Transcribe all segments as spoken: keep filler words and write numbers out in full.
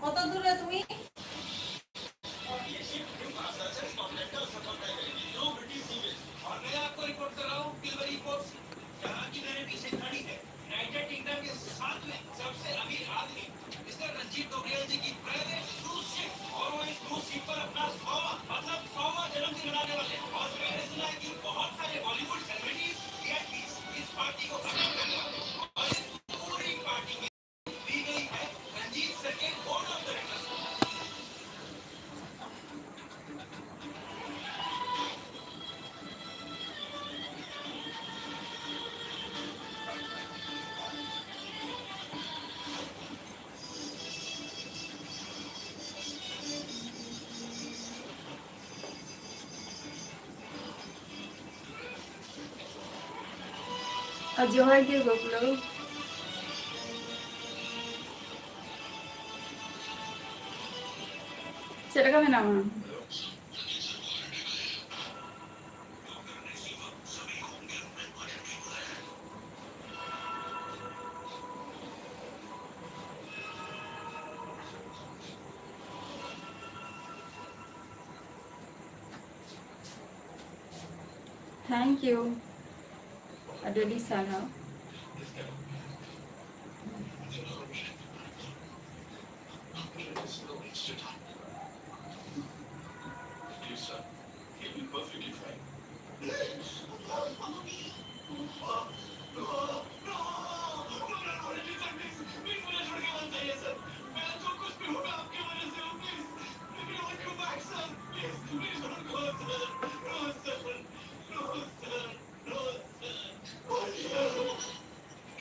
কত দূরে তুমি? ᱟᱨ ᱡᱚᱦᱟᱨ ᱜᱮ ᱜᱚᱠᱞᱚ᱾ ᱪᱮᱫ ᱞᱮᱠᱟ ᱢᱮᱱᱟᱢᱟ? Thank you. ᱟᱹᱰᱤ ᱟᱹᱰᱤ ᱥᱟᱨᱦᱟᱣ᱾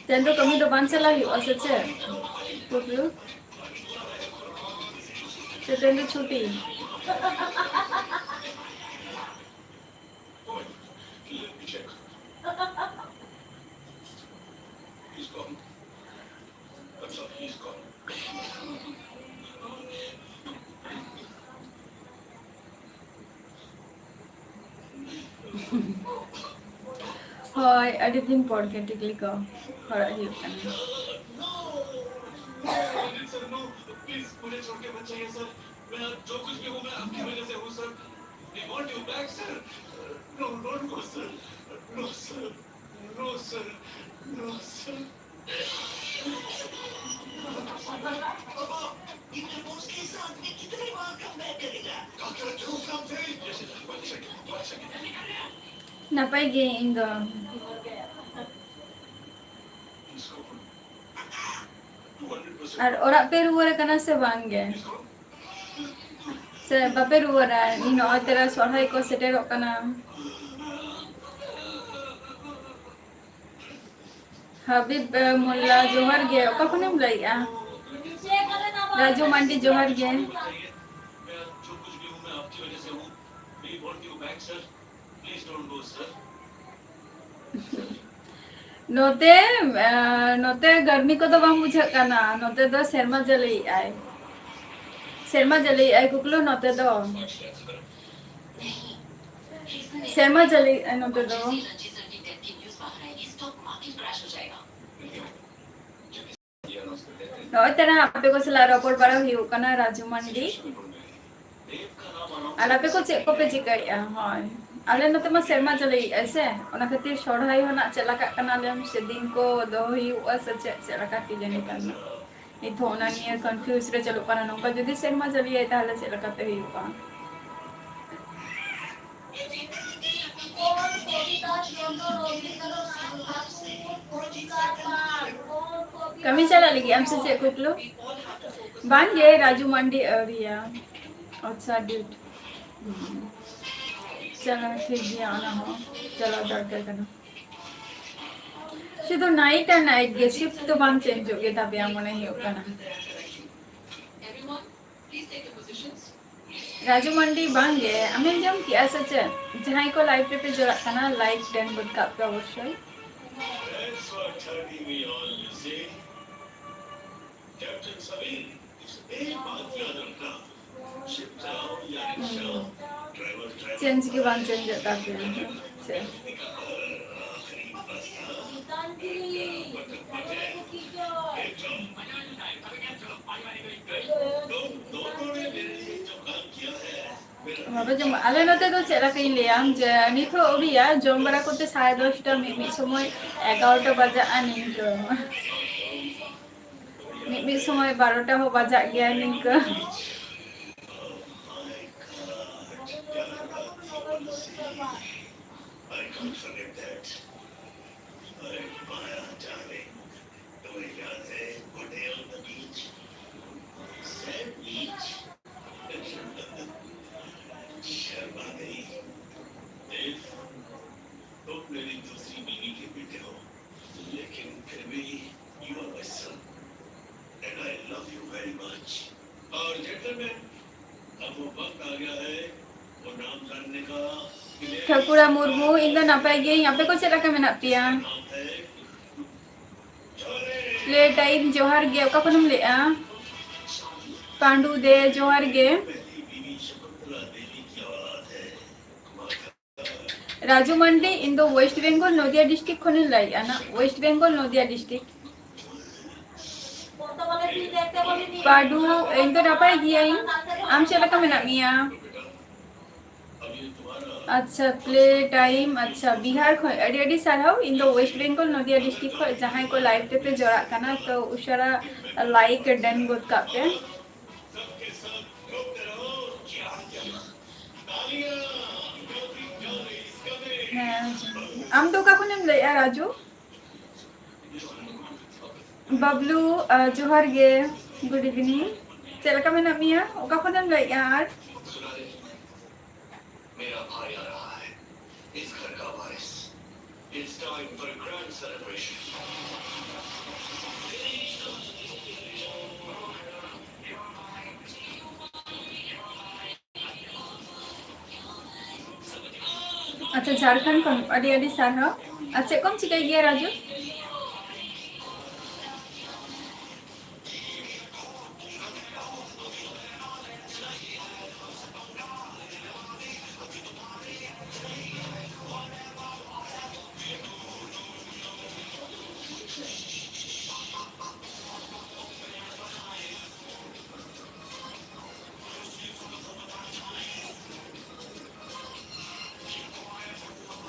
ᱛᱮᱦᱮᱧ ᱫᱚ ᱠᱟᱹᱢᱤ ᱫᱚ ᱵᱟᱝ ᱪᱟᱞᱟᱜ ᱦᱩᱭᱩᱜᱼᱟ ᱥᱮ ᱪᱮᱫ? ᱯᱩᱯᱞᱩ? ᱥᱮ ᱛᱮᱦᱮᱧ ᱫᱚ ᱪᱷᱩᱴᱤ? ᱦᱳᱭ, ᱟᱹᱰᱤ ᱫᱤᱱ ᱯᱚᱨ ᱜᱮ ᱴᱤᱠᱞᱤ ᱠᱚ ᱦᱚᱨᱚᱜ ᱦᱩᱭᱩᱜ ᱠᱟᱱᱟ᱾ प्लीज, मुझे छोड़ के मत जाइए सर। मैं जो कुछ भी हूँ, मैं आपकी वजह से हूँ sir. We want you back, sir. No, don't go, sir. No, sir. No, sir. No, sir. पापा, इन रिपोर्ट्स के साथ में कितनी बार कम बैक करेगा? Doctor, do something. One second, one second. ᱱᱟᱯᱟᱭ ᱜᱮ ᱤᱧ ᱫᱚ᱾ ᱟᱨ ᱚᱲᱟᱜ ᱯᱮ ᱨᱩᱣᱟᱹᱲ ᱠᱟᱱᱟ ᱥᱮ ᱵᱟᱝ ᱜᱮ? ᱥᱮ ᱵᱟᱯᱮ ᱨᱩᱣᱟᱹᱲᱟ? ᱤᱧ ᱱᱚᱜᱼᱚᱭ ᱛᱚᱨᱟ ᱥᱚᱨᱦᱟᱭ ᱠᱚ ᱥᱮᱴᱮᱨᱚᱜ ᱠᱟᱱᱟ᱾ ᱦᱟᱵᱤᱵ, ᱮ, ᱢᱳᱞᱞᱟ, ᱡᱚᱦᱟᱨ ᱜᱮ᱾ ᱚᱠᱟ ᱠᱷᱚᱱᱮᱢ ᱞᱟᱹᱭᱮᱜᱼᱟ? ᱨᱟᱡᱩ ᱢᱟᱱᱰᱤ, ᱡᱚᱦᱟᱨ ᱜᱮ᱾ ᱱᱚᱛᱮ, ᱮ, ᱱᱚᱛᱮ ᱜᱟᱨᱢᱤ ᱠᱚᱫᱚ ᱵᱟᱝ ᱵᱩᱡᱷᱟᱹᱜ ᱠᱟᱱᱟ᱾ ᱱᱚᱛᱮ ᱫᱚ ᱥᱮᱨᱢᱟ ᱡᱟᱹᱞᱤᱭᱮᱜᱼᱟᱭ᱾ ᱥᱮᱨᱢᱟ ᱡᱟᱹᱞᱤᱭᱮᱜᱼᱟᱭ ᱠᱩᱠᱞᱩ ᱱᱚᱛᱮ ᱫᱚ᱾ ᱥᱮᱨᱢᱟ ᱡᱟᱹᱞᱤᱭᱮᱜᱼᱟᱭ ᱱᱚᱛᱮ ᱫᱚ᱾ ᱱᱚᱜᱼᱚᱭ ᱛᱟᱨᱟ ᱟᱯᱮ ᱠᱚ ᱥᱟᱞᱟᱜ ᱨᱚᱯᱚᱲ ᱵᱟᱲᱟ ᱦᱩᱭᱩᱜ ᱠᱟᱱᱟ, ᱨᱟᱡᱩ ᱢᱟᱱᱰᱤ᱾ ᱟᱨ ᱟᱯᱮ ᱠᱚ ᱪᱮᱫ ᱠᱚᱯᱮ ᱪᱤᱠᱟᱹᱭᱮᱫᱼᱟ? ᱦᱳᱭ, ᱟᱞᱮ ᱱᱚᱛᱮ ᱢᱟ ᱥᱮᱨᱢᱟ ᱡᱟᱹᱲᱤᱭᱮᱫᱼᱟᱭ ᱥᱮ, ᱚᱱᱟ ᱠᱷᱟᱹᱛᱤᱨ ᱥᱚᱨᱦᱟᱭ ᱦᱚᱸ ᱱᱟᱜ ᱪᱮᱫ ᱞᱮᱠᱟᱜ ᱠᱟᱱᱟ ᱞᱟᱹᱭᱟᱢ, ᱥᱮ ᱫᱤᱱ ᱠᱚ ᱫᱚᱦᱚ ᱦᱩᱭᱩᱜᱼᱟ ᱥᱮ ᱪᱮᱫ, ᱪᱮᱫ ᱞᱮᱠᱟ ᱠᱤ ᱡᱟᱹᱱᱤ ᱠᱟᱱᱟ᱾ ᱱᱤᱛ ᱦᱚᱸ ᱚᱱᱟ ᱱᱤᱭᱟᱹ ᱠᱚᱱᱯᱷᱤᱭᱩᱡᱽ ᱨᱮ ᱪᱟᱹᱞᱩᱜ ᱠᱟᱱᱟ᱾ ᱱᱚᱝᱠᱟ ᱡᱩᱫᱤ ᱥᱮᱨᱢᱟ ᱡᱟᱹᱲᱤᱭᱟᱭ, ᱛᱟᱦᱚᱞᱮ ᱪᱮᱫ ᱞᱮᱠᱟᱛᱮ ᱦᱩᱭᱩᱜᱼᱟ? ᱠᱟᱹᱢᱤ ᱪᱟᱞᱟᱜ ᱞᱟᱹᱜᱤᱫ ᱟᱢ ᱥᱮ ᱪᱮᱫ ᱠᱩᱠᱞᱩ? ᱵᱟᱝ ᱜᱮ, ᱨᱟᱡᱩ ᱢᱟᱱᱰᱤ ᱟᱹᱣᱨᱤᱭᱟ᱾ ᱟᱪᱪᱷᱟ, ᱰᱤᱭᱩᱴ᱾ ᱦᱩᱸ᱾ ᱪᱚᱞᱚ, ᱴᱷᱤᱠ ᱜᱮᱭᱟ, ᱚᱱᱟ ᱦᱚᱸ ᱪᱟᱞᱟᱣ ᱫᱚᱨᱠᱟᱨ ᱠᱟᱱᱟ᱾ ᱥᱩᱫᱷᱩ ᱱᱟᱭᱤᱴ ᱟᱨ ᱱᱟᱭᱤᱴ ᱜᱮ, ᱥᱤᱯᱴ ᱫᱚ ᱵᱟᱝ ᱪᱮᱧᱡᱚᱜ ᱜᱮ ᱛᱟᱯᱮᱭᱟ ᱢᱚᱱᱮ ᱦᱩᱭᱩᱜ ᱠᱟᱱᱟ᱾ ᱨᱟᱡᱩ ᱢᱟᱱᱰᱤ ᱵᱟᱝ ᱜᱮ, ᱟᱢᱮᱢ ᱡᱚᱢ ᱠᱮᱜᱼᱟ ᱥᱮ ᱪᱮᱫ? ᱡᱟᱦᱟᱸᱭ ᱠᱚ ᱞᱟᱭᱤᱵᱷ ᱨᱮᱯᱮ ᱡᱚᱲᱟᱜ ᱠᱟᱱᱟ, ᱞᱟᱭᱤᱠ ᱰᱮᱱ ᱜᱚᱫ ᱠᱟᱜ ᱯᱮ ᱚᱵᱚᱥᱥᱳᱭ᱾ That's what thirty we all listen. Captain Sabir, इस एक बात याद रखना, शिप चलाओ या रिक्शा, ड्राइवर ड्राइवर। चेंज के बाद चेंज होता है फिर। अच्छा। गीतांजलि, एकदम। ᱵᱟᱯᱮ ᱡᱚᱢ, ᱟᱞᱮ ᱱᱚᱛᱮ ᱫᱚ ᱪᱮᱫ ᱞᱮᱠᱟᱧ ᱞᱟᱹᱭᱟ, ᱡᱮ ᱱᱤᱛ ᱦᱚᱸ ᱟᱹᱣᱨᱤᱭᱟ, ᱡᱚᱢ ᱵᱟᱲᱟ ᱠᱚᱛᱮ ᱥᱟᱲᱮ ᱫᱚᱥᱴᱟ, ᱢᱤᱫ ᱢᱤᱫ ᱥᱚᱢᱚᱭ ᱮᱜᱟᱨᱚᱴᱟ ᱵᱟᱡᱟᱜᱼᱟ ᱱᱤᱝᱠᱟᱹ᱾ ᱢᱤᱫ ᱢᱤᱫ ᱥᱚᱢᱚᱭ ᱵᱟᱨᱚᱴᱟ ᱦᱚᱸ ᱵᱟᱡᱟᱜ ᱜᱮᱭᱟ ᱱᱤᱝᱠᱟᱹ᱾ ᱴᱷᱟᱹᱠᱩᱨᱟ ᱢᱩᱨᱢᱩ, ᱤᱧ ᱫᱚ ᱱᱟᱯᱟᱭ ᱜᱤᱭᱟᱹᱧ, ᱟᱯᱮ ᱠᱚ ᱪᱮᱫ ᱞᱮᱠᱟ ᱢᱮᱱᱟᱜ ᱯᱮᱭᱟ? ᱞᱮ ᱴᱟᱭᱤᱢ, ᱡᱚᱦᱟᱨ ᱜᱮ, ᱚᱠᱟ ᱠᱷᱚᱱᱮᱢ ᱞᱟᱹᱭᱮᱜᱼᱟ? ᱯᱟᱸᱰᱩ ᱫᱮ, ᱡᱚᱦᱟᱨ ᱜᱮ᱾ ᱨᱟᱡᱩ ᱢᱟᱱᱰᱤ, ᱤᱧ ᱫᱚ ᱳᱭᱮᱥᱴ ᱵᱮᱝᱜᱚᱞ ᱱᱚᱫᱤᱭᱟ ᱰᱤᱥᱴᱨᱤᱠᱴ ᱠᱷᱚᱱᱤᱧ ᱞᱟᱹᱭᱮᱜᱼᱟ ᱱᱟ, ᱳᱭᱮᱥᱴ ᱵᱮᱝᱜᱚᱞ ᱱᱚᱫᱤᱭᱟ ᱰᱤᱥᱴᱨᱤᱠᱴ᱾ ᱯᱟᱰᱩ, ᱤᱧ ᱫᱚ ᱱᱟᱯᱟᱭ ᱜᱤᱭᱟᱹᱧ, ᱟᱢ ᱪᱮᱫ ᱞᱮᱠᱟ ᱢᱮᱱᱟᱜ ᱢᱮᱭᱟ? ᱟᱪᱪᱷᱟ, ᱯᱞᱮ ᱴᱟᱭᱤᱢ, ᱟᱪᱪᱷᱟ, ᱵᱤᱦᱟᱨ ᱠᱷᱚᱱ ᱟᱹᱰᱤ ᱟᱹᱰᱤ ᱥᱟᱨᱦᱟᱣ᱾ ᱤᱧ ᱫᱚ ᱳᱭᱮᱥᱴ ᱵᱮᱝᱜᱚᱞ ᱱᱚᱫᱤᱭᱟ ᱰᱤᱥᱴᱨᱤᱠᱴ ᱠᱷᱚᱱ᱾ ᱡᱟᱦᱟᱸᱭ ᱠᱚ ᱞᱟᱭᱤᱵᱷ ᱨᱮᱯᱮ ᱡᱚᱲᱟᱜ ᱠᱟᱱᱟ, ᱛᱚ ᱩᱥᱟᱹᱨᱟ ᱞᱟᱭᱤᱠ ᱰᱟᱱ ᱜᱚᱫ ᱠᱟᱜ ᱯᱮ᱾ ᱦᱮᱸ, ᱟᱢ ᱫᱚ ᱚᱠᱟ ᱠᱷᱚᱱᱮᱢ ᱞᱟᱹᱭᱮᱜᱼᱟ, ᱨᱟᱡᱩ? ᱵᱟᱵᱞᱩ, ᱟᱸ, ᱡᱚᱦᱟᱨ ᱜᱮ, ᱜᱩᱰ ᱤᱵᱷᱤᱱᱤᱝ᱾ ᱪᱮᱫ ᱞᱮᱠᱟ ᱢᱮᱱᱟᱜ ᱢᱮᱭᱟ? ᱚᱠᱟ ᱠᱷᱚᱱᱮᱢ ᱞᱟᱹᱭᱮᱜᱼᱟ ᱟᱨ? ᱟᱪᱪᱷᱟ, ᱡᱷᱟᱲᱠᱷᱚᱸᱰ ᱠᱷᱚᱱ ᱟᱹᱰᱤ ᱟᱹᱰᱤ ᱥᱟᱨᱦᱟᱣ᱾ ᱟᱨ ᱪᱮᱫ ᱠᱚᱢ ᱪᱤᱠᱟᱹᱭ ᱜᱮᱭᱟ, ᱨᱟᱡᱩ?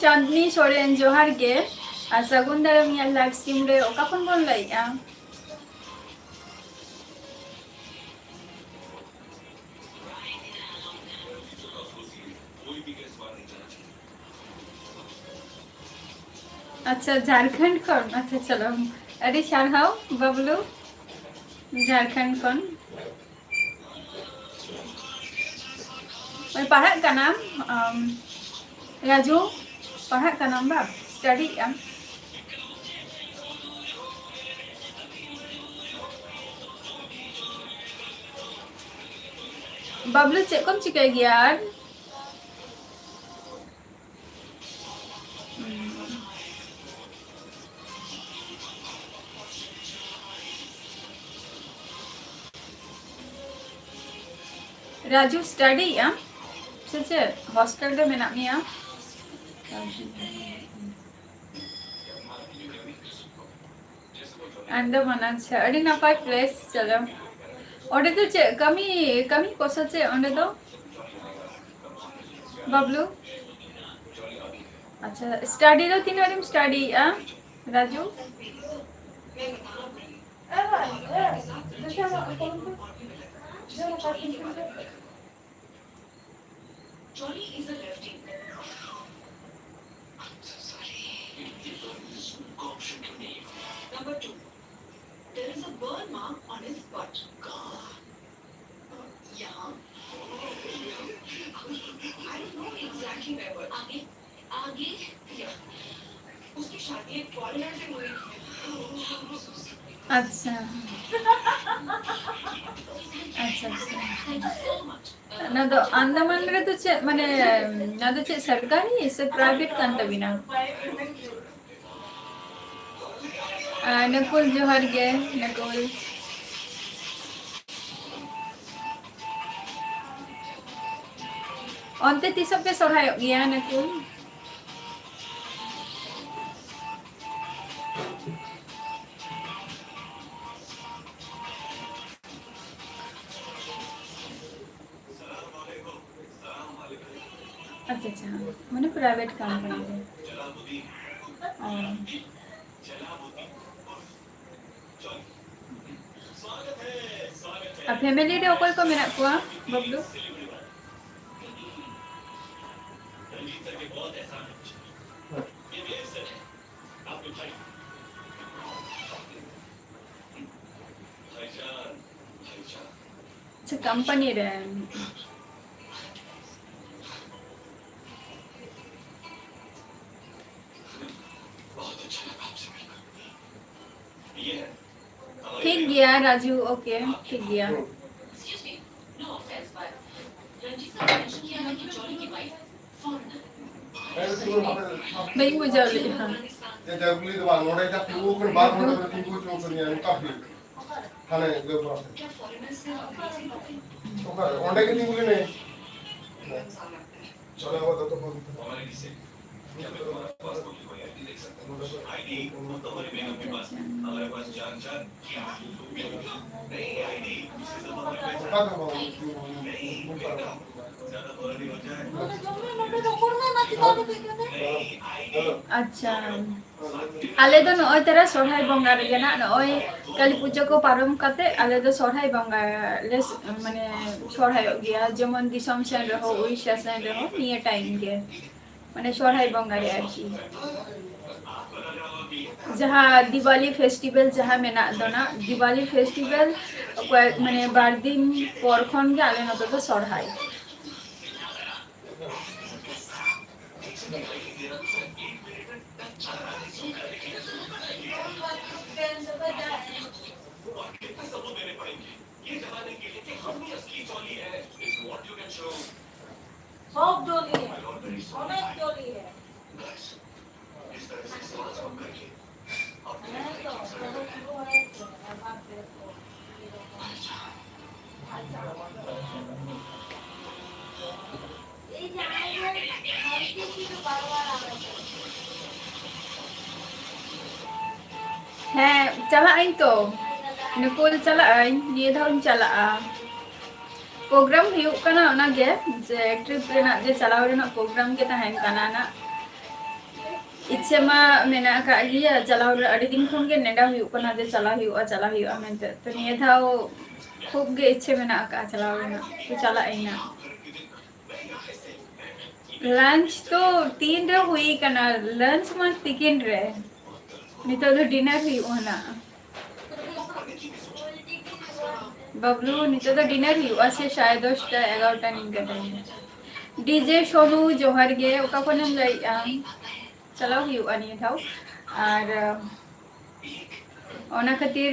ᱪᱟᱸᱫᱽᱱᱤ ᱥᱚᱨᱮᱱ, ᱡᱚᱦᱟᱨ ᱜᱮ᱾ ᱟᱨ ᱥᱟᱹᱜᱩᱱ ᱫᱟᱨᱟᱢ ᱤᱧᱟᱹᱜ live stream ᱨᱮ᱾ ᱚᱠᱟ ᱠᱷᱚᱱ ᱵᱚᱱ ᱞᱟᱹᱭᱮᱜᱼᱟ? ᱟᱪᱪᱷᱟ, ᱡᱷᱟᱲᱠᱷᱚᱸᱰ ᱠᱷᱚᱱ᱾ ᱟᱪᱪᱷᱟ, ᱪᱚᱞᱚ, ᱟᱹᱰᱤ ᱥᱟᱨᱦᱟᱣ ᱵᱟᱵᱞᱩ, ᱡᱷᱟᱲᱠᱷᱚᱸᱰ ᱠᱷᱚᱱ᱾ ᱳᱭ, ᱯᱟᱲᱦᱟᱜ ᱠᱟᱱᱟᱢ, ᱟᱢ, ᱨᱟᱡᱩ? ᱯᱟᱲᱦᱟᱜ ᱠᱟᱱᱟᱢ ᱵᱟ? ᱥᱴᱟᱰᱤᱭᱮᱜ ᱟᱢ? ᱵᱟᱵᱞᱩ, ᱪᱮᱫ ᱠᱚᱢ ᱪᱤᱠᱟᱹᱭ ᱜᱮᱭᱟ ᱟᱨ? ᱨᱟᱡᱩ, ᱥᱴᱟᱰᱤᱭᱮᱜ ᱟᱢ ᱥᱮ ᱪᱮᱫ? ᱦᱚᱥᱴᱮᱞ ᱨᱮ ᱢᱮᱱᱟᱜ ᱢᱮᱭᱟ? ᱟᱱᱫᱟᱢᱟᱱ, ᱟᱪᱪᱷᱟ, ᱟᱹᱰᱤ ᱱᱟᱯᱟᱭ ᱯᱞᱮᱥ᱾ ᱪᱚᱞᱚ, ᱚᱸᱰᱮ ᱫᱚ ᱪᱮᱫ ᱠᱟᱹᱢᱤ, ᱠᱟᱹᱢᱤ ᱠᱚ ᱥᱮ ᱪᱮᱫ ᱚᱸᱰᱮ ᱫᱚ, ᱵᱟᱵᱞᱩ? ᱟᱪᱪᱷᱟ, ᱥᱴᱟᱰᱤ ᱫᱚ ᱛᱤᱱᱟᱹᱜ ᱨᱮᱢ ᱥᱴᱟᱰᱤᱭᱮᱜᱼᱟ, Raju? Johnny is a lefty. I'm so sorry. Number two, there is a burn mark on his butt. God. यहाँ। I don't know exactly where, but आगे, आगे, yeah. उसकी शादी एक फॉरेनर से हुई। ᱟᱪᱪᱷᱟ᱾ ᱟᱪᱪᱷᱟ, ᱟᱪᱪᱷᱟ᱾ ᱚᱱᱟ ᱫᱚ ᱟᱱᱫᱟᱢᱟᱱ ᱨᱮᱫᱚ ᱪᱮᱫ, ᱢᱟᱱᱮ, ᱚᱱᱟ ᱫᱚ ᱪᱮᱫ ᱥᱚᱨᱠᱟᱨᱤ ᱥᱮ ᱯᱨᱟᱭᱵᱷᱮᱴ ᱠᱟᱱ ᱛᱟᱵᱤᱱᱟ? ᱟᱨ ᱱᱟᱹᱠᱩᱞ, ᱡᱚᱦᱟᱨ ᱜᱮ, ᱱᱟᱹᱠᱩᱞ᱾ ᱚᱱᱛᱮ ᱛᱤᱥᱚᱜ ᱯᱮ ᱥᱚᱨᱦᱟᱭᱚᱜ ᱜᱮᱭᱟ, ᱱᱟᱹᱠᱩᱞ? ᱟᱪᱪᱷᱟ, ᱟᱪᱪᱷᱟ, ᱢᱟᱱᱮ ᱯᱨᱟᱭᱵᱷᱮᱴ ᱠᱳᱢᱯᱟᱱᱤ ᱨᱮ᱾ ᱚ᱾ ᱟᱨ ᱯᱷᱮᱢᱮᱞᱤ ᱨᱮ ᱚᱠᱚᱭ ᱠᱚ ᱢᱮᱱᱟᱜ ᱠᱚᱣᱟ, ᱵᱟᱵᱞᱩ? ᱟᱪᱪᱷᱟ, ᱠᱳᱢᱯᱟᱱᱤ ᱨᱮ᱾ ᱴᱷᱤᱠ ᱜᱮᱭᱟ ᱨᱟᱡᱩ, ᱳᱠᱮ, ᱴᱷᱤᱠ ᱜᱮᱭᱟ᱾ ᱵᱟᱹᱧ ᱵᱩᱡᱷᱟᱹᱣ ᱞᱮᱫᱼᱟ᱾ ᱡᱮ ᱡᱟᱹᱜᱩᱞᱤ ᱫᱚ ᱵᱟᱝ, ᱱᱚᱰᱮ ᱡᱟ ᱛᱤᱸᱜᱩ ᱟᱠᱟᱱ, ᱵᱟᱨ ᱜᱷᱚᱱᱴᱟ ᱫᱷᱚᱨᱮ ᱛᱤᱸᱜᱩ ᱦᱚᱪᱚ ᱟᱠᱟᱫᱤᱧᱟ, ᱱᱚᱝᱠᱟ ᱵᱷᱤᱲ᱾ ᱦᱟᱱᱮ ᱤᱭᱟᱹ ᱠᱚ ᱟᱥᱮ᱾ ᱚᱠᱟᱨᱮ? ᱚᱸᱰᱮ ᱜᱮ ᱛᱤᱸᱜᱩ ᱞᱮᱱᱟᱭ᱾ ᱪᱚᱞᱚ, ᱟᱵᱚ ᱫᱚ ᱛᱚᱠᱷᱚᱱ ᱟᱪᱪᱷᱟ, ᱟᱞᱮ ᱫᱚ ᱱᱚᱜᱼᱚᱭ ᱛᱟᱨᱟ ᱥᱚᱨᱦᱟᱭ ᱵᱚᱸᱜᱟ ᱨᱮᱜᱮ ᱱᱟᱜ, ᱱᱚᱜᱼᱚᱭ ᱠᱟᱹᱞᱤ ᱯᱩᱡᱟᱹ ᱠᱚ ᱯᱟᱨᱚᱢ ᱠᱟᱛᱮ ᱟᱞᱮ ᱫᱚ ᱥᱚᱨᱦᱟᱭ ᱵᱚᱸᱜᱟ ᱞᱮ ᱥ-, ᱢᱟᱱᱮ ᱥᱚᱨᱦᱟᱭᱚᱜ ᱜᱮᱭᱟ, ᱡᱮᱢᱚᱱ ᱫᱤᱥᱚᱢ ᱥᱮᱱ ᱨᱮᱦᱚᱸ, ᱩᱲᱤᱥᱥᱟ ᱥᱮᱱ ᱨᱮᱦᱚᱸ ᱱᱤᱭᱟᱹ ᱴᱟᱭᱤᱢ ᱜᱮ᱾ ᱢᱟᱱᱮ ᱥᱚᱨᱦᱟᱭ ᱵᱚᱸᱜᱟ ᱨᱮ ᱟᱨᱠᱤ᱾ ᱡᱟᱦᱟᱸ ᱫᱤᱣᱟᱞᱤ ᱯᱷᱮᱥᱴᱤᱵᱮᱞ ᱡᱟᱦᱟᱸ ᱢᱮᱱᱟᱜ ᱫᱚ ᱱᱟᱜ, ᱫᱤᱣᱟᱞᱤ ᱯᱷᱮᱥᱴᱤᱵᱮᱞ ᱚᱠᱚᱭ ᱢᱟᱱᱮ ᱵᱟᱨ ᱫᱤᱱ ᱯᱚᱨ ᱠᱷᱚᱱ ᱜᱮ ᱟᱞᱮ ᱱᱚᱛᱮ ᱫᱚ ᱥᱚᱨᱦᱟᱭ᱾ সব জড়িয়ে, অনেক জড়িয়ে। হ্যাঁ তো, সব শুরু হয়েছে, আমার দেখো, কি রকম। এই যে আমাদের ভারতে কিন্তু বারবার আলাদা। ᱦᱮᱸ, ᱪᱟᱞᱟᱜ ᱟᱹᱧ ᱛᱚ᱾ ᱱᱩᱠᱩᱞ, ᱪᱟᱞᱟᱜ ᱟᱹᱧ, ᱱᱤᱭᱟᱹ ᱫᱷᱟᱣ ᱤᱧ ᱪᱟᱞᱟᱜᱼᱟ᱾ ᱯᱨᱳᱜᱨᱟᱢ ᱦᱩᱭᱩᱜ ᱠᱟᱱᱟ ᱚᱱᱟᱜᱮ, ᱡᱮ ᱴᱨᱤᱯ ᱨᱮᱱᱟᱜ ᱡᱮ ᱪᱟᱞᱟᱣ ᱨᱮᱱᱟᱜ ᱯᱨᱳᱜᱨᱟᱢ ᱜᱮ ᱛᱟᱦᱮᱱ ᱠᱟᱱᱟ ᱱᱟᱜ᱾ ᱤᱪᱪᱷᱟᱹ ᱢᱟ ᱢᱮᱱᱟᱜ ᱟᱠᱟᱫ ᱜᱮᱭᱟ, ᱪᱟᱞᱟᱣ ᱨᱮ ᱟᱹᱰᱤ ᱫᱤᱱ ᱠᱷᱚᱱ ᱜᱮ ᱱᱮᱰᱟ ᱦᱩᱭᱩᱜ ᱠᱟᱱᱟ ᱡᱮ ᱪᱟᱞᱟᱣ ᱦᱩᱭᱩᱜᱼᱟ, ᱪᱟᱞᱟᱣ ᱦᱩᱭᱩᱜᱼᱟ ᱢᱮᱱᱛᱮ᱾ ᱛᱚ ᱱᱤᱭᱟᱹ ᱫᱷᱟᱣ ᱠᱷᱩᱵ ᱜᱮ ᱤᱪᱪᱷᱟᱹ ᱢᱮᱱᱟᱜ ᱟᱠᱟᱫᱼᱟ ᱪᱟᱞᱟᱣ ᱨᱮᱱᱟᱜ, ᱛᱚ ᱪᱟᱞᱟᱜ ᱟᱹᱧ ᱱᱟᱜ᱾ ᱞᱟᱧᱪ ᱛᱚ ᱛᱤᱱ ᱨᱮ ᱦᱩᱭ ᱠᱟᱱᱟ? ᱞᱟᱧᱪ ᱢᱟ ᱛᱤᱠᱤᱱ ᱨᱮ, ᱱᱤᱛᱚᱜ ᱫᱚ ᱰᱤᱱᱟᱨ ᱦᱩᱭᱩᱜᱼᱟ ᱱᱟᱜ᱾ ᱵᱟᱵᱞᱩ, ᱱᱤᱛᱚᱜ ᱫᱚ ᱰᱤᱱᱟᱨ ᱦᱩᱭᱩᱜᱼᱟ ᱥᱮ ᱥᱟᱲᱮ ᱫᱚᱥᱴᱟ, ᱮᱜᱟᱨᱚᱴᱟ ᱱᱤᱝᱠᱟᱹ ᱴᱟᱭᱤᱢ᱾ ᱰᱤᱡᱮ ᱥᱳᱱᱩ, ᱡᱚᱦᱟᱨ ᱜᱮ, ᱚᱠᱟ ᱠᱷᱚᱱᱮᱢ ᱞᱟᱹᱭᱮᱫᱼᱟ? ᱪᱟᱞᱟᱣ ᱦᱩᱭᱩᱜᱼᱟ ᱱᱤᱭᱟᱹ ᱫᱷᱟᱣ᱾ ᱟᱨ ᱚᱱᱟ ᱠᱷᱟᱹᱛᱤᱨ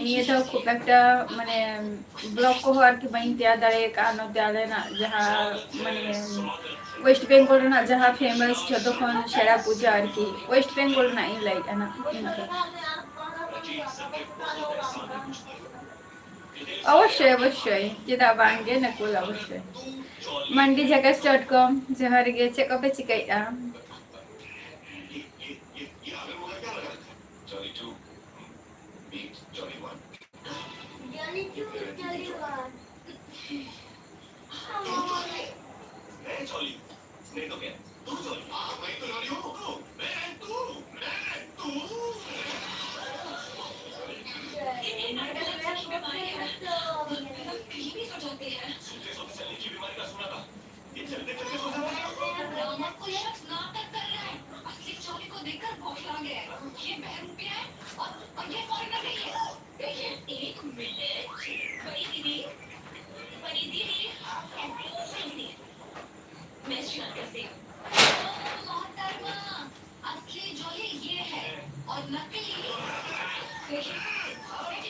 ᱱᱤᱭᱟᱹ ᱫᱷᱟᱣ ᱠᱷᱩᱵ ᱮᱠᱴᱟ ᱢᱟᱱᱮ ᱵᱞᱚᱜ ᱠᱚᱦᱚᱸ ᱟᱨᱠᱤ ᱵᱟᱹᱧ ᱛᱮᱭᱟᱨ ᱫᱟᱲᱮ ᱟᱠᱟᱫᱼᱟ᱾ ᱱᱚᱛᱮ ᱟᱞᱮ ᱨᱮᱱᱟᱜ ᱡᱟᱦᱟᱸ ᱢᱟᱱᱮ ᱳᱭᱮᱥᱴ ᱵᱮᱝᱜᱚᱞ ᱨᱮᱱᱟᱜ ᱡᱟᱦᱟᱸ ᱯᱷᱮᱢᱟᱥ ᱡᱷᱚᱛᱚ ᱠᱷᱚᱱ ᱥᱮᱬᱟ ᱯᱩᱡᱟᱹ ᱟᱨᱠᱤ, ᱳᱭᱮᱥᱴ ᱵᱮᱝᱜᱚᱞ ᱨᱮᱱᱟᱜ ᱤᱧ ᱞᱟᱹᱭᱮᱫᱼᱟ ᱱᱟᱜ, ᱤᱱᱠᱟᱹ᱾ ᱚᱵᱚᱥᱥᱳᱭ, ᱚᱵᱚᱥᱥᱳᱭ, ᱪᱮᱫᱟᱜ ᱵᱟᱝ ᱜᱮ ᱱᱟᱹᱠᱩᱞ, ᱚᱵᱚᱥᱥᱳᱭ᱾ ᱢᱟᱱᱰᱤ ᱡᱷᱟᱠᱟᱥ ᱰᱚᱴ ᱠᱚᱢ, ᱡᱚᱦᱟᱨ ᱜᱮ, ᱪᱮᱫ ᱠᱚᱯᱮ ᱪᱤᱠᱟᱹᱭᱮᱫᱼᱟ?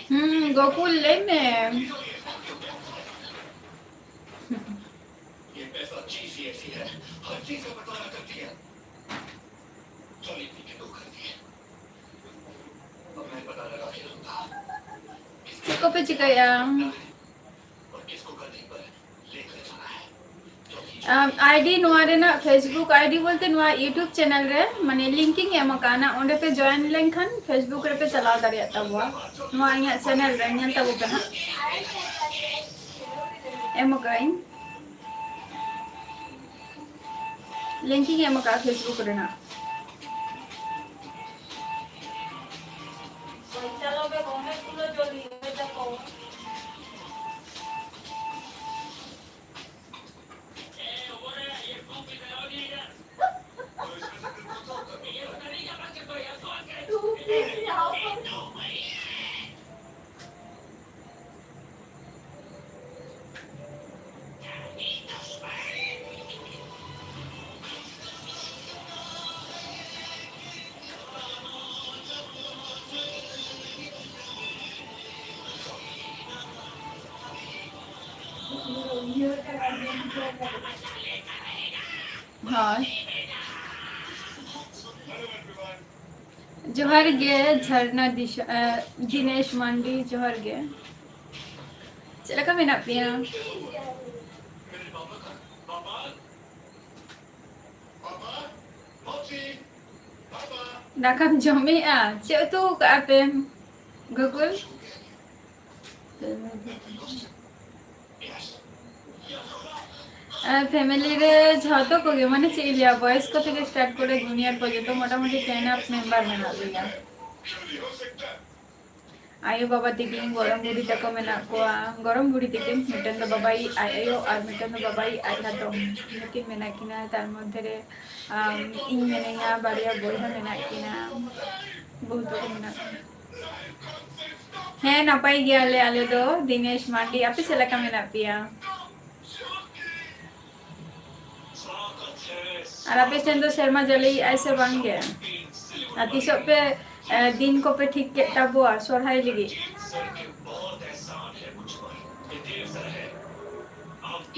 ᱦᱩᱸ, ᱜᱳᱠᱩᱞ, ᱞᱟᱹᱭ ᱢᱮ᱾ ᱪᱮᱫ ᱠᱚᱯᱮ ᱪᱤᱠᱟᱹᱭᱟ? ᱟᱭᱰᱤ ᱱᱚᱣᱟ ᱨᱮᱱᱟᱜ, Facebook ᱟᱭᱰᱤ ᱵᱚᱞᱛᱮ ᱱᱚᱣᱟ YouTube ᱪᱮᱱᱮᱞ ᱨᱮ ᱢᱟᱱᱮ ᱞᱤᱝᱠ ᱤᱧ ᱮᱢ ᱟᱠᱟᱱᱟ, ᱚᱸᱰᱮ ᱯᱮ ᱡᱚᱭᱮᱱ ᱞᱮᱱᱠᱷᱟᱱ Facebook ᱨᱮᱯᱮ ᱪᱟᱞᱟᱣ ᱫᱟᱲᱮᱭᱟᱜ ᱛᱟᱵᱚᱣᱟ᱾ ᱱᱚᱣᱟ ᱤᱧᱟᱹᱜ ᱪᱮᱱᱮᱞ ᱨᱮ ᱧᱮᱞ ᱛᱟᱵᱚ ᱯᱮ ᱦᱟᱸᱜ᱾ ᱮᱢ ᱟᱠᱟᱫᱟᱹᱧ, link ᱤᱧ ᱮᱢ ᱟᱠᱟᱫᱼᱟ Facebook ᱨᱮᱱᱟᱜ᱾ ᱦᱳᱭ᱾ ᱡᱚᱦᱟᱨ ᱜᱮ ᱡᱷᱟᱨᱱᱟ ᱫᱤᱥᱚ-, ᱮ, ᱫᱤᱱᱮᱥ ᱢᱟᱱᱰᱤ, ᱡᱚᱦᱟᱨ ᱜᱮ᱾ ᱪᱮᱫ ᱞᱮᱠᱟ ᱢᱮᱱᱟᱜ ᱯᱮᱭᱟ? ᱫᱟᱠᱟᱢ ᱡᱚᱢᱮᱜᱼᱟ? ᱪᱮᱫ ᱩᱛᱩ ᱠᱟᱜᱼᱟ ᱯᱮ, ᱜᱳᱠᱩᱞ? ᱟᱨ family ᱨᱮ ᱡᱷᱚᱛᱚ ᱠᱚᱜᱮ, ᱢᱟᱱᱮ ᱪᱮᱫ ᱤᱧ ᱞᱟᱹᱭᱟ, ᱵᱚᱭᱮᱥ ᱠᱚ ᱛᱷᱮᱠᱮ start ᱠᱚᱨᱮ junior ᱯᱚᱨᱡᱚᱱᱛᱚ ᱢᱚᱴᱟᱢᱩᱴᱤ ten up member ᱢᱮᱱᱟᱜ ᱞᱮᱭᱟ᱾ ᱟᱭᱳ ᱵᱟᱵᱟ ᱛᱤᱠᱤᱱ, ᱜᱚᱲᱚᱢ ᱵᱩᱰᱷᱤ ᱛᱟᱠᱚ ᱢᱮᱱᱟᱜ ᱠᱚᱣᱟ, ᱜᱚᱲᱚᱢ ᱵᱩᱰᱷᱤ ᱛᱤᱠᱤᱱ, ᱢᱤᱫᱴᱮᱱ ᱫᱚ ᱵᱟᱵᱟᱭᱤᱡ ᱟᱡ ᱟᱭᱳ ᱟᱨ ᱢᱤᱫᱴᱮᱱ ᱫᱚ ᱵᱟᱵᱟᱭᱤᱡ ᱟᱡ ᱦᱟᱛᱚᱢ, ᱱᱩᱠᱤᱱ ᱢᱮᱱᱟᱜ ᱠᱤᱱᱟ᱾ ᱛᱟᱨ ᱢᱚᱫᱽᱫᱷᱮ ᱨᱮ, ᱟᱢ, ᱤᱧ ᱢᱮᱱᱟᱹᱧᱟ, ᱵᱟᱨᱭᱟ ᱵᱚᱭᱦᱟ ᱢᱮᱱᱟᱜ ᱠᱤᱱᱟ, ᱵᱚᱦᱩ ᱛᱟᱠᱚ ᱢᱮᱱᱟᱜ ᱠᱤᱱᱟ᱾ ᱦᱮᱸ, ᱱᱟᱯᱟᱭ ᱜᱮᱭᱟᱞᱮ ᱟᱞᱮ ᱫᱚ᱾ ᱫᱤᱱᱮᱥ ᱢᱟᱱᱰᱤ, ᱟᱯᱮ ᱪᱮᱫ ᱞᱮᱠᱟ ᱢᱮᱱᱟᱜ ᱯᱮᱭᱟ? ᱟᱨ ᱟᱯᱮ ᱴᱷᱮᱱ ᱫᱚ ᱥᱮᱨᱢᱟ ᱡᱟᱹᱲᱤᱭᱮᱜᱼᱟᱭ ᱥᱮ ᱵᱟᱝ ᱜᱮ? ᱟᱨ ᱛᱤᱥᱚᱜ ᱯᱮ, ᱮ, ᱫᱤᱱ ᱠᱚᱯᱮ ᱴᱷᱤᱠ ᱠᱮᱫ ᱛᱟᱵᱚᱣᱟ ᱥᱚᱨᱦᱟᱭ ᱞᱟᱹᱜᱤᱫ?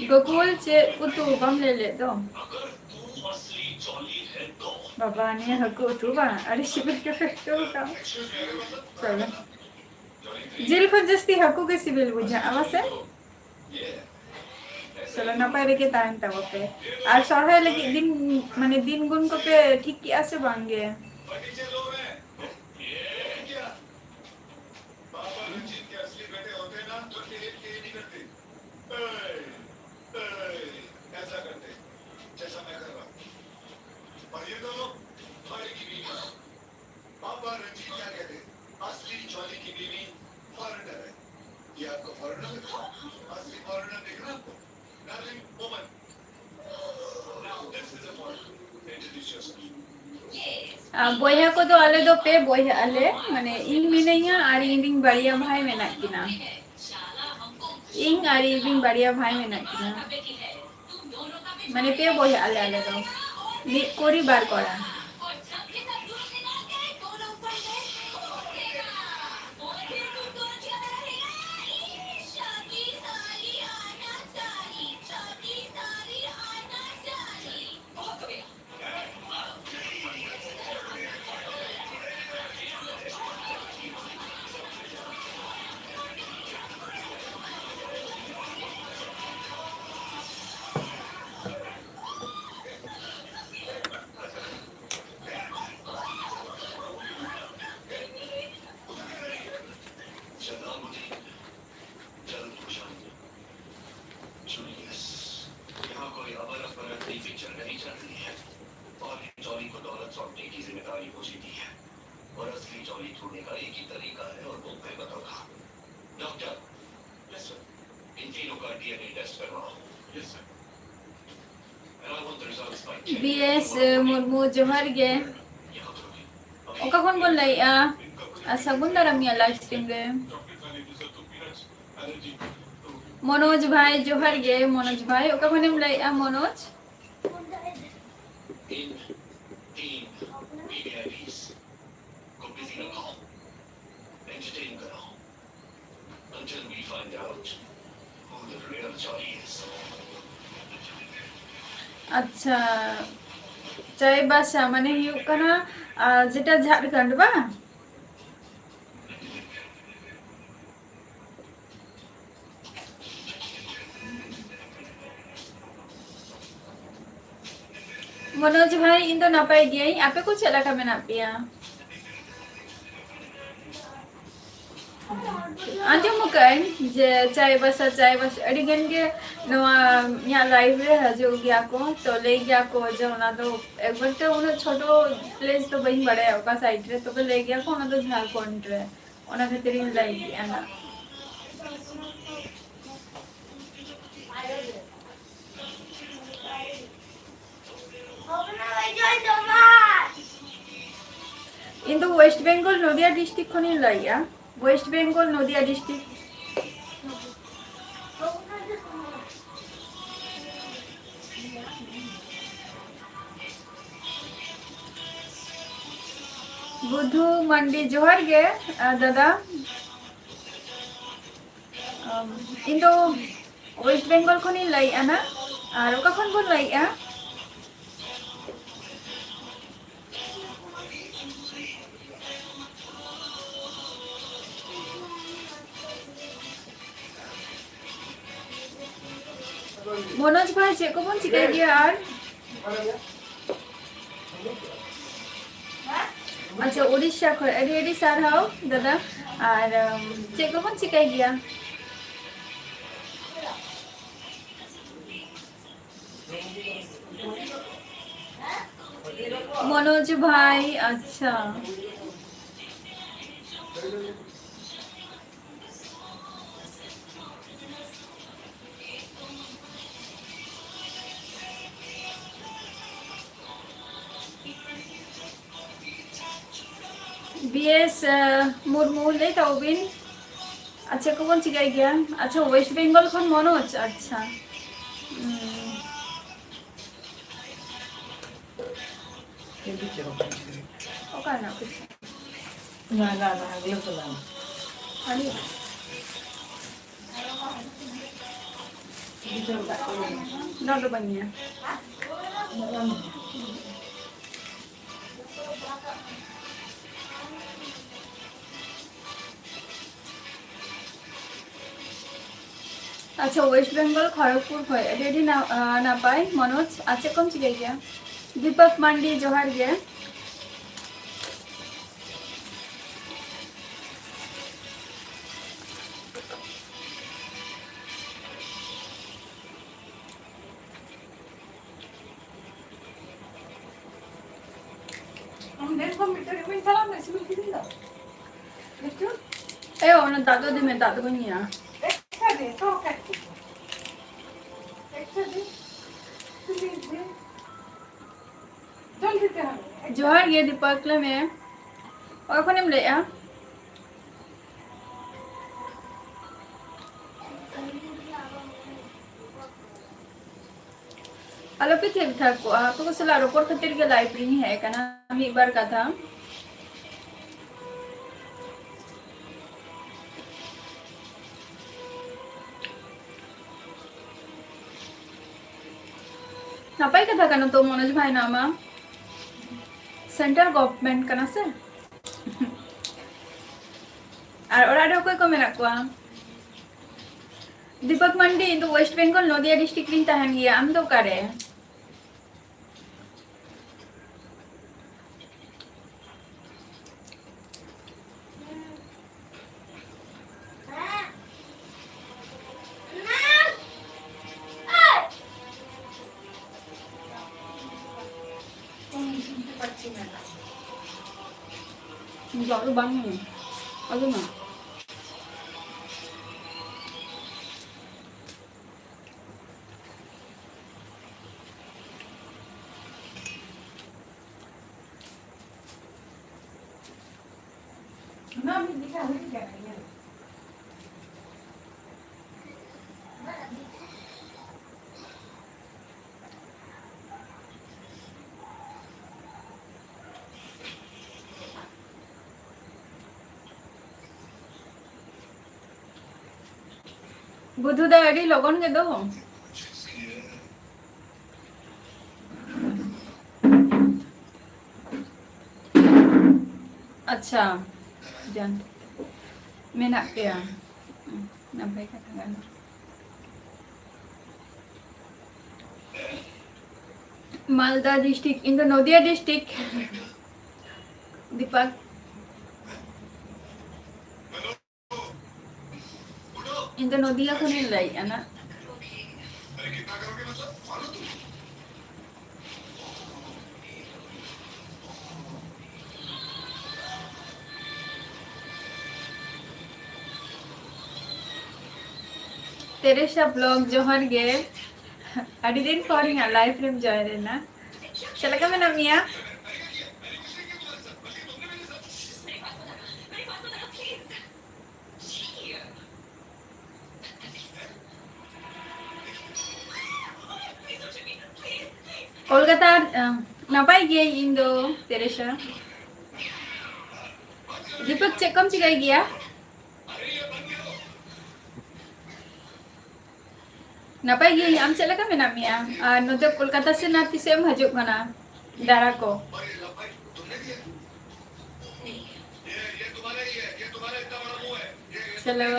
ᱜᱳᱠᱩᱞ, ᱪᱮᱫ ᱩᱛᱩ ᱵᱟᱢ ᱞᱟᱹᱭ ᱞᱮᱫ ᱫᱚ? ᱵᱟᱵᱟ, ᱱᱤᱭᱟᱹ ᱦᱟᱹᱠᱩ ᱩᱛᱩ ᱵᱟᱝ, ᱟᱹᱰᱤ ᱥᱤᱵᱤᱞ ᱜᱮᱯᱮ ᱩᱛᱩ ᱟᱠᱟᱫ᱾ ᱪᱚᱞᱚ᱾ ᱡᱤᱞ ᱠᱷᱚᱱ ᱡᱟᱹᱥᱛᱤ ᱦᱟᱹᱠᱩ ᱜᱮ ᱥᱤᱵᱤᱞ ᱵᱩᱡᱷᱟᱹᱜᱼᱟ, ᱵᱟᱥᱮ? ᱪᱚᱞᱚ, ᱱᱟᱯᱟᱭ ᱨᱮᱜᱮ ᱛᱟᱦᱮᱱ ᱛᱟᱵᱚ ᱯᱮ᱾ ᱟᱨ ᱥᱚᱨᱦᱟᱭ ᱞᱟᱹᱜᱤᱫ ᱫᱤᱱ, ᱢᱟᱱᱮ, ᱫᱤᱱ ᱜᱩᱱ ᱠᱚᱯᱮ ᱴᱷᱤᱠ ᱠᱮᱜᱼᱟ ᱥᱮ ᱵᱟᱝ ᱜᱮ? पापा रंजीत के असली बेटे होते ना, तो ये, ये नहीं करते। ऐसा करते हैं, जैसा मैं कर रहा हूँ। और ये दोनों थाली की बीवी। पापा रंजीत क्या कहते हैं? असली जॉली की बीवी फॉरेनर है। ये आपको फॉरेनर लगता है? असली फॉरेनर दिख रहा आपको? Darling, open. Now this is a foreigner. Introduce yourself. ᱟᱨ ᱵᱚᱭᱦᱟ ᱠᱚᱫᱚ ᱟᱞᱮ ᱫᱚ ᱯᱮ ᱵᱚᱭᱦᱟᱜ ᱟᱞᱮ, ᱢᱟᱱᱮ ᱤᱧ ᱢᱤᱱᱟᱹᱧᱟ ᱟᱨ ᱤᱧ ᱨᱤᱱ ᱵᱟᱨᱭᱟ ᱵᱷᱟᱭ ᱢᱮᱱᱟᱜ ᱠᱤᱱᱟ᱾ ᱤᱧ ᱟᱨ ᱤᱧ ᱨᱤᱱ ᱵᱟᱨᱭᱟ ᱵᱷᱟᱭ ᱢᱮᱱᱟᱜ ᱠᱤᱱᱟ᱾ ᱢᱟᱱᱮ ᱯᱮ ᱵᱚᱭᱦᱟᱜ ᱟᱞᱮ ᱟᱞᱮ ᱫᱚ᱾ ᱢᱤᱫ ᱠᱩᱲᱤ ᱵᱟᱨ ᱠᱚᱲᱟ᱾ जूलियस, यहाँ कोई अबर अबर की पिक्चर नहीं चल रही है। और जॉली को दौलत सौंपने की जिम्मेदारी मुझे दी है। और असली जॉली ढूंढने का एक ही तरीका है, और वो मैं बताऊंगा। Doctor, yes sir. इन तीनों का डीएनए टेस्ट करवाओ। Yes sir. And I want the results by ten। B S Murmu, ᱡᱚᱦᱟᱨ ᱜᱮ᱾ ᱚᱠᱟ ᱠᱷᱚᱱ ᱵᱚᱱ ᱞᱟᱹᱭᱮᱜᱼᱟ? ᱟᱨ ᱥᱟᱹᱜᱩᱱ ᱫᱟᱨᱟᱢ ᱤᱧᱟᱹᱜ ᱞᱟᱭᱤᱵᱷ ᱥᱴᱨᱤᱢ ᱨᱮ᱾ ᱢᱚᱱᱳᱡᱽ ᱵᱷᱟᱭ, ᱡᱚᱦᱟᱨ ᱜᱮ᱾ ᱢᱚᱱᱳᱡᱽ ᱵᱷᱟᱭ, ᱚᱠᱟ ᱠᱷᱚᱱᱮᱢ ᱞᱟᱹᱭᱮᱜᱼᱟ ᱢᱚᱱᱳᱡᱽ? ᱤᱧ team B B I P ᱠᱚ ᱵᱤᱡᱤ ᱨᱟᱠᱷᱟᱣ, entertain ᱠᱟᱨᱟᱣ, until we find out who the real Johnny is. ᱟᱪᱪᱷᱟ, ᱪᱟᱭᱵᱟᱥᱟ ᱢᱟᱱᱮ ᱦᱩᱭᱩᱜ ᱠᱟᱱᱟ, ᱟᱨ ᱡᱮᱴᱟ ᱡᱷᱟᱲᱠᱷᱚᱸᱰ ᱵᱟᱝ? ᱢᱚᱱᱳᱡᱽ ᱵᱷᱟᱭ, ᱤᱧ ᱫᱚ ᱱᱟᱯᱟᱭ ᱜᱤᱭᱟᱹᱧ, ᱟᱯᱮ ᱠᱚ ᱪᱮᱫ ᱞᱮᱠᱟ ᱢᱮᱱᱟᱜ ᱯᱮᱭᱟ? ᱟᱸᱡᱚᱢᱚᱜ ᱠᱟᱹᱧ ᱡᱮ ᱪᱟᱭᱵᱟᱥᱟ, ᱪᱟᱭᱵᱟᱥᱟ ᱟᱹᱰᱤ ᱜᱟᱱ ᱜᱮ ᱱᱚᱣᱟ ᱤᱧᱟᱹᱜ ᱞᱟᱭᱤᱵᱷ ᱨᱮ ᱦᱤᱡᱩᱜ ᱜᱮᱭᱟ ᱠᱚ, ᱛᱚ ᱞᱟᱹᱭ ᱜᱮᱭᱟ ᱠᱚ ᱡᱮ ᱚᱱᱟ ᱫᱚ ᱮᱠᱵᱟᱨ ᱛᱮ ᱩᱱᱟᱹᱜ ᱪᱷᱳᱴᱳ ᱯᱞᱮᱥ ᱫᱚ ᱵᱟᱹᱧ ᱵᱟᱲᱟᱭᱟ ᱚᱠᱟ ᱥᱟᱭᱤᱰ ᱨᱮ, ᱛᱚᱵᱮ ᱞᱟᱹᱭ ᱜᱮᱭᱟ ᱠᱚ ᱚᱱᱟ ᱫᱚ ᱡᱷᱟᱲᱠᱷᱚᱸᱰ ᱨᱮ, ᱚᱱᱟ ᱠᱷᱟᱹᱛᱤᱨ ᱤᱧ ᱞᱟᱹᱭ ᱠᱮᱜᱼᱟ ᱱᱟᱜ᱾ ᱤᱧ ᱫᱚ ᱳᱭᱮᱥᱴ ᱵᱮᱝᱜᱚᱞ ᱱᱚᱫᱤᱭᱟ ᱰᱤᱥᱴᱨᱤᱠᱴ ᱠᱷᱚᱱᱤᱧ ᱞᱟᱹᱭᱮᱜᱼᱟ᱾ ᱳᱭᱮᱥᱴ ᱵᱮᱝᱜᱚᱞ ᱱᱚᱫᱤᱭᱟ ᱰᱤᱥᱴᱨᱤᱠᱴ᱾ ᱵᱩᱫᱷᱩ ᱢᱟᱱᱰᱤ, ᱡᱚᱦᱟᱨ ᱜᱮ, ᱟ, ᱫᱟᱫᱟ᱾ ᱟᱢ, ᱤᱧ ᱫᱚ ᱳᱭᱮᱥᱴ ᱵᱮᱝᱜᱚᱞ ᱠᱷᱚᱱᱤᱧ ᱞᱟᱹᱭᱮᱜᱼᱟ ᱱᱟ᱾ ᱟᱨ ᱚᱠᱟ ᱠᱷᱚᱱ ᱵᱚᱱ ᱞᱟᱹᱭᱮᱜᱼᱟ? ᱢᱚᱱᱳᱡᱽ ᱵᱷᱟᱭ, ᱪᱮᱫ ᱠᱚᱵᱚᱱ ᱪᱤᱠᱟᱹᱭ ᱜᱮᱭᱟ ᱟᱨ? ᱟᱪᱪᱷᱟ, ᱩᱲᱤᱥᱥᱟ ᱠᱷᱚᱱ ᱟᱹᱰᱤ ᱟᱹᱰᱤ ᱥᱟᱨᱦᱟᱣ ᱫᱟᱫᱟ᱾ ᱟᱨ, ᱩᱢ, ᱪᱮᱫ ᱠᱚᱵᱚᱱ ᱪᱤᱠᱟᱹᱭ ᱜᱮᱭᱟ? ᱢᱚᱱᱳᱡᱽ ᱵᱷᱟᱭ, ᱟᱪᱪᱷᱟ᱾ ᱵᱤ ᱮᱥ, ᱟᱸ, ᱢᱩᱨᱢᱩ, ᱞᱟᱹᱭ ᱛᱟᱵᱚ ᱵᱤᱱ᱾ ᱟᱨ ᱪᱮᱫ ᱠᱚᱵᱚᱱ ᱪᱤᱠᱟᱹᱭ ᱜᱮᱭᱟ? ᱟᱪᱪᱷᱟ, ᱳᱭᱮᱥᱴ ᱵᱮᱝᱜᱚᱞ ᱠᱷᱚᱱ ᱢᱚᱱᱳᱡᱽ, ᱟᱪᱪᱷᱟ᱾ ᱦᱩᱸ᱾ ᱚᱠᱟ ᱨᱮᱱᱟᱜ ᱯᱤᱴᱷᱟᱹ? ᱱᱚᱣᱟ, ᱱᱚᱣᱟ, ᱱᱚᱣᱟ, ᱜᱩᱞᱟᱹᱵ ᱡᱟᱢᱩᱱ᱾ ᱟᱹᱰᱤ ᱱᱚᱣᱟ ᱫᱚ ᱵᱟᱹᱧ ᱧᱩᱭᱟ᱾ ᱟᱪᱪᱷᱟ, ᱳᱭᱮᱥᱴ ᱵᱮᱝᱜᱚᱞ ᱠᱷᱚᱲᱚᱜᱽᱯᱩᱨ ᱠᱷᱚᱱ ᱟᱹᱰᱤ ᱟᱹᱰᱤ ᱱᱟ-, ᱟ, ᱱᱟᱯᱟᱭ ᱢᱚᱱᱳᱡᱽ, ᱟᱨ ᱪᱮᱫ ᱠᱚᱢ ᱪᱤᱠᱟᱹᱭ ᱜᱮᱭᱟ? ᱫᱤᱯᱚᱠ ᱢᱟᱱᱰᱤ, ᱡᱚᱦᱟᱨ ᱜᱮ᱾ ᱢᱤᱫᱴᱟᱝ ᱤᱢᱟᱹᱧ ᱛᱟᱞᱟᱝ ᱢᱮ, ᱥᱤᱵᱤᱞ ᱠᱤᱫᱤᱧ ᱫᱚ᱾ ᱵᱤᱴᱩ? ᱮ, ᱚᱱᱟ ᱫᱟᱜ ᱫᱚ ᱤᱫᱤ ᱢᱮ, ᱫᱟᱜ ᱫᱚ ᱵᱟᱹᱧ ᱧᱩᱭᱟ᱾ ᱮᱠᱴᱟ ᱫᱮ, ᱛᱚ ᱠᱟᱹᱴᱤᱡ᱾ ᱮᱠᱴᱟ ᱫᱮ᱾ ᱯᱞᱤᱡ ᱫᱮ᱾ ᱡᱚᱞᱫᱤ ᱛᱮ ᱦᱟᱸᱜ᱾ ᱡᱚᱦᱟᱨ ᱜᱮ ᱫᱤᱯᱚᱠ, ᱞᱟᱹᱭ ᱢᱮ᱾ ᱚᱠᱟ ᱠᱷᱚᱱᱮᱢ ᱞᱟᱹᱭᱮᱜᱼᱟ? ᱟᱞᱚᱯᱮ ᱛᱷᱤᱨ ᱛᱷᱟᱨ ᱠᱚᱜᱼᱟ, ᱟᱯᱮ ᱠᱚ ᱥᱟᱞᱟᱜ ᱨᱚᱯᱚᱲ ᱠᱷᱟᱹᱛᱤᱨ ᱜᱮ live ᱨᱤᱧ ᱦᱮᱡ ᱟᱠᱟᱱᱟ᱾ ᱢᱤᱫ ᱵᱟᱨ ᱠᱟᱛᱷᱟ᱾ ᱱᱟᱯᱟᱭ ᱠᱟᱛᱷᱟ ᱠᱟᱱᱟ ᱛᱚ, ᱢᱚᱱᱳᱡᱽ ᱵᱷᱟᱭ, ᱱᱚᱣᱟ ᱢᱟ central government ᱠᱟᱱᱟ ᱥᱮ᱾ ᱟᱨ ᱚᱲᱟᱜ ᱨᱮ ᱚᱠᱚᱭ ᱠᱚ ᱢᱮᱱᱟᱜ ᱠᱚᱣᱟ? ᱫᱤᱯᱚᱠ ᱢᱟᱱᱰᱤ, ᱤᱧ ᱫᱚ West Bengal, ᱱᱚᱫᱤᱭᱟ district ᱨᱤᱧ ᱛᱟᱦᱮᱱ ᱜᱮᱭᱟ᱾ ᱟᱢ ᱫᱚ ᱚᱠᱟᱨᱮ? ᱡᱚᱜ ᱫᱚ ᱵᱟᱝ ᱧᱟᱢᱟ᱾ ᱟᱹᱜᱩ ᱢᱮ᱾ ᱚᱱᱟ ᱢᱤᱫ ᱡᱚᱠᱷᱟ ᱦᱩᱭ ᱠᱟᱱᱟ, ᱧᱮᱞ᱾ ᱵᱩᱫᱷᱩ ᱫᱟ ᱟᱹᱰᱤ ᱞᱚᱜᱚᱱ ᱜᱮ ᱫᱚ᱾ ᱟᱪᱪᱷᱟ, ᱡᱟᱱ ᱢᱮᱱᱟᱜ ᱯᱮᱭᱟ, ᱱᱟᱯᱟᱭ ᱠᱟᱛᱷᱟ ᱠᱟᱱᱟ᱾ ᱢᱟᱞᱫᱟ district, ᱤᱧ ᱫᱚ ᱱᱚᱫᱤᱭᱟ district᱾ ᱫᱤᱯᱟᱠ, ᱤᱧ ᱫᱚ ᱱᱚᱫᱤᱭᱟ ᱠᱷᱚᱱᱤᱧ ᱞᱟᱹᱭᱮᱫᱼᱟ ᱱᱟ᱾ ᱛᱮᱨᱮᱥᱟ ᱵᱞᱚᱜ, ᱡᱚᱦᱟᱨ ᱜᱮ᱾ ᱟᱹᱰᱤ ᱫᱤᱱ ᱯᱚᱨ ᱤᱧᱟᱹᱜ ᱞᱟᱭᱤᱵᱷ ᱨᱮᱢ ᱡᱚᱭᱮᱱ ᱮᱱᱟ᱾ ᱪᱮᱫ ᱞᱮᱠᱟ ᱢᱮᱱᱟᱜ ᱢᱮᱭᱟ? ᱠᱳᱞᱠᱟᱛᱟ, ᱟᱸ, ᱱᱟᱯᱟᱭ ᱜᱤᱭᱟᱹᱧ ᱤᱧ ᱫᱚ, ᱛᱮᱨᱮᱥᱟ᱾ ᱫᱤᱯᱚᱠ, ᱪᱮᱫ ᱠᱚᱢ ᱪᱤᱠᱟᱹᱭ ᱜᱮᱭᱟ? ᱱᱟᱯᱟᱭ ᱜᱤᱭᱟᱹᱧ, ᱟᱢ ᱪᱮᱫ ᱞᱮᱠᱟ ᱢᱮᱱᱟᱜ ᱢᱮᱭᱟ? ᱟᱨ ᱱᱚᱛᱮ ᱠᱳᱞᱠᱟᱛᱟ ᱥᱮᱫ ᱟᱨ ᱛᱤᱥᱮᱢ ᱦᱤᱡᱩᱜ ᱠᱟᱱᱟ ᱫᱟᱬᱟ ᱠᱚ? ᱪᱚᱞᱚ,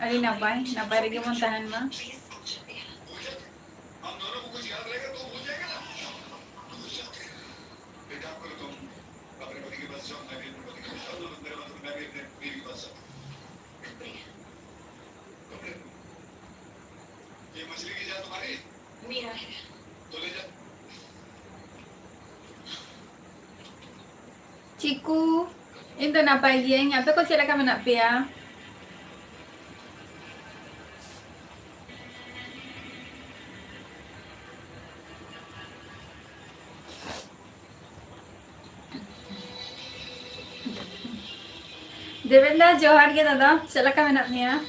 ᱟᱹᱰᱤ ᱱᱟᱯᱟᱭ, ᱱᱟᱯᱟᱭ ᱨᱮᱜᱮ ᱵᱚᱱ ᱛᱟᱦᱮᱱ ᱢᱟ᱾ ᱪᱤᱠᱩ, ᱤᱧ ᱫᱚ ᱱᱟᱯᱟᱭ ᱜᱤᱭᱟᱹᱧ, ᱟᱯᱮ ᱠᱚ ᱪᱮᱫ ᱞᱮᱠᱟ ᱢᱮᱱᱟᱜ ᱯᱮᱭᱟ? ᱫᱮᱵᱮᱱ ᱫᱟ, ᱡᱚᱦᱟᱨ ᱜᱮ ᱫᱟᱫᱟ, ᱪᱮᱫ ᱞᱮᱠᱟ ᱢᱮᱱᱟᱜ ᱢᱮᱭᱟ?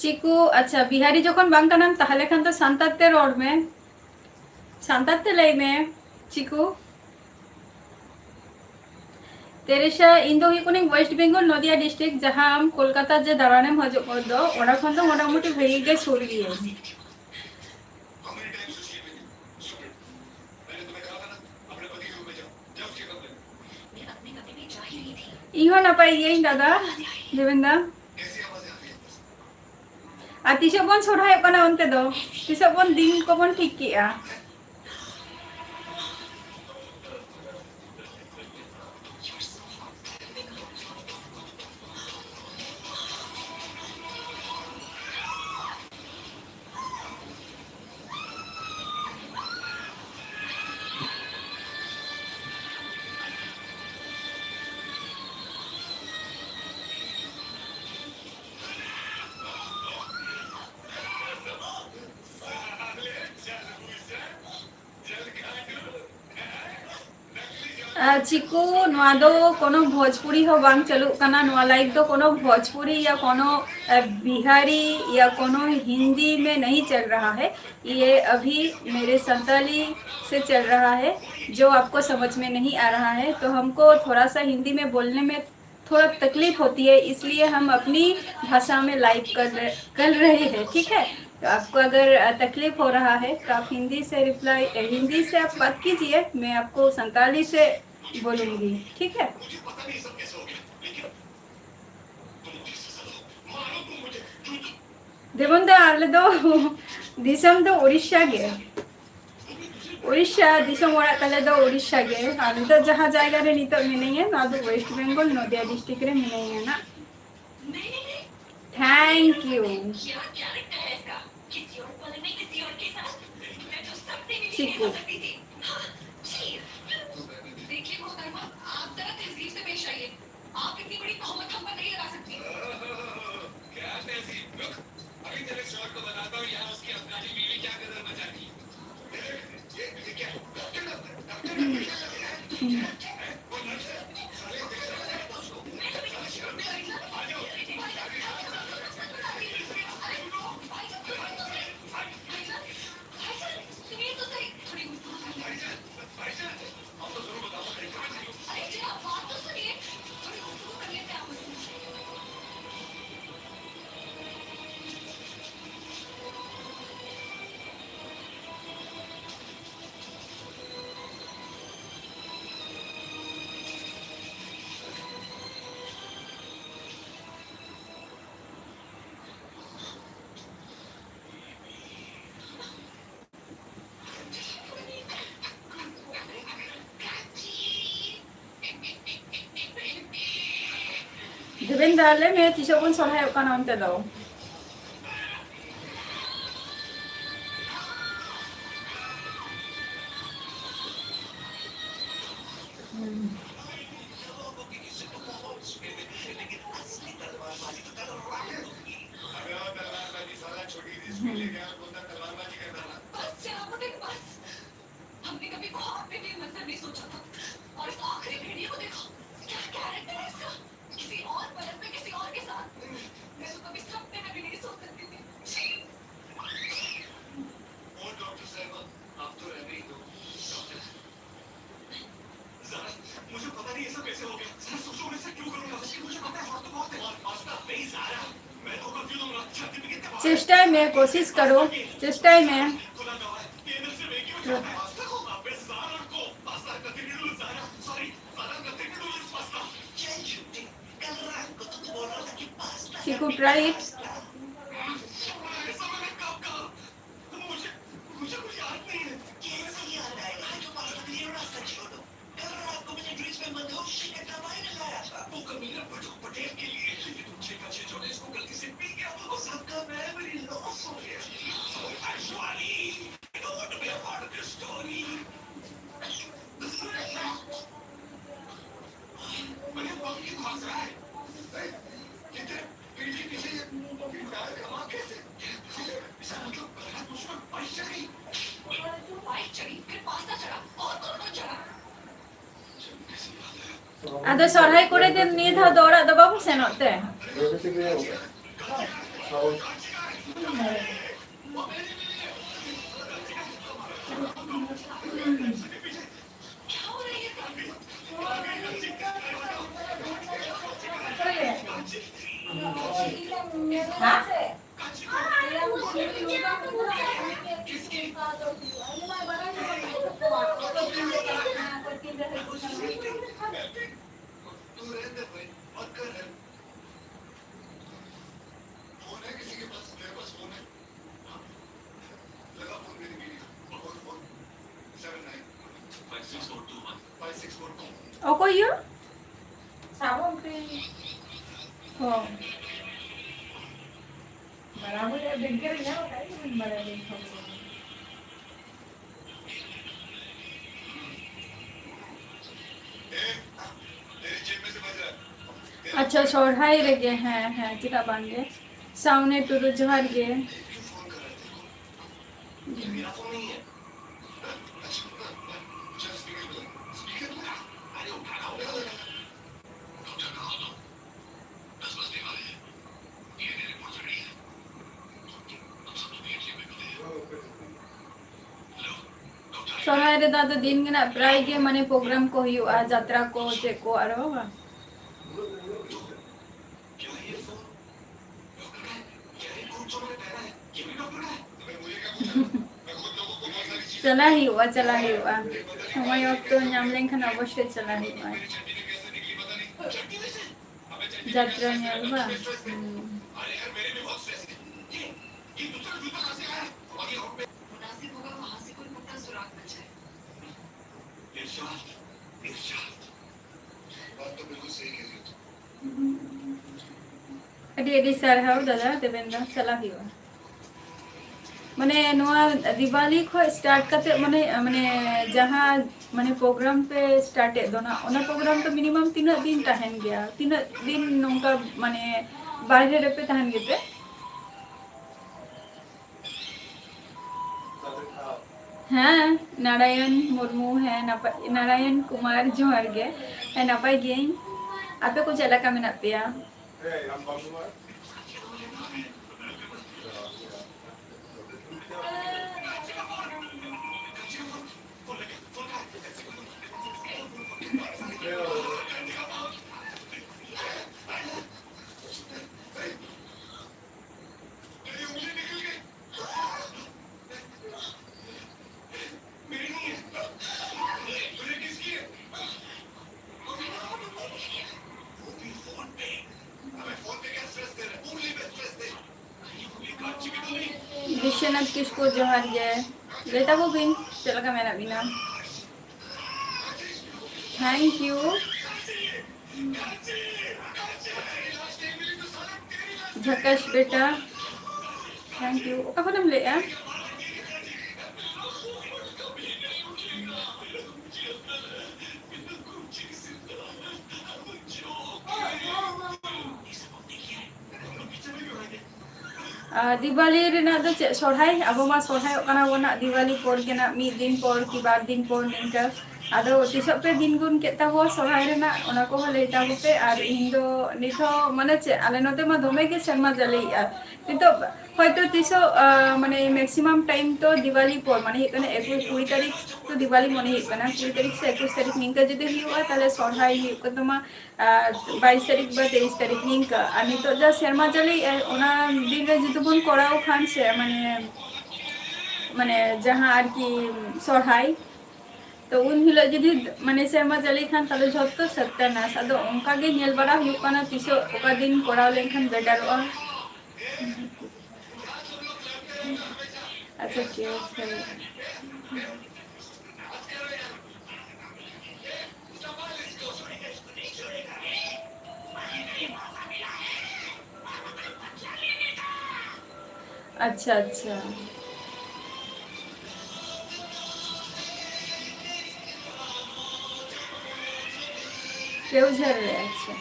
ᱪᱤᱠᱩ, ᱟᱪᱪᱷᱟ, ᱵᱤᱦᱟᱨᱤ ᱡᱚᱠᱷᱚᱱ ᱵᱟᱝ ᱠᱟᱱᱟᱢ, ᱛᱟᱦᱞᱮ ᱠᱷᱟᱱ ᱫᱚ ᱥᱟᱱᱛᱟᱲ ᱛᱮ ᱨᱚᱲ ᱢᱮ, ᱥᱟᱱᱛᱟᱲ ᱛᱮ ᱞᱟᱹᱭ ᱢᱮ, ᱪᱤᱠᱩ᱾ ᱛᱮᱨᱮᱥᱟ, ᱤᱧ ᱫᱚ ᱦᱩᱭᱩᱜ ᱠᱟᱹᱱᱟᱹᱧ ᱳᱭᱮᱥᱴ ᱵᱮᱝᱜᱚᱞ, ᱱᱚᱫᱤᱭᱟ ᱰᱤᱥᱴᱨᱤᱠᱴ, ᱡᱟᱦᱟᱸ ᱟᱢ ᱠᱳᱞᱠᱟᱛᱟ ᱡᱮ ᱫᱟᱬᱟᱱᱮᱢ ᱦᱤᱡᱩᱜ ᱫᱚ, ᱚᱱᱟ ᱠᱷᱚᱱ ᱫᱚ ᱢᱚᱴᱟᱢᱩᱴᱤ ᱵᱷᱟᱹᱜᱤ ᱜᱮ ᱥᱩᱨ ᱜᱤᱭᱟᱹᱧ᱾ ᱤᱧ ᱦᱚᱸ ᱱᱟᱯᱟᱭ ᱜᱤᱭᱟᱹᱧ ᱫᱟᱫᱟ, ᱫᱮᱵᱮᱱ ᱫᱟ᱾ ᱟᱨ ᱛᱤᱥᱚᱜ ᱵᱚᱱ ᱥᱚᱨᱦᱟᱭᱚᱜ ᱠᱟᱱᱟ ᱚᱱᱛᱮ ᱫᱚ? ᱛᱤᱥᱚᱜ ᱵᱚᱱ ᱫᱤᱱ ᱠᱚᱵᱚᱱ ᱴᱷᱤᱠ ᱠᱮᱜᱼᱟ? ᱪᱤᱠᱩ, ᱱᱚᱣᱟ ᱫᱚ ᱠᱳᱱᱳ ᱵᱷᱳᱡᱽᱯᱩᱨᱤ ᱦᱚᱸ ᱵᱟᱝ ᱪᱟᱹᱞᱩᱜ ᱠᱟᱱᱟ᱾ ᱱᱚᱣᱟ ᱞᱟᱭᱤᱵᱷ ᱫᱚ ᱠᱳᱱᱳ ᱵᱷᱳᱡᱽᱯᱩᱨᱤ ᱭᱟ ᱠᱳᱱᱳ ᱵᱤᱦᱟᱨᱤ ᱭᱟ ᱠᱳᱱᱳ ᱦᱤᱱᱫᱤ ᱢᱮ ᱱᱟᱦᱤ ᱪᱟᱞ ᱨᱟᱦᱟ ᱦᱮ᱾ ᱭᱮ ᱟᱵᱷᱤ ᱢᱮᱨᱮ ᱥᱟᱱᱛᱟᱞᱤ ᱥᱮ ᱪᱟᱞ ᱨᱟᱦᱟ ᱦᱮ, ᱡᱳ ᱟᱯᱠᱳ ᱥᱟᱢᱟᱡᱽ ᱢᱮ ᱱᱟᱦᱤ ᱟ ᱨᱟᱦᱟ ᱦᱮ, ᱛᱳ ᱦᱟᱢᱠᱳ ᱛᱷᱳᱨᱟ ᱥᱟ ᱦᱤᱱᱫᱤ ᱢᱮ ᱵᱳᱞᱱᱮ ᱢᱮ ᱛᱷᱳᱨᱟ ᱛᱟᱠᱞᱤᱯᱷ ᱦᱳᱛᱤ ᱦᱮ, ᱤᱥᱞᱤᱭᱮ ᱦᱟᱢ ᱟᱯᱱᱤ ᱵᱷᱟᱥᱟ ᱢᱮ ᱞᱟᱭᱤᱵᱷ ᱠᱟᱨ ᱨᱮ ᱠᱟᱨ ᱨᱟᱦᱮ ᱦᱮ, ᱴᱷᱤᱠ ᱦᱮ? ᱛᱳ ᱟᱯᱠᱳ ᱟᱜᱟᱨ ᱛᱟᱠᱞᱤᱯᱷ ᱦᱳ ᱨᱟᱦᱟ ᱦᱮ ᱛᱳ ᱟᱯ ᱦᱤᱱᱫᱤ ᱥᱮ ᱨᱤᱯᱞᱟᱭ ᱦᱤᱱᱫᱤ ᱥᱮ ᱟᱯ ᱵᱟᱛ ᱠᱤᱡᱤᱭᱮ, ᱢᱮ ᱟᱯᱠᱳ ᱥᱟᱱᱛᱟᱞᱤ ᱥᱮ ᱵᱳᱞᱩᱝᱜᱤ, ᱴᱷᱤᱠ ᱦᱮ? ᱫᱮᱵᱚᱱ ᱫᱟ, ᱟᱞᱮ ᱫᱚ ᱫᱤᱥᱚᱢ ᱫᱚ ᱩᱲᱤᱥᱥᱟ ᱜᱮ᱾ ᱩᱲᱤᱥᱥᱟ ᱫᱤᱥᱚᱢ ᱚᱲᱟᱜ ᱛᱟᱞᱮ ᱫᱚ ᱩᱲᱤᱥᱥᱟ ᱜᱮ᱾ ᱟᱨ ᱱᱤᱛᱚᱜ ᱡᱟᱦᱟᱸ ᱡᱟᱭᱜᱟ ᱨᱮ ᱱᱤᱛᱚᱜ ᱢᱤᱱᱟᱹᱧᱟ, ᱱᱚᱣᱟ ᱫᱚ ᱳᱭᱮᱥᱴ ᱵᱮᱝᱜᱚᱞ, ᱱᱚᱫᱤᱭᱟ ᱰᱤᱥᱴᱨᱤᱠᱴ ᱨᱮ ᱢᱤᱱᱟᱹᱧᱟ ᱱᱟᱜ᱾ Thank you. ᱪᱤᱠᱩ᱾ ᱫᱮᱵᱮᱱ ᱫᱟ, ᱞᱟᱹᱭ ᱢᱮ, ᱛᱤᱥᱚᱜ ᱵᱚᱱ ᱥᱚᱨᱦᱟᱭᱚᱜ ᱠᱟᱱᱟ ᱚᱱᱛᱮ ᱫᱚ? ᱪᱮᱥᱴᱟᱭ ᱢᱮ, ᱠᱳᱥᱤᱥ ᱠᱟᱨᱳ, ᱪᱮᱥᱴᱟᱭ ᱢᱮ᱾ She could try it. ᱟᱫᱚ ᱥᱚᱨᱦᱟᱭ ᱠᱚᱨᱮ ᱫᱚ ᱱᱤᱭᱟᱹ ᱫᱷᱟᱣ ᱫᱚ ᱚᱲᱟᱜ ᱫᱚ ᱵᱟᱵᱚ ᱥᱮᱱᱚᱜ ᱛᱮ? ᱚᱠᱚᱭ ᱭᱳ? ᱥᱟᱵᱚᱱ ᱯᱮ᱾ ᱚ᱾ ᱢᱟᱨᱟᱝ ᱵᱩᱨᱩ ᱵᱤᱜᱽᱜᱟᱱ ᱧᱟᱢ ᱟᱠᱟᱫ ᱜᱮ, ᱵᱟᱹᱧ ᱵᱟᱲᱟᱭᱟ ᱱᱤᱛ ᱦᱚᱸ᱾ ᱟᱪᱪᱷᱟ, ᱥᱚᱨᱦᱟᱭ ᱨᱮᱜᱮ, ᱦᱮᱸ, ᱦᱮᱸ, ᱪᱮᱫᱟᱜ ᱵᱟᱝ ᱜᱮ? ᱥᱟᱣᱱᱮ ᱴᱩᱰᱩ, ᱡᱚᱦᱟᱨ ᱜᱮ᱾ ᱥᱚᱨᱦᱟᱭ ᱨᱮᱫᱚ ᱟᱫᱚ ᱫᱤᱱ ᱜᱮ ᱱᱟᱜ ᱯᱨᱟᱭ ᱜᱮ ᱢᱟᱱᱮ ᱯᱨᱳᱜᱨᱟᱢ ᱠᱚ ᱦᱩᱭᱩᱜᱼᱟ, ᱡᱟᱛᱨᱟ ᱠᱚ, ᱪᱮᱫ ᱠᱚ ᱟᱨᱚ, ᱵᱟᱝ? ᱪᱟᱞᱟᱜ ᱦᱩᱭᱩᱜᱼᱟ, ᱪᱟᱞᱟᱜ ᱦᱩᱭᱩᱜᱼᱟ᱾ ᱥᱚᱢᱚᱭ ᱚᱠᱛᱚ ᱧᱟᱢ ᱞᱮᱱᱠᱷᱟᱱ ᱚᱵᱚᱥᱥᱳᱭ ᱪᱟᱞᱟᱜ ᱦᱩᱭᱩᱜᱼᱟ᱾ ᱡᱟᱛᱨᱟ ᱧᱮᱞ ᱵᱟᱝ? ᱦᱩᱸ᱾ ᱟᱹᱰᱤ ᱟᱹᱰᱤ ᱥᱟᱨᱦᱟᱣ ᱫᱟᱫᱟ ᱫᱮᱵᱮᱱ ᱫᱟ, ᱪᱟᱞᱟᱜ ᱦᱩᱭᱩᱜᱼᱟ᱾ ᱢᱟᱱᱮ ᱱᱚᱣᱟ ᱫᱤᱣᱟᱞᱤ ᱠᱷᱚᱡ start ᱠᱟᱛᱮ ᱢᱟᱱᱮ, ᱢᱟᱱᱮ ᱡᱟᱦᱟᱸ ᱢᱟᱱᱮ program ᱯᱮ start ᱮᱫ ᱫᱚ ᱱᱟᱜ, ᱚᱱᱟ program ᱫᱚ minimum ᱛᱤᱱᱟᱹᱜ ᱫᱤᱱ ᱛᱟᱦᱮᱱ ᱜᱮᱭᱟ? ᱛᱤᱱᱟᱹᱜ ᱫᱤᱱ ᱱᱚᱝᱠᱟ ᱢᱟᱱᱮ ᱵᱟᱭᱨᱮ ᱨᱮᱯᱮ ᱛᱟᱦᱮᱱ ᱜᱮᱛᱮ? ᱦᱮᱸ, ᱱᱟᱨᱟᱭᱚᱱ ᱢᱩᱨᱢᱩ, ᱦᱮᱸ, ᱱᱟᱯᱟᱭ, ᱱᱟᱨᱟᱭᱚᱱ ᱠᱩᱢᱟᱨ, ᱡᱚᱦᱟᱨ ᱜᱮ᱾ ᱦᱮᱸ, ᱱᱟᱯᱟᱭ ᱜᱤᱭᱟᱹᱧ᱾ ᱟᱯᱮ ᱠᱚ ᱪᱮᱫ ᱞᱮᱠᱟ ᱢᱮᱱᱟᱜ ᱯᱮᱭᱟ? ᱵᱤᱥᱥᱚᱱᱟᱛᱷ ᱠᱤᱥᱠᱩ, ᱡᱚᱦᱟᱨ ᱜᱮ᱾ ᱞᱟᱹᱭ ᱛᱟᱵᱚ ᱵᱤᱱ, ᱪᱮᱫ ᱞᱮᱠᱟ ᱢᱮᱱᱟᱜ ᱵᱤᱱᱟ? Thank you. ᱡᱷᱟᱠᱟᱥ ᱵᱮᱴᱟ, thank you. ᱚᱠᱟ ᱠᱷᱚᱱᱮᱢ ᱞᱟᱹᱭᱮᱜᱼᱟ? ᱟᱨ ᱫᱤᱣᱟᱞᱤ ᱨᱮᱱᱟᱜ ᱫᱚ ᱪᱮᱫ, ᱥᱚᱨᱦᱟᱭ? ᱟᱵᱚ ᱢᱟ ᱥᱚᱨᱦᱟᱭᱚᱜ ᱠᱟᱱᱟ ᱵᱚᱱ ᱱᱟᱜ, ᱫᱤᱣᱟᱞᱤ ᱯᱚᱨ ᱜᱮ ᱱᱟᱜ, ᱢᱤᱫ ᱫᱤᱱ ᱯᱚᱨ ᱠᱤ ᱵᱟᱨ ᱫᱤᱱ ᱯᱚᱨ ᱱᱤᱝᱠᱟᱹ᱾ ᱟᱫᱚ ᱛᱤᱥᱚᱜ ᱯᱮ ᱫᱤᱱ ᱜᱩᱱ ᱠᱮᱫ ᱛᱟᱵᱚ ᱥᱚᱨᱦᱟᱭ ᱨᱮᱱᱟᱜ, ᱚᱱᱟ ᱠᱚᱦᱚᱸ ᱞᱟᱹᱭ ᱛᱟᱵᱚ ᱯᱮ᱾ ᱟᱨ ᱤᱧ ᱫᱚ ᱱᱤᱛ ᱦᱚᱸ ᱢᱟᱱᱮ ᱪᱮᱫ, ᱟᱞᱮ ᱱᱚᱛᱮ ᱢᱟ ᱫᱚᱢᱮ ᱜᱮ ᱥᱮᱨᱢᱟ ᱡᱟᱹᱞᱤᱭᱮᱜᱼᱟ᱾ ᱱᱤᱛᱚᱜ ᱦᱚᱭᱛᱳ ᱛᱤᱥᱚᱜ, ᱟᱸ, ᱢᱟᱱᱮ maximum time ᱛᱚ ᱫᱤᱣᱟᱞᱤ ᱯᱚᱨ, ᱢᱟᱱᱮ ᱦᱩᱭᱩᱜ ᱠᱟᱱᱟ ᱮᱠᱩᱥ, ᱠᱩᱲᱤ ᱛᱟᱹᱨᱤᱠᱷ ᱛᱚ ᱫᱤᱣᱟᱞᱤ ᱢᱚᱱᱮ ᱦᱩᱭᱩᱜ ᱠᱟᱱᱟ, ᱠᱩᱲᱤ ᱛᱟᱹᱨᱤᱠᱷ ᱥᱮ ᱮᱠᱩᱥ ᱛᱟᱹᱨᱤᱠᱷ ᱱᱤᱝᱠᱟᱹ ᱡᱩᱫᱤ ᱦᱩᱭᱩᱜᱼᱟ, ᱛᱟᱦᱞᱮ ᱥᱚᱨᱦᱟᱭ ᱦᱩᱭᱩᱜ ᱠᱟᱱ ᱛᱟᱢᱟ ᱟᱨ ᱵᱟᱭᱤᱥ ᱛᱟᱹᱨᱤᱠᱷ ᱵᱟ ᱛᱮᱭᱤᱥ ᱛᱟᱹᱨᱤᱠᱷ ᱱᱤᱝᱠᱟᱹ᱾ ᱟᱨ ᱱᱤᱛᱚᱜ ᱡᱟ ᱥᱮᱨᱢᱟ ᱡᱟᱹᱞᱤ, ᱮ, ᱚᱱᱟ ᱫᱤᱱ ᱨᱮ ᱡᱩᱫᱤ ᱵᱚᱱ ᱠᱚᱨᱟᱣ ᱠᱷᱟᱱ ᱥᱮ, ᱢᱟᱱᱮ, ᱢᱟᱱᱮ ᱡᱟᱦᱟᱸ ᱟᱨᱠᱤ ᱥᱚᱨᱦᱟᱭ, ᱛᱚ ᱩᱱ ᱦᱤᱞᱳᱜ ᱡᱩᱫᱤ ᱢᱟᱱᱮ ᱥᱮᱨᱢᱟ ᱡᱟᱹᱲᱤ ᱠᱷᱟᱱ, ᱛᱟᱦᱞᱮ ᱡᱷᱚᱛᱚ ᱥᱟᱛᱛᱟᱱᱟᱥ᱾ ᱟᱫᱚ ᱚᱱᱠᱟ ᱜᱮ ᱧᱮᱞ ᱵᱟᱲᱟ ᱦᱩᱭᱩᱜ ᱠᱟᱱᱟ, ᱛᱤᱥᱚᱜ ᱚᱠᱟ ᱫᱤᱱ ᱠᱚᱨᱟᱣ ᱞᱮᱱᱠᱷᱟᱱ ᱵᱮᱴᱟᱨᱚᱜᱼᱟ᱾ ᱟᱪᱪᱷᱟ, ᱴᱷᱤᱠ ᱟᱪᱷᱮ᱾ ᱟᱪᱪᱷᱟ, ᱟᱪᱪᱷᱟ᱾ ᱠᱮᱣᱡᱷᱟᱲ ᱨᱮ, ᱟᱪᱪᱷᱟ᱾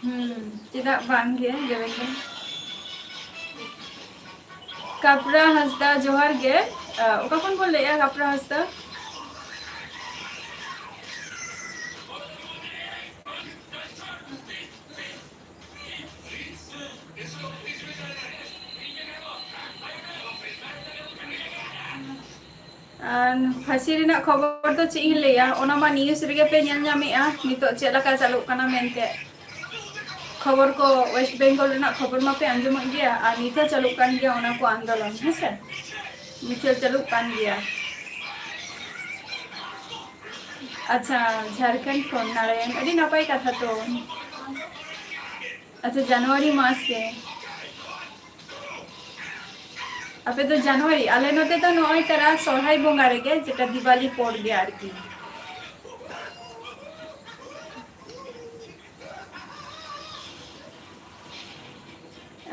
ᱦᱩᱸ, ᱪᱮᱫᱟᱜ ᱵᱟᱝ ᱜᱮ, ᱨᱮᱵᱮᱱ ᱜᱮ᱾ ᱠᱟᱯᱨᱟ ᱦᱟᱸᱥᱫᱟ, ᱡᱚᱦᱟᱨ ᱜᱮ᱾ ᱟ, ᱚᱠᱟ ᱠᱷᱚᱱ ᱵᱚᱱ ᱞᱟᱹᱭᱮᱜᱼᱟ, ᱠᱟᱯᱨᱟ ᱦᱟᱸᱥᱫᱟ? ᱟᱨ ᱯᱷᱟᱹᱥᱤ ᱨᱮᱱᱟᱜ ᱠᱷᱚᱵᱚᱨ ᱫᱚ ᱪᱮᱫ ᱤᱧ ᱞᱟᱹᱭᱟ, ᱚᱱᱟ ᱢᱟ news ᱨᱮᱜᱮ ᱯᱮ ᱧᱮᱞ ᱧᱟᱢᱮᱜᱼᱟ ᱱᱤᱛᱚᱜ ᱪᱮᱫ ᱞᱮᱠᱟ ᱪᱟᱹᱞᱩᱜ ᱠᱟᱱᱟ ᱢᱮᱱᱛᱮ᱾ ᱠᱷᱚᱵᱚᱨ ᱠᱚ, West Bengal ᱨᱮᱱᱟᱜ ᱠᱷᱚᱵᱚᱨ ᱢᱟᱯᱮ ᱟᱸᱡᱚᱢᱮᱫ ᱜᱮᱭᱟ, ᱟᱨ ᱱᱤᱛ ᱦᱚᱸ ᱪᱟᱹᱞᱩᱜ ᱠᱟᱱ ᱜᱮᱭᱟ ᱚᱱᱟ ᱠᱚ ᱟᱱᱫᱳᱞᱚᱱ, ᱦᱮᱸᱥᱮ? ᱢᱤᱪᱷᱟᱹ ᱪᱟᱹᱞᱩᱜ ᱠᱟᱱ ᱜᱮᱭᱟ᱾ ᱟᱪᱪᱷᱟ, ᱡᱷᱟᱲᱠᱷᱚᱸᱰ ᱠᱷᱚᱱ ᱱᱟᱨᱟᱭᱚᱱ, ᱟᱹᱰᱤ ᱱᱟᱯᱟᱭ ᱠᱟᱛᱷᱟ ᱛᱚ᱾ ᱟᱪᱪᱷᱟ, ᱡᱟᱱᱩᱣᱟᱨᱤ ᱢᱟᱥ ᱨᱮ᱾ ᱟᱯᱮ ᱫᱚ ᱡᱟᱱᱩᱣᱟᱨᱤ? ᱟᱞᱮ ᱱᱚᱛᱮ ᱫᱚ ᱱᱚᱜᱼᱚᱭ ᱛᱟᱨᱟ ᱥᱚᱨᱦᱟᱭ ᱵᱚᱸᱜᱟ ᱨᱮᱜᱮ, ᱡᱮᱴᱟ ᱫᱤᱣᱟᱞᱤ ᱯᱚᱨ ᱜᱮ ᱟᱨᱠᱤ᱾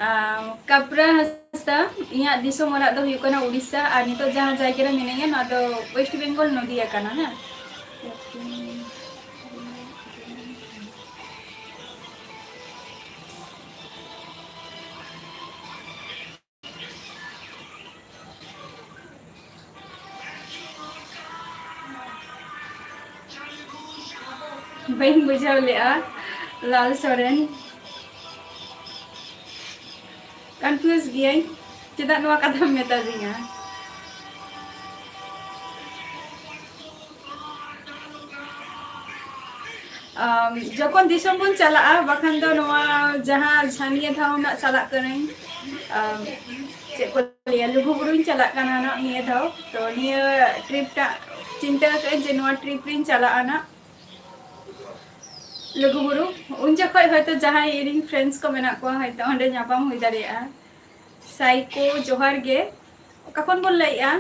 ᱟᱢ, ᱠᱟᱯᱨᱟ ᱦᱟᱸᱥᱫᱟ, ᱤᱧᱟᱹᱜ ᱫᱤᱥᱚᱢ ᱚᱲᱟᱜ ᱫᱚ ᱦᱩᱭᱩᱜ ᱠᱟᱱᱟ ᱩᱲᱤᱥᱥᱟ, ᱟᱨ ᱱᱤᱛᱚᱜ ᱡᱟᱦᱟᱸ ᱡᱟᱭᱜᱟ ᱨᱮ ᱢᱤᱱᱟᱹᱧᱟ, ᱱᱚᱣᱟ ᱫᱚ West Bengal, ᱱᱚᱫᱤᱭᱟ ᱠᱟᱱᱟ, ᱦᱮᱸ᱾ ᱵᱟᱹᱧ ᱵᱩᱡᱷᱟᱹᱣ ᱞᱮᱜᱼᱟ, ᱞᱟᱞ ᱥᱚᱨᱮᱱ᱾ Confuse ᱜᱤᱭᱟᱹᱧ, ᱪᱮᱫᱟᱜ ᱱᱚᱣᱟ ᱠᱟᱛᱷᱟᱢ ᱢᱮᱛᱟ ᱫᱤᱧᱟ? ᱟᱢ, ᱡᱚᱠᱷᱚᱱ ᱫᱤᱥᱚᱢ ᱵᱚᱱ ᱪᱟᱞᱟᱜᱼᱟ, ᱵᱟᱠᱷᱟᱱ ᱫᱚ ᱱᱚᱣᱟ ᱡᱟᱦᱟᱸ, ᱡᱟᱦᱟᱸ ᱱᱤᱭᱟᱹ ᱫᱷᱟᱣ ᱱᱟᱜ ᱪᱟᱞᱟᱜ ᱠᱟᱹᱱᱟᱹᱧ, ᱟᱢ, ᱪᱮᱫ ᱠᱚ ᱞᱟᱹᱭᱟ, ᱞᱩᱜᱩᱵᱩᱨᱩᱧ ᱪᱟᱞᱟᱜ ᱠᱟᱱᱟ ᱱᱟᱜ ᱱᱤᱭᱟᱹ ᱫᱷᱟᱣ᱾ ᱛᱚ ᱱᱤᱭᱟᱹ ᱴᱨᱤᱯ ᱴᱟᱜ ᱪᱤᱱᱛᱟᱹ ᱟᱠᱟᱫᱟᱹᱧ ᱡᱮ ᱱᱚᱣᱟ ᱴᱨᱤᱯ ᱨᱤᱧ ᱪᱟᱞᱟᱜᱼᱟ ᱱᱟᱜ ᱞᱩᱜᱩᱵᱩᱨᱩ᱾ ᱩᱱ ᱡᱚᱠᱷᱚᱡ ᱦᱚᱭᱛᱳ ᱡᱟᱦᱟᱸᱭ ᱤᱧ ᱨᱮᱱ ᱯᱷᱨᱮᱱᱰᱥ ᱠᱚ ᱢᱮᱱᱟᱜ ᱠᱚᱣᱟ, ᱦᱚᱭᱛᱳ ᱚᱸᱰᱮ ᱧᱟᱯᱟᱢ ᱦᱩᱭ ᱫᱟᱲᱮᱭᱟᱜᱼᱟ᱾ ᱥᱟᱭᱠᱳ, ᱡᱚᱦᱟᱨ ᱜᱮ᱾ ᱚᱠᱟ ᱠᱷᱚᱱ ᱵᱚᱱ ᱞᱟᱹᱭᱮᱜᱼᱟ?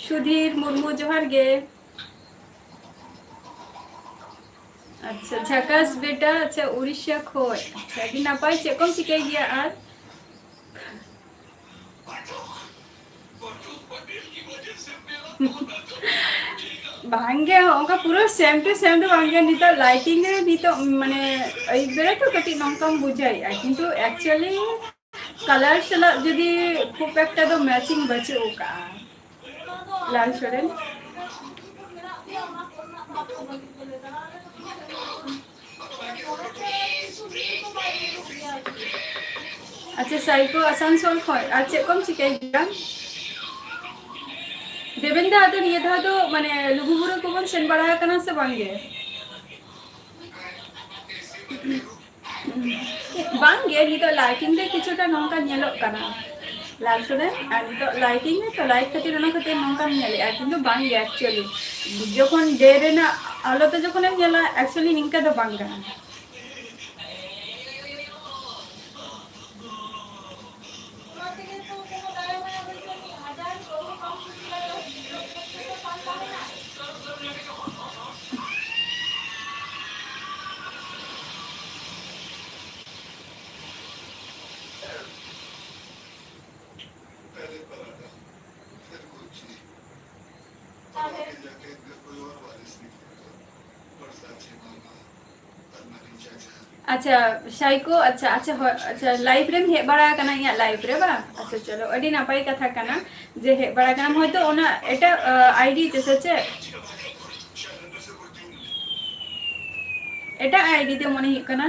ᱥᱩᱫᱷᱤᱨ ᱢᱩᱨᱢᱩ, ᱡᱚᱦᱟᱨ ᱜᱮ᱾ ᱟᱪᱪᱷᱟ, ᱡᱷᱟᱠᱟᱥ ᱵᱮᱴᱟ, ᱟᱪᱪᱷᱟ, ᱩᱲᱤᱥᱥᱟ ᱠᱷᱚᱡ᱾ ᱟᱪᱪᱷᱟ, ᱟᱹᱰᱤ ᱱᱟᱯᱟᱭ᱾ ᱪᱮᱫ ᱠᱚᱢ ᱪᱤᱠᱟᱹᱭ ᱜᱮᱭᱟ ᱟᱨ? ᱵᱟᱝᱜᱮ, ᱚᱱᱠᱟ ᱯᱩᱨᱟᱹ ᱥᱮᱢ ᱴᱩ ᱥᱮᱢ ᱫᱚ ᱵᱟᱝᱜᱮ᱾ ᱱᱤᱛᱚᱜ ᱞᱟᱭᱴᱤᱝ ᱨᱮ ᱱᱤᱛᱚᱜ, ᱢᱟᱱᱮ, ᱟᱹᱭᱩᱵ ᱵᱮᱲᱟ ᱛᱚ ᱠᱟᱹᱴᱤᱡ ᱱᱚᱝᱠᱟᱢ ᱵᱩᱡᱷᱟᱹᱣᱮᱫᱼᱟ, ᱠᱤᱱᱛᱩ ᱮᱠᱪᱩᱭᱮᱞᱤ ᱠᱟᱞᱟᱨ ᱥᱟᱞᱟᱜ ᱡᱩᱫᱤ ᱠᱷᱩᱵ ᱮᱠᱴᱟ ᱫᱚ ᱢᱮᱪᱤᱝ ᱵᱟᱹᱪᱩᱜ ᱟᱠᱟᱜᱼᱟ᱾ ᱞᱟᱞ ᱥᱚᱨᱮᱱ᱾ ᱟᱪᱪᱷᱟ, ᱥᱟᱭᱠᱳ ᱟᱥᱟᱱᱥᱳᱞ ᱠᱷᱚᱱ᱾ ᱟᱨ ᱪᱮᱫ ᱠᱚᱢ ᱪᱤᱠᱟᱹᱭ ᱜᱮᱭᱟ? ᱫᱮᱵᱮᱱ ᱫᱟ, ᱟᱫᱚ ᱱᱤᱭᱟᱹ ᱫᱷᱟᱣ ᱫᱚ, ᱢᱟᱱᱮ, ᱞᱩᱜᱩᱵᱩᱨᱩ ᱠᱚᱵᱚᱱ ᱥᱮᱱ ᱵᱟᱲᱟ ᱟᱠᱟᱱᱟ ᱥᱮ ᱵᱟᱝ ᱜᱮ? ᱵᱟᱝ ᱜᱮ, ᱱᱤᱛᱚᱜ ᱞᱟᱭᱴᱤᱝ ᱨᱮ ᱠᱤᱪᱷᱩᱴᱟ ᱱᱚᱝᱠᱟ ᱧᱮᱞᱚᱜ ᱠᱟᱱᱟ ᱞᱟᱞ ᱥᱚᱨᱮᱱ, ᱟᱨ ᱱᱤᱛᱚᱜ ᱞᱟᱭᱴᱤᱝ ᱨᱮ ᱛᱚ, ᱞᱟᱭᱤᱴ ᱠᱷᱟᱹᱛᱤᱨ ᱚᱱᱟ ᱠᱷᱟᱹᱛᱤᱨ ᱱᱚᱝᱠᱟᱢ ᱧᱮᱞᱮᱜᱼᱟ, ᱠᱤᱱᱛᱩ ᱵᱟᱝ ᱜᱮ ᱮᱠᱪᱩᱭᱮᱞᱤ᱾ ᱡᱚᱠᱷᱚᱱ ᱰᱮ ᱨᱮᱱᱟᱜ ᱟᱞᱚ ᱛᱮ ᱡᱚᱠᱷᱚᱱᱮᱢ ᱧᱮᱞᱟ, ᱮᱠᱪᱩᱭᱮᱞᱤ ᱱᱤᱝᱠᱟ ᱫᱚ ᱵᱟᱝ ᱠᱟᱱᱟ᱾ ᱟᱪᱪᱷᱟ, ᱥᱟᱭᱠᱳ, ᱟᱪᱪᱷᱟ, ᱟᱪᱪᱷᱟ, ᱦᱳᱭ, ᱟᱪᱪᱷᱟ, ᱞᱟᱭᱤᱵᱷ ᱨᱮᱢ ᱦᱮᱡ ᱵᱟᱲᱟ ᱟᱠᱟᱱᱟ ᱤᱧᱟᱹᱜ ᱞᱟᱭᱤᱵᱷ ᱨᱮ, ᱵᱟᱝ? ᱟᱪᱪᱷᱟ, ᱪᱚᱞᱚ, ᱟᱹᱰᱤ ᱱᱟᱯᱟᱭ ᱠᱟᱛᱷᱟ ᱠᱟᱱᱟ ᱡᱮ ᱦᱮᱡ ᱵᱟᱲᱟ ᱟᱠᱟᱱᱟᱢ, ᱦᱚᱭᱛᱳ ᱚᱱᱟ ᱮᱴᱟᱜ, ᱟ, ᱟᱭᱰᱤ ᱛᱮ ᱥᱮ ᱪᱮᱫ? ᱮᱴᱟᱜ ᱟᱭᱰᱤ ᱛᱮ ᱢᱚᱱᱮ ᱦᱩᱭᱩᱜ ᱠᱟᱱᱟ᱾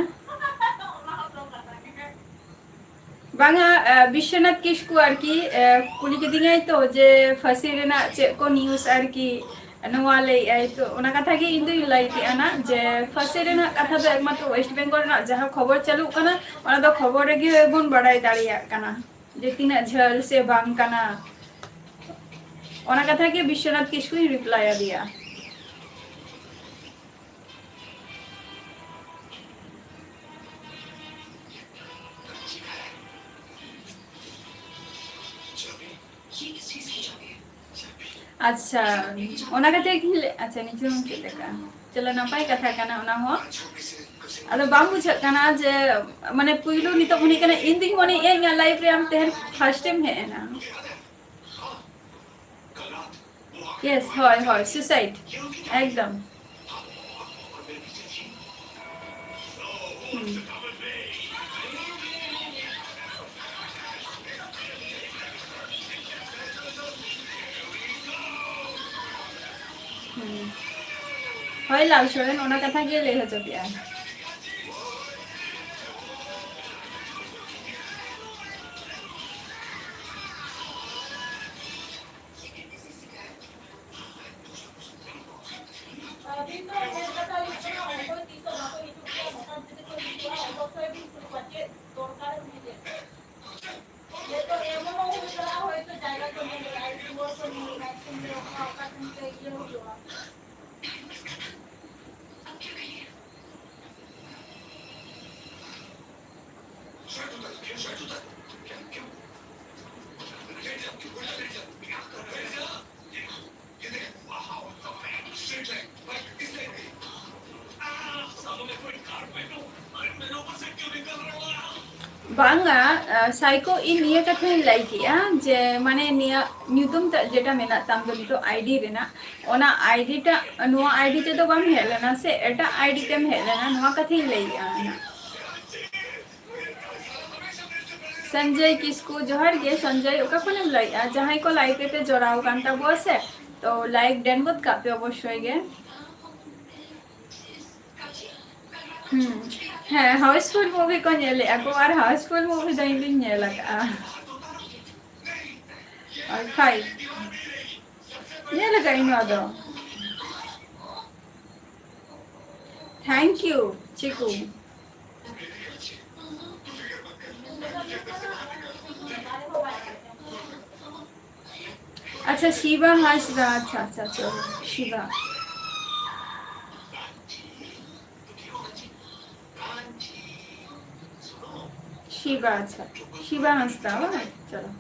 ᱵᱟᱝᱟ, ᱟ, ᱵᱤᱥᱥᱚᱱᱟᱛᱷ ᱠᱤᱥᱠᱩ ᱟᱨᱠᱤ, ᱟ, ᱠᱩᱞᱤ ᱠᱤᱫᱤᱧᱟᱭ ᱛᱚ ᱡᱮ ᱯᱷᱟᱹᱥᱤ ᱨᱮᱱᱟᱜ ᱪᱮᱫ ᱠᱚ ᱱᱤᱭᱩᱡᱽ ᱟᱨᱠᱤ, ᱱᱚᱣᱟ ᱞᱟᱹᱭᱮᱜᱼᱟᱭ ᱛᱚ, ᱚᱱᱟ ᱠᱟᱛᱷᱟ ᱜᱮ ᱤᱧ ᱫᱩᱧ ᱞᱟᱹᱭ ᱠᱮᱜᱼᱟ ᱱᱟ, ᱡᱮ ᱯᱷᱟᱹᱥᱤ ᱨᱮᱱᱟᱜ ᱠᱟᱛᱷᱟ ᱫᱚ ᱮᱠᱢᱟᱛᱨᱚ ᱳᱭᱮᱥᱴ ᱵᱮᱝᱜᱚᱞ ᱨᱮᱱᱟᱜ ᱡᱟᱦᱟᱸ ᱠᱷᱚᱵᱚᱨ ᱪᱟᱹᱞᱩᱜ ᱠᱟᱱᱟ, ᱚᱱᱟ ᱫᱚ ᱠᱷᱚᱵᱚᱨ ᱨᱮᱜᱮ ᱵᱚᱱ ᱵᱟᱲᱟᱭ ᱫᱟᱲᱮᱭᱟᱜ ᱠᱟᱱᱟ ᱡᱮ ᱛᱤᱱᱟᱹᱜ ᱡᱷᱟᱹᱞ ᱥᱮ ᱵᱟᱝ ᱠᱟᱱᱟ᱾ ᱚᱱᱟ ᱠᱟᱛᱷᱟ ᱜᱮ ᱵᱤᱥᱥᱚᱱᱟᱛᱷ ᱠᱤᱥᱠᱩᱧ ᱨᱤᱯᱞᱟᱭ ᱟᱫᱮᱭᱟ᱾ ᱟᱪᱪᱷᱟ, ᱚᱱᱟ ᱠᱟᱛᱮ ᱜᱮ ᱞᱮ-, ᱟᱪᱪᱷᱟ, ᱱᱤᱡᱮ ᱦᱚᱸ ᱪᱮᱫ ᱞᱮᱠᱟ? ᱪᱚᱞᱚ, ᱱᱟᱯᱟᱭ ᱠᱟᱛᱷᱟ ᱠᱟᱱᱟ ᱚᱱᱟ ᱦᱚᱸ᱾ ᱟᱫᱚ ᱵᱟᱝ ᱵᱩᱡᱷᱟᱹᱜ ᱠᱟᱱᱟ ᱡᱮ, ᱢᱟᱱᱮ, ᱯᱩᱭᱞᱩ ᱱᱤᱛᱚᱜ ᱢᱚᱱᱮ ᱠᱟᱱᱟ, ᱤᱧ ᱫᱩᱧ ᱢᱚᱱᱮᱭᱮᱫᱼᱟ ᱤᱧᱟᱹᱜ life ᱨᱮ ᱟᱢ ᱛᱮᱦᱮᱧ first time ᱦᱮᱡ ᱮᱱᱟ᱾ Yes, ᱦᱳᱭ, ᱦᱳᱭ, suicide, ᱮᱠᱫᱚᱢ᱾ ᱦᱩᱸ᱾ ᱦᱩᱸ᱾ ᱦᱳᱭ, ᱞᱟᱞ ᱥᱚᱨᱮᱱ ᱚᱱᱟ ᱠᱟᱛᱷᱟ ᱜᱮ ᱞᱟᱹᱭ ᱦᱚᱪᱚ ᱠᱮᱜᱼᱟᱭ᱾ ᱵᱟᱝᱟ, ᱟᱸ, ᱥᱟᱭᱠᱳ, ᱤᱧ ᱱᱤᱭᱟᱹ ᱠᱟᱛᱷᱟᱧ ᱞᱟᱹᱭ ᱠᱮᱜᱼᱟ ᱡᱮ, ᱢᱟᱱᱮ, ᱱᱤᱭᱟᱹ ᱧᱩᱛᱩᱢ ᱛᱮ ᱡᱮᱴᱟ ᱢᱮᱱᱟᱜ ᱛᱟᱢ ᱫᱚ ᱱᱤᱛᱚᱜ ID ᱨᱮᱱᱟᱜ, ᱚᱱᱟ ID ᱴᱟᱜ ᱱᱚᱣᱟ ID ᱛᱮᱫᱚ ᱵᱟᱢ ᱦᱮᱡ ᱞᱮᱱᱟ ᱥᱮ, ᱮᱴᱟᱜ ID ᱛᱮᱢ ᱦᱮᱡ ᱞᱮᱱᱟ, ᱱᱚᱣᱟ ᱠᱟᱛᱷᱟᱧ ᱞᱟᱹᱭᱮᱜᱼᱟ ᱱᱟᱜ᱾ ᱥᱚᱧᱡᱚᱭ ᱠᱤᱥᱠᱩ, ᱡᱚᱦᱟᱨ ᱜᱮ᱾ ᱥᱚᱧᱡᱚᱭ, ᱚᱠᱟ ᱠᱷᱚᱱᱮᱢ ᱞᱟᱹᱭᱮᱜᱼᱟ? ᱡᱟᱦᱟᱸᱭ ᱠᱚ live ᱨᱮᱯᱮ ᱡᱚᱲᱟᱣ ᱟᱠᱟᱱ ᱛᱟᱵᱚᱣᱟ ᱥᱮ, ᱛᱚ like ᱰᱮᱱ ᱜᱚᱫ ᱠᱟᱜ ᱯᱮ ᱚᱵᱚᱥᱥᱳᱭ ᱜᱮ᱾ ᱦᱩᱸ᱾ ᱦᱮᱸ, Housefull movie ᱠᱚ ᱧᱮᱞᱮᱜᱼᱟ ᱠᱚ, ᱟᱨ Housefull movie ᱫᱚ ᱤᱧ ᱫᱩᱧ ᱧᱮᱞ ᱟᱠᱟᱜᱼᱟ᱾ ᱟᱨ five᱾ ᱧᱮᱞ ᱟᱠᱟᱫ ᱤᱧ ᱱᱚᱣᱟ ᱫᱚ᱾ Thank you, Chiku. अच्छा, शिवा हांसदा। अच्छा, अच्छा, चलो, शिवा। शिवा, अच्छा, शिवा हांसदा, ᱵᱟᱝ? ᱪᱚᱞᱚ᱾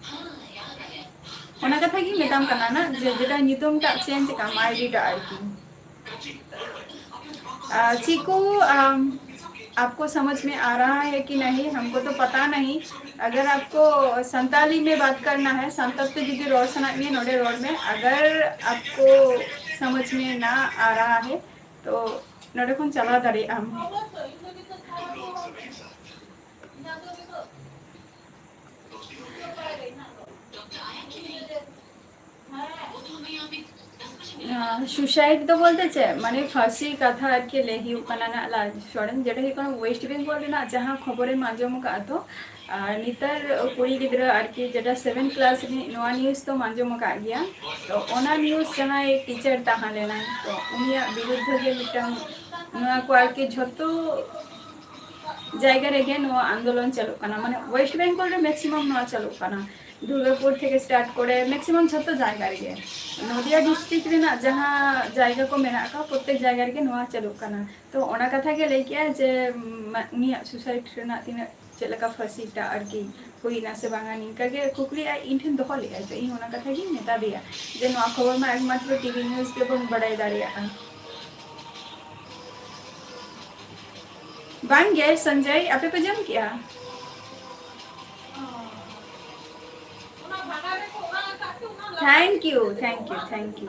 ᱚᱱᱟ ᱠᱟᱛᱷᱟ ᱜᱤᱧ ᱢᱮᱛᱟᱢ ᱠᱟᱱᱟ ᱱᱟ, ᱡᱮ ᱡᱮᱴᱟ ᱧᱩᱛᱩᱢ ᱴᱟᱜ change ᱠᱟᱜ ᱢᱟ, ᱟᱭᱰᱤ ᱴᱟᱜ ᱟᱨᱠᱤ᱾ आ, चीकू, अम, आपको समझ में आ रहा है कि नहीं, हमको तो पता नहीं। अगर आपको संताली में बात करना है, ᱥᱟᱱᱛᱟᱲ ᱛᱮ ᱡᱩᱫᱤ ᱨᱚᱲ ᱥᱟᱱᱟᱭᱮᱫ ᱢᱮᱭᱟ, ᱱᱚᱰᱮ ᱨᱚᱲ ᱢᱮ᱾ अगर आपको समझ में ना आ रहा है, तो ᱱᱚᱰᱮ ᱠᱷᱚᱱ ᱪᱟᱞᱟᱣ ᱫᱟᱲᱮᱭᱟᱜ ᱟᱢ᱾ ᱥᱩᱥᱟᱭᱤᱰ ᱫᱚ ᱵᱚᱞᱛᱮ ᱪᱮᱫ, ᱢᱟᱱᱮ ᱯᱷᱟᱹᱥᱤ ᱠᱟᱛᱷᱟ ᱟᱨᱠᱤ ᱞᱟᱹᱭ ᱦᱩᱭᱩᱜ ᱠᱟᱱᱟ ᱱᱟᱜ ᱞᱟᱡ ᱥᱚᱲᱮᱱ, ᱡᱮᱴᱟ ᱦᱩᱭᱩᱜ ᱠᱟᱱᱟ ᱳᱭᱮᱥᱴ ᱵᱮᱝᱜᱚᱞ ᱨᱮᱱᱟᱜ ᱡᱟᱦᱟᱸ ᱠᱷᱚᱵᱚᱨᱮᱢ ᱟᱸᱡᱚᱢ ᱟᱠᱟᱫ ᱫᱚ, ᱟᱨ ᱱᱮᱛᱟᱨ ᱠᱩᱲᱤ ᱜᱤᱫᱽᱨᱟᱹ ᱟᱨᱠᱤ ᱡᱮᱴᱟ ᱥᱮᱵᱷᱮᱱ ᱠᱞᱟᱥ ᱨᱤᱱᱤᱡ, ᱱᱚᱣᱟ ᱱᱤᱭᱩᱡᱽ ᱫᱚᱢ ᱟᱸᱡᱚᱢ ᱟᱠᱟᱫ ᱜᱮᱭᱟ᱾ ᱛᱚ ᱚᱱᱟ ᱱᱤᱭᱩᱡᱽ ᱡᱟᱦᱟᱸᱭ ᱴᱤᱪᱟᱨ ᱛᱟᱦᱮᱸ ᱞᱮᱱᱟᱭ, ᱛᱚ ᱩᱱᱤᱭᱟᱜ ᱵᱤᱨᱩᱫᱽᱫᱷᱚ ᱜᱮ ᱢᱤᱫᱴᱟᱝ ᱱᱚᱣᱟ ᱠᱚ ᱟᱨᱠᱤ ᱡᱷᱚᱛᱚ ᱡᱟᱭᱜᱟ ᱨᱮᱜᱮ ᱱᱚᱣᱟ ᱟᱱᱫᱳᱞᱚᱱ ᱪᱟᱹᱞᱩᱜ ᱠᱟᱱᱟ, ᱢᱟᱱᱮ ᱳᱭᱮᱥᱴ ᱵᱮᱝᱜᱚᱞ ᱨᱮ ᱢᱮᱠᱥᱤᱢᱟᱢ ᱱᱚᱣᱟ ᱪᱟᱹᱞᱩᱜ ᱠᱟᱱᱟ, ᱫᱩᱨᱜᱟᱯᱩᱨ ᱛᱷᱮᱠᱮ ᱥᱴᱟᱨᱴ ᱠᱚᱨᱮ ᱢᱮᱠᱥᱤᱢᱟᱢ ᱡᱷᱚᱛᱚ ᱡᱟᱭᱜᱟ ᱨᱮᱜᱮ, ᱱᱚᱫᱤᱭᱟ ᱰᱤᱥᱴᱨᱤᱠᱴ ᱨᱮᱱᱟᱜ ᱡᱟᱦᱟᱸ ᱡᱟᱭᱜᱟ ᱠᱚ ᱢᱮᱱᱟᱜ ᱟᱠᱟᱫ ᱯᱨᱚᱛᱮᱠ ᱡᱟᱭᱜᱟ ᱨᱮᱜᱮ ᱱᱚᱣᱟ ᱪᱟᱹᱞᱩᱜ ᱠᱟᱱᱟ᱾ ᱛᱚ ᱚᱱᱟ ᱠᱟᱛᱷᱟ ᱜᱮ ᱞᱟᱹᱭ ᱠᱮᱜᱼᱟ ᱡᱮ, ᱩᱢ, ᱩᱱᱤᱭᱟᱜ ᱥᱩᱥᱟᱭᱤᱰ ᱨᱮᱱᱟᱜ ᱛᱤᱱᱟᱹᱜ ᱪᱮᱫ ᱞᱮᱠᱟ ᱯᱷᱟᱹᱥᱤᱴᱟ ᱟᱨᱠᱤ ᱦᱩᱭᱱᱟ ᱥᱮ ᱵᱟᱝᱟ, ᱱᱤᱝᱠᱟ ᱜᱮ ᱠᱩᱠᱞᱤ ᱟᱡ ᱤᱧ ᱴᱷᱮᱱ ᱫᱚᱦᱚ ᱞᱮᱜᱼᱟᱭ᱾ ᱛᱚ ᱤᱧ ᱚᱱᱟ ᱠᱟᱛᱷᱟ ᱜᱤᱧ ᱢᱮᱛᱟ ᱫᱮᱭᱟ ᱡᱮ ᱱᱚᱣᱟ ᱠᱷᱚᱵᱚᱨ ᱢᱟ ᱮᱠᱢᱟᱛᱨᱚ ᱴᱤᱵᱷᱤ ᱱᱤᱭᱩᱡᱽ ᱜᱮᱵᱚᱱ ᱵᱟᱲᱟᱭ ᱫᱟᱲᱮᱭᱟᱜᱼᱟ᱾ ᱵᱟᱝ ᱜᱮ ᱥᱚᱧᱡᱚᱭ, ᱟᱯᱮ ᱯᱮ ᱡᱚᱢ ᱠᱮᱜᱼᱟ? Thank you, thank you, thank you.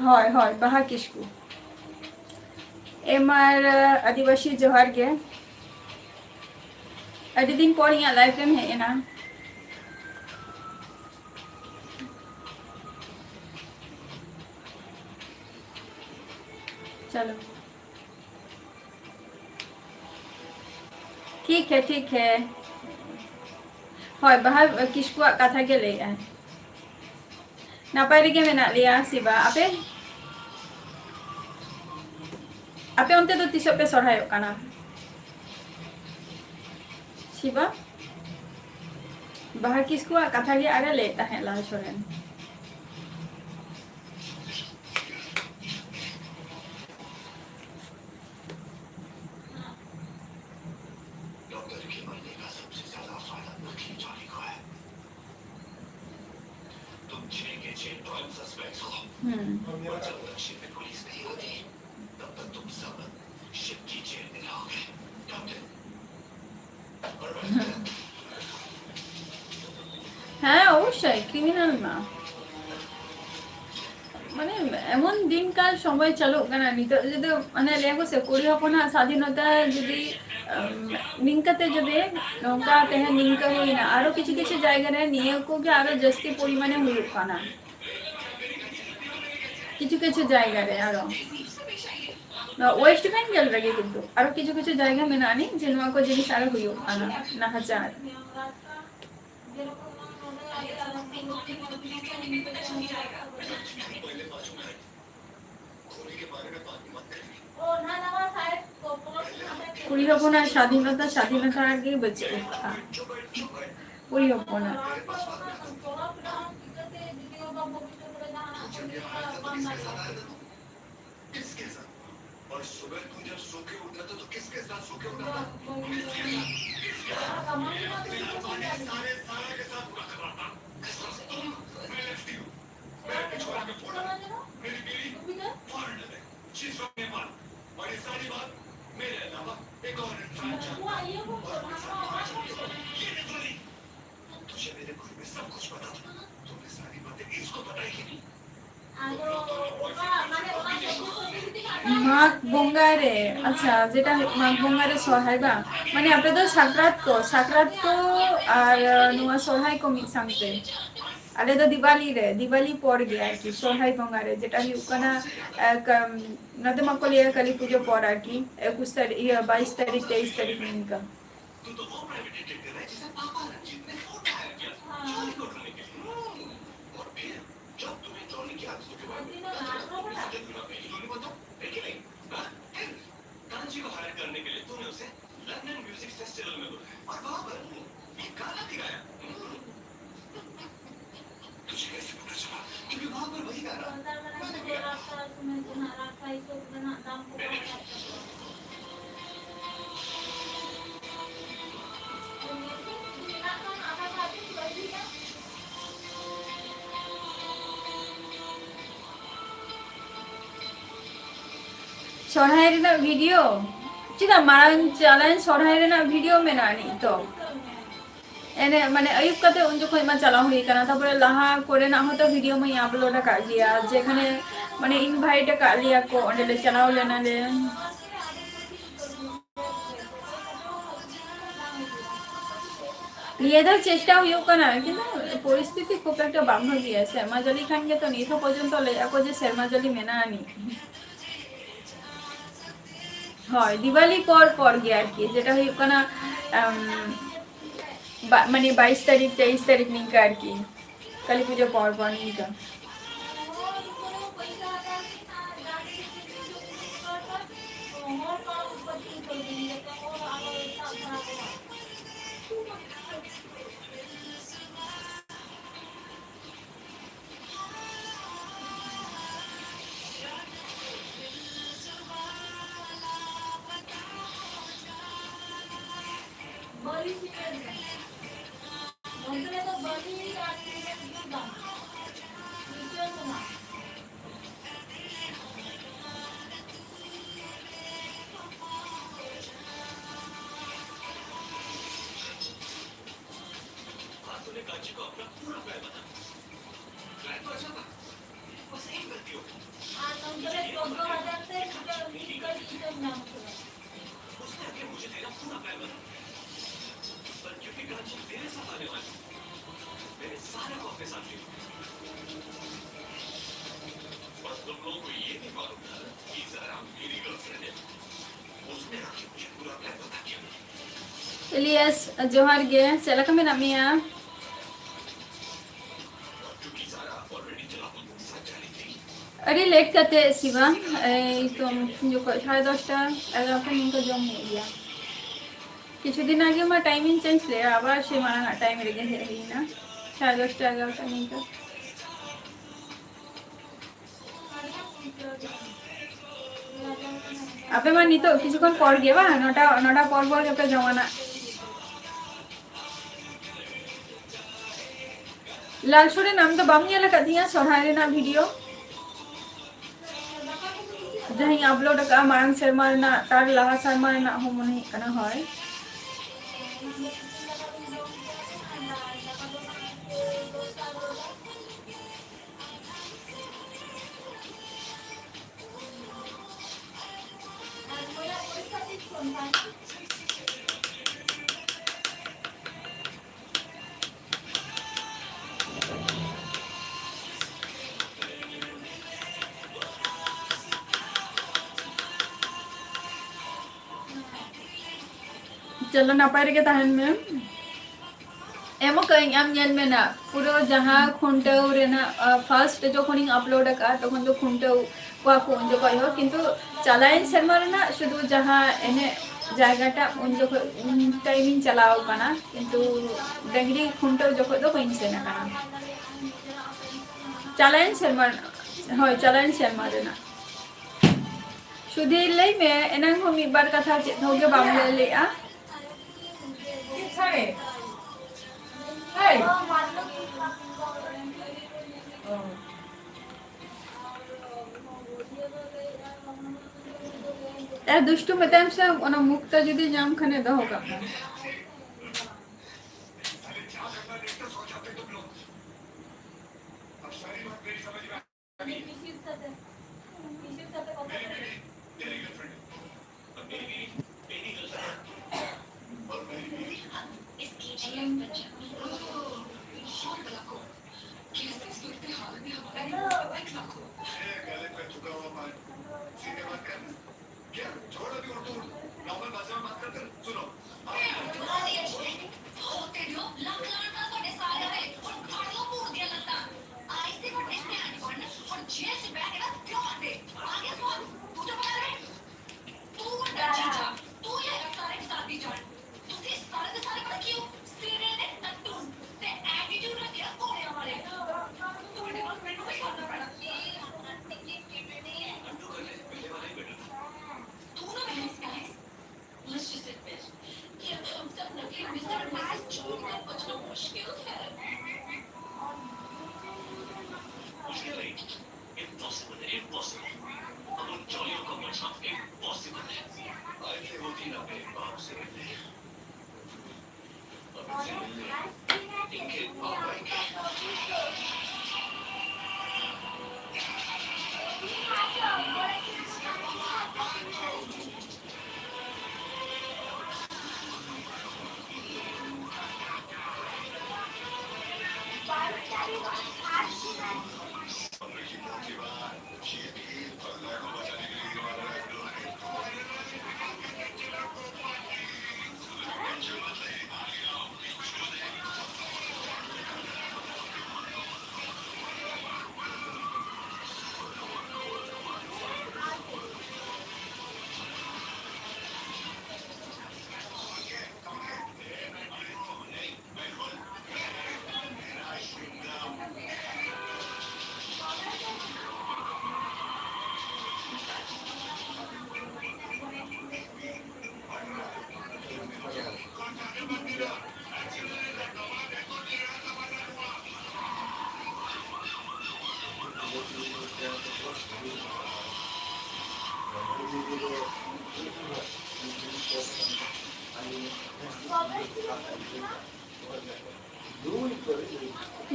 ᱦᱳᱭ, ᱦᱳᱭ, ᱵᱟᱦᱟ ᱠᱤᱥᱠᱩ᱾ ᱮᱢ ᱟᱨ ᱟᱹᱫᱤᱵᱟᱹᱥᱤ ᱡᱚᱦᱟᱨ ᱜᱮ᱾ ᱟᱹᱰᱤ ᱫᱤᱱ ᱯᱚᱨ ᱤᱧᱟᱹᱜ ᱞᱟᱭᱤᱵᱷ ᱨᱮᱢ ᱦᱮᱡ ᱮᱱᱟ᱾ ᱪᱚᱞᱚ᱾ ᱴᱷᱤᱠ ᱦᱮ, ᱴᱷᱤᱠ ᱦᱮ᱾ ᱦᱳᱭ, ᱵᱟᱦᱟ ᱠᱤᱥᱠᱩᱣᱟᱜ ᱠᱟᱛᱷᱟ ᱜᱮ ᱞᱟᱹᱭᱮᱜᱼᱟᱭ᱾ ᱱᱟᱯᱟᱭ ᱨᱮᱜᱮ ᱢᱮᱱᱟᱜ ᱞᱮᱭᱟ᱾ ᱥᱤᱵᱟ, ᱟᱯᱮ? ᱟᱯᱮ ᱚᱱᱛᱮ ᱫᱚ ᱛᱤᱥᱚᱜ ᱯᱮ ᱥᱚᱨᱦᱟᱭᱚᱜ ᱠᱟᱱᱟ? ᱥᱤᱵᱟ? ᱵᱟᱦᱟ ᱠᱤᱥᱠᱩᱣᱟᱜ ᱠᱟᱛᱷᱟ ᱜᱮ ᱟᱨᱮ ᱞᱟᱹᱭᱮᱫ ᱛᱟᱦᱮᱸᱫ, ᱞᱟᱞ ᱥᱚᱨᱮᱱ᱾ डॉक्टर के मरने का सबसे ज्यादा फायदा नकली जॉनी को है। तुम छह के छह प्राइम सस्पेक्ट्स हो। हम्म। और जब तक शिप में पुलिस नहीं आती, तब तक तुम सब शिप की जेल में रहोगे। डॉक्टर। ᱦᱮᱸ, ᱚᱵᱚᱥᱥᱳᱭ, ᱠᱨᱤᱢᱤᱱᱟᱞ ᱢᱟ᱾ ᱢᱟᱱᱮ, ᱮᱢᱚᱱ ᱫᱤᱱ ᱠᱟᱞ ᱥᱚᱢᱚᱭ ᱪᱟᱞᱩᱜ ᱠᱟᱱᱟ ᱱᱤᱛᱚᱜ, ᱡᱩᱫᱤ ᱢᱟᱱᱮ ᱞᱟᱹᱭᱟ ᱠᱚ ᱥᱮ, ᱠᱩᱲᱤ ᱦᱚᱯᱚᱱᱟᱜ ᱥᱟᱫᱷᱤᱱᱚᱛᱟ ᱡᱩᱫᱤ, ᱟᱢ, ᱱᱤᱝᱠᱟᱹᱛᱮ ᱡᱩᱫᱤ ᱱᱚᱝᱠᱟ ᱛᱮᱦᱮᱧ ᱱᱤᱝᱠᱟᱹ ᱦᱩᱭᱱᱟ, ᱟᱨᱚ ᱠᱤᱪᱷᱩ ᱠᱤᱪᱷᱩ ᱡᱟᱭᱜᱟ ᱨᱮ ᱱᱤᱭᱟᱹ ᱠᱚᱜᱮ ᱟᱨᱚ ᱡᱟᱹᱥᱛᱤ ᱯᱚᱨᱤᱢᱟᱱᱮ ᱦᱩᱭᱩᱜ ᱠᱟᱱᱟ᱾ ᱠᱤᱪᱷᱩ ᱠᱤᱪᱷᱩ ᱡᱟᱭᱜᱟ ᱨᱮ ᱟᱨᱚ, ᱱᱚᱣᱟ ᱳᱭᱮᱥᱴ ᱵᱮᱝᱜᱚᱞ ᱨᱮᱜᱮ ᱠᱤᱱᱛᱩ ᱟᱨᱚ ᱠᱤᱪᱷᱩ ᱠᱤᱪᱷᱩ ᱡᱟᱭᱜᱟ ᱢᱮᱱᱟᱜ ᱟᱹᱱᱤᱡ ᱡᱮ ᱱᱚᱣᱟ ᱠᱚ ᱡᱤᱱᱤᱥ ᱟᱨᱚ ᱦᱩᱭᱩᱜ ᱠᱟᱱᱟ, ᱱᱟᱦᱟᱪᱟᱨ᱾ ᱠᱩᱲᱤ ᱦᱚᱯᱚᱱᱟᱜ ᱥᱟᱫᱷᱤᱱᱚᱛᱟ, ᱥᱟᱫᱷᱤᱱᱚᱛᱟ ᱜᱮ ᱵᱟᱹᱪᱩᱜ ᱟᱠᱟᱫᱼᱟ᱾ ᱠᱩᱲᱤ ᱦᱚᱯᱚᱱᱟᱜ᱾ किसके साथ? और सुबह तू जब सो के उठा था, तो किसके साथ सो के उठा था? किसके साथ? किसके साथ? मेरे सारे, सारे, सारा के साथ पूरा कर रहा था। कसम से, मैं लेफ्टी हूँ। मेरे पिछवाड़े में फोड़ा। मेरी बीवी फॉरेनर है। She's from Nepal। और ये सारी बात मेरे अलावा एक और इंसान जानता है। और मैं सब कुछ जानता हूँ। ये देखो ली, तुझे मेरे बारे में सब कुछ पता था। तूने सारी बातें इसको बताई कि नहीं? ᱢᱟᱜᱽ ᱵᱚᱸᱜᱟ ᱨᱮ, ᱟᱪᱪᱷᱟ, ᱡᱮᱴᱟ ᱢᱟᱜᱽ ᱵᱚᱸᱜᱟ ᱨᱮ ᱥᱚᱨᱦᱟᱭ ᱵᱟᱝ? ᱢᱟᱱᱮ ᱟᱯᱮ ᱫᱚ ᱥᱟᱠᱨᱟᱛ ᱠᱚ, ᱥᱟᱠᱨᱟᱛ ᱠᱚ ᱟᱨ ᱱᱚᱣᱟ ᱥᱚᱨᱦᱟᱭ ᱠᱚ ᱢᱤᱫ ᱥᱟᱶᱛᱮ? ᱟᱞᱮ ᱫᱚ ᱫᱤᱣᱟᱞᱤ ᱨᱮ, ᱫᱤᱣᱟᱞᱤ ᱯᱚᱨ ᱜᱮ ᱟᱨᱠᱤ, ᱥᱚᱨᱦᱟᱭ ᱵᱚᱸᱜᱟ ᱨᱮ, ᱡᱮᱴᱟ ᱦᱩᱭᱩᱜ ᱠᱟᱱᱟ, ᱮ, ᱠᱟᱢ-, ᱱᱚᱛᱮ ᱢᱟᱠᱚ ᱞᱟᱹᱭᱟ ᱠᱟᱹᱞᱤ ᱯᱩᱡᱟᱹ ᱯᱚᱨ ᱟᱨᱠᱤ, ᱮᱠᱩᱥ ᱛᱟᱹᱨᱤᱠᱷ, ᱤᱭᱟᱹ, ᱵᱟᱭᱤᱥ ᱛᱟᱹᱨᱤᱠᱷ, ᱛᱮᱭᱤᱥ ᱛᱟᱹᱨᱤᱠᱷ ᱱᱤᱝᱠᱟ᱾ तू तो वो प्राइवेट डिटेक्टिव है जिसे पापा रंजीत ने फोन आया किया। हाँ। चोरी को ढूंढने के लिए। हम्म। और फिर क्या? उसको क्यों? कांची को हायर करने के लिए तूने उसे लंदन म्यूजिक फेस्टिवल में बुलाया और वहां पर एक गाना भी गाया। हम्म। तुझे कैसे पता चला? क्योंकि वहां पर वही गाना मैंने भी गाया। ᱥᱚᱨᱦᱟᱭ ᱨᱮᱱᱟᱜ ᱵᱷᱤᱰᱤᱭᱳ? ᱪᱮᱫᱟᱜ, ᱢᱟᱲᱟᱝ ᱪᱟᱞᱟᱣᱮᱱ ᱥᱚᱨᱦᱟᱭ ᱨᱮᱱᱟᱜ ᱵᱷᱤᱰᱤᱭᱳ ᱢᱮᱱᱟᱜᱼᱟ ᱱᱤᱛᱚᱜ᱾ ᱮᱱᱮᱡ ᱢᱟᱱᱮ ᱟᱹᱭᱩᱵ ᱠᱟᱛᱮ ᱩᱱ ᱡᱚᱠᱷᱚᱱ ᱢᱟ ᱪᱟᱞᱟᱣ ᱦᱩᱭ ᱠᱟᱱᱟ, ᱛᱟᱯᱚᱨᱮ ᱞᱟᱦᱟ ᱠᱚᱨᱮᱱᱟᱜ ᱦᱚᱸᱛᱚ ᱵᱷᱤᱰᱤᱭᱳ ᱢᱟᱧ ᱟᱯᱞᱳᱰ ᱟᱠᱟᱫ ᱜᱮᱭᱟ, ᱡᱮᱠᱷᱟᱱᱮ ᱢᱟᱱᱮ ᱤᱱᱵᱷᱟᱭᱤᱴ ᱟᱠᱟᱫ ᱞᱮᱭᱟ ᱠᱚ, ᱚᱸᱰᱮ ᱞᱮ ᱪᱟᱞᱟᱣ ᱞᱮᱱᱟ ᱞᱮ᱾ ᱱᱤᱭᱟᱹ ᱫᱷᱟᱣ ᱪᱮᱥᱴᱟ ᱦᱩᱭᱩᱜ ᱠᱟᱱᱟ, ᱠᱤᱱᱛᱩ ᱯᱚᱨᱤᱥᱛᱷᱤᱛᱤ ᱠᱷᱩᱵ ᱮᱠᱴᱟ ᱵᱟᱝ ᱵᱷᱟᱹᱜᱤᱭᱟ᱾ ᱥᱮᱨᱢᱟ ᱡᱟᱹᱲᱤ ᱠᱷᱟᱱ ᱜᱮᱛᱚ, ᱱᱤᱛ ᱦᱚᱸ ᱯᱚᱨᱡᱚᱱᱛᱚ ᱞᱟᱹᱭᱮᱫᱼᱟ ᱠᱚ ᱡᱮ ᱥᱮᱨᱢᱟ ᱡᱟᱹᱲᱤ ᱢᱮᱱᱟᱜᱼᱟ ᱟᱹᱱᱤᱡ᱾ ᱦᱳᱭ, ᱫᱤᱣᱟᱞᱤ ᱯᱚᱨ ᱯᱚᱨ ᱜᱮ ᱟᱨᱠᱤ, ᱡᱮᱴᱟ ᱦᱩᱭᱩᱜ ᱠᱟᱱᱟ, ᱟᱢ, ᱵᱟ-, ᱢᱟᱱᱮ ᱵᱟᱭᱤᱥ ᱛᱟᱹᱨᱤᱠᱷ, ᱛᱮᱭᱤᱥ ᱛᱟᱹᱨᱤᱠᱷ ᱱᱤᱝᱠᱟ ᱟᱨᱠᱤ, ᱠᱟᱹᱞᱤ ᱯᱩᱡᱟᱹ ᱯᱚᱨ ᱯᱚᱨ ᱱᱤᱝᱠᱟ᱾ हाँ, तूने कांची को अपना पूरा प्लान बता। प्लान तो अच्छा था, बस एक गलती हो गई। हाँ, तुम तो चौदह हजार से ऊपर उसका जीवन नाम हुआ। उसने आके मुझे तेरा पूरा प्लान बता। पर क्योंकि कांची तेरे साथ आने वाली है, मैंने सारा को अपने साथ ले लिया। बस तुम लोगों को ये नहीं मालूम था कि ज़हरा मेरी गर्लफ्रेंड है। उसने आके मुझे पूरा प्लान बता दिया। ᱤᱞᱤᱭᱟᱥ, ᱡᱚᱦᱟᱨ ᱜᱮ, ᱪᱮᱫ ᱞᱮᱠᱟ ᱢᱮᱱᱟᱜ ᱢᱮᱭᱟ? और क्योंकि ज़हरा already चला, सच है। ᱟᱹᱰᱤ ᱞᱮᱴ ᱠᱟᱛᱮ ᱥᱤᱵᱟ, ᱮᱭ ᱛᱚ ᱡᱚᱠᱷᱚᱱ ᱥᱟᱲᱮ ᱫᱚᱥᱴᱟ ᱮᱜᱟᱨᱚᱴᱟ ᱱᱤᱝᱠᱟᱹ ᱡᱚᱢ ᱦᱩᱭᱩᱜ ᱜᱮᱭᱟ᱾ ᱠᱤᱪᱷᱩ ᱫᱤᱱ ᱟᱜᱮ ᱢᱟ ᱴᱟᱭᱤᱢ ᱤᱧ ᱪᱮᱧᱡᱽ ᱞᱮᱜᱼᱟ, ᱟᱵᱟᱨ ᱥᱮ ᱢᱟᱲᱟᱝ ᱟᱜ ᱴᱟᱭᱤᱢ ᱨᱮᱜᱮ ᱦᱮᱡ ᱦᱩᱭᱱᱟ, ᱥᱟᱲᱮ ᱫᱚᱥᱴᱟ ᱮᱜᱟᱨᱚᱴᱟ ᱱᱤᱝᱠᱟᱹ᱾ ᱟᱯᱮ ᱢᱟ ᱱᱤᱛᱚᱜ ᱠᱤᱪᱷᱩ ᱠᱷᱚᱱ ᱯᱚᱨ ᱜᱮ ᱵᱟᱝ, ᱱᱚᱴᱟ, ᱱᱚᱴᱟ ᱯᱚᱨ ᱯᱚᱨ ᱜᱮᱯᱮ ᱡᱚᱢᱟ ᱱᱟᱜ᱾ ᱞᱟᱞ ᱥᱚᱨᱮᱱ, ᱟᱢ ᱫᱚ ᱵᱟᱢ ᱧᱮᱞ ᱟᱠᱟᱫ ᱛᱤᱧᱟ ᱥᱚᱨᱦᱟᱭ ᱨᱮᱱᱟᱜ ᱵᱷᱤᱰᱤᱭᱳ? ᱡᱟᱦᱟᱸᱧ ᱟᱯᱞᱳᱰ ᱟᱠᱟᱫᱼᱟ ᱢᱟᱲᱟᱝ ᱥᱮᱨᱢᱟ ᱨᱮᱱᱟᱜ, ᱛᱟᱨ ᱞᱟᱦᱟ ᱥᱮᱨᱢᱟ ᱨᱮᱱᱟᱜ ᱦᱚᱸ ᱢᱚᱱᱮ ᱦᱩᱭᱩᱜ ᱠᱟᱱᱟ, ᱦᱳᱭ᱾ ᱪᱚᱞᱚ, ᱱᱟᱯᱟᱭ ᱨᱮᱜᱮ ᱛᱟᱦᱮᱱ ᱢᱮ᱾ ᱮᱢ ᱟᱠᱟᱫᱟᱹᱧ, ᱟᱢ ᱧᱮᱞ ᱢᱮ ᱱᱟᱜ, ᱯᱩᱨᱟᱹ ᱡᱟᱦᱟᱸ ᱠᱷᱩᱱᱴᱟᱹᱣ ᱨᱮᱱᱟᱜ, ᱟᱸ, ᱯᱷᱟᱨᱥᱴ ᱡᱚᱠᱷᱚᱱᱤᱧ ᱟᱯᱞᱳᱰ ᱟᱠᱟᱫᱼᱟ, ᱛᱚᱠᱷᱚᱱ ᱫᱚ ᱠᱷᱩᱱᱴᱟᱹᱣ ᱠᱚᱣᱟ ᱠᱚ ᱩᱱ ᱡᱚᱠᱷᱚᱡ ᱦᱚᱸ, ᱠᱤᱱᱛᱩ ᱪᱟᱞᱟᱣᱮᱱ ᱥᱮᱨᱢᱟ ᱨᱮᱱᱟᱜ ᱥᱩᱫᱷᱩ ᱡᱟᱦᱟᱸ ᱮᱱᱮᱡ ᱡᱟᱭᱜᱟᱴᱟᱜ, ᱩᱱ ᱡᱚᱠᱷᱚᱡ, ᱩᱱ ᱴᱟᱭᱤᱢᱤᱧ ᱪᱟᱞᱟᱣ ᱟᱠᱟᱱᱟ, ᱠᱤᱱᱛᱩ ᱰᱟᱹᱝᱨᱤ ᱠᱷᱩᱱᱴᱟᱹᱣ ᱡᱚᱠᱷᱚᱡ ᱫᱚ ᱵᱟᱹᱧ ᱥᱮᱱ ᱟᱠᱟᱱᱟ᱾ ᱪᱟᱞᱟᱣᱮᱱ ᱥᱮᱨᱢᱟ, ᱦᱳᱭ, ᱪᱟᱞᱟᱣᱮᱱ ᱥᱮᱨᱢᱟ ᱨᱮᱱᱟᱜ᱾ ᱥᱩᱫᱷᱤᱨ, ᱞᱟᱹᱭ ᱢᱮ, ᱮᱱᱟᱝ ᱦᱚᱸ ᱢᱤᱫ ᱵᱟᱨ ᱠᱟᱛᱷᱟ ᱪᱮᱫ ᱦᱚᱸ ᱜᱮ ᱵᱟᱢ ᱞᱟᱹᱭ ᱞᱮᱜᱼᱟ᱾ ᱮ ᱫᱩᱥᱴᱩ, ᱢᱮᱛᱟᱭ ᱢᱮᱥᱮ, ᱚᱱᱟ ᱢᱩᱠᱛᱟ ᱡᱩᱫᱤ ᱧᱟᱢ ᱠᱷᱟᱱᱮ ᱫᱚᱦᱚ ᱠᱟᱜ ᱠᱷᱟᱱ᱾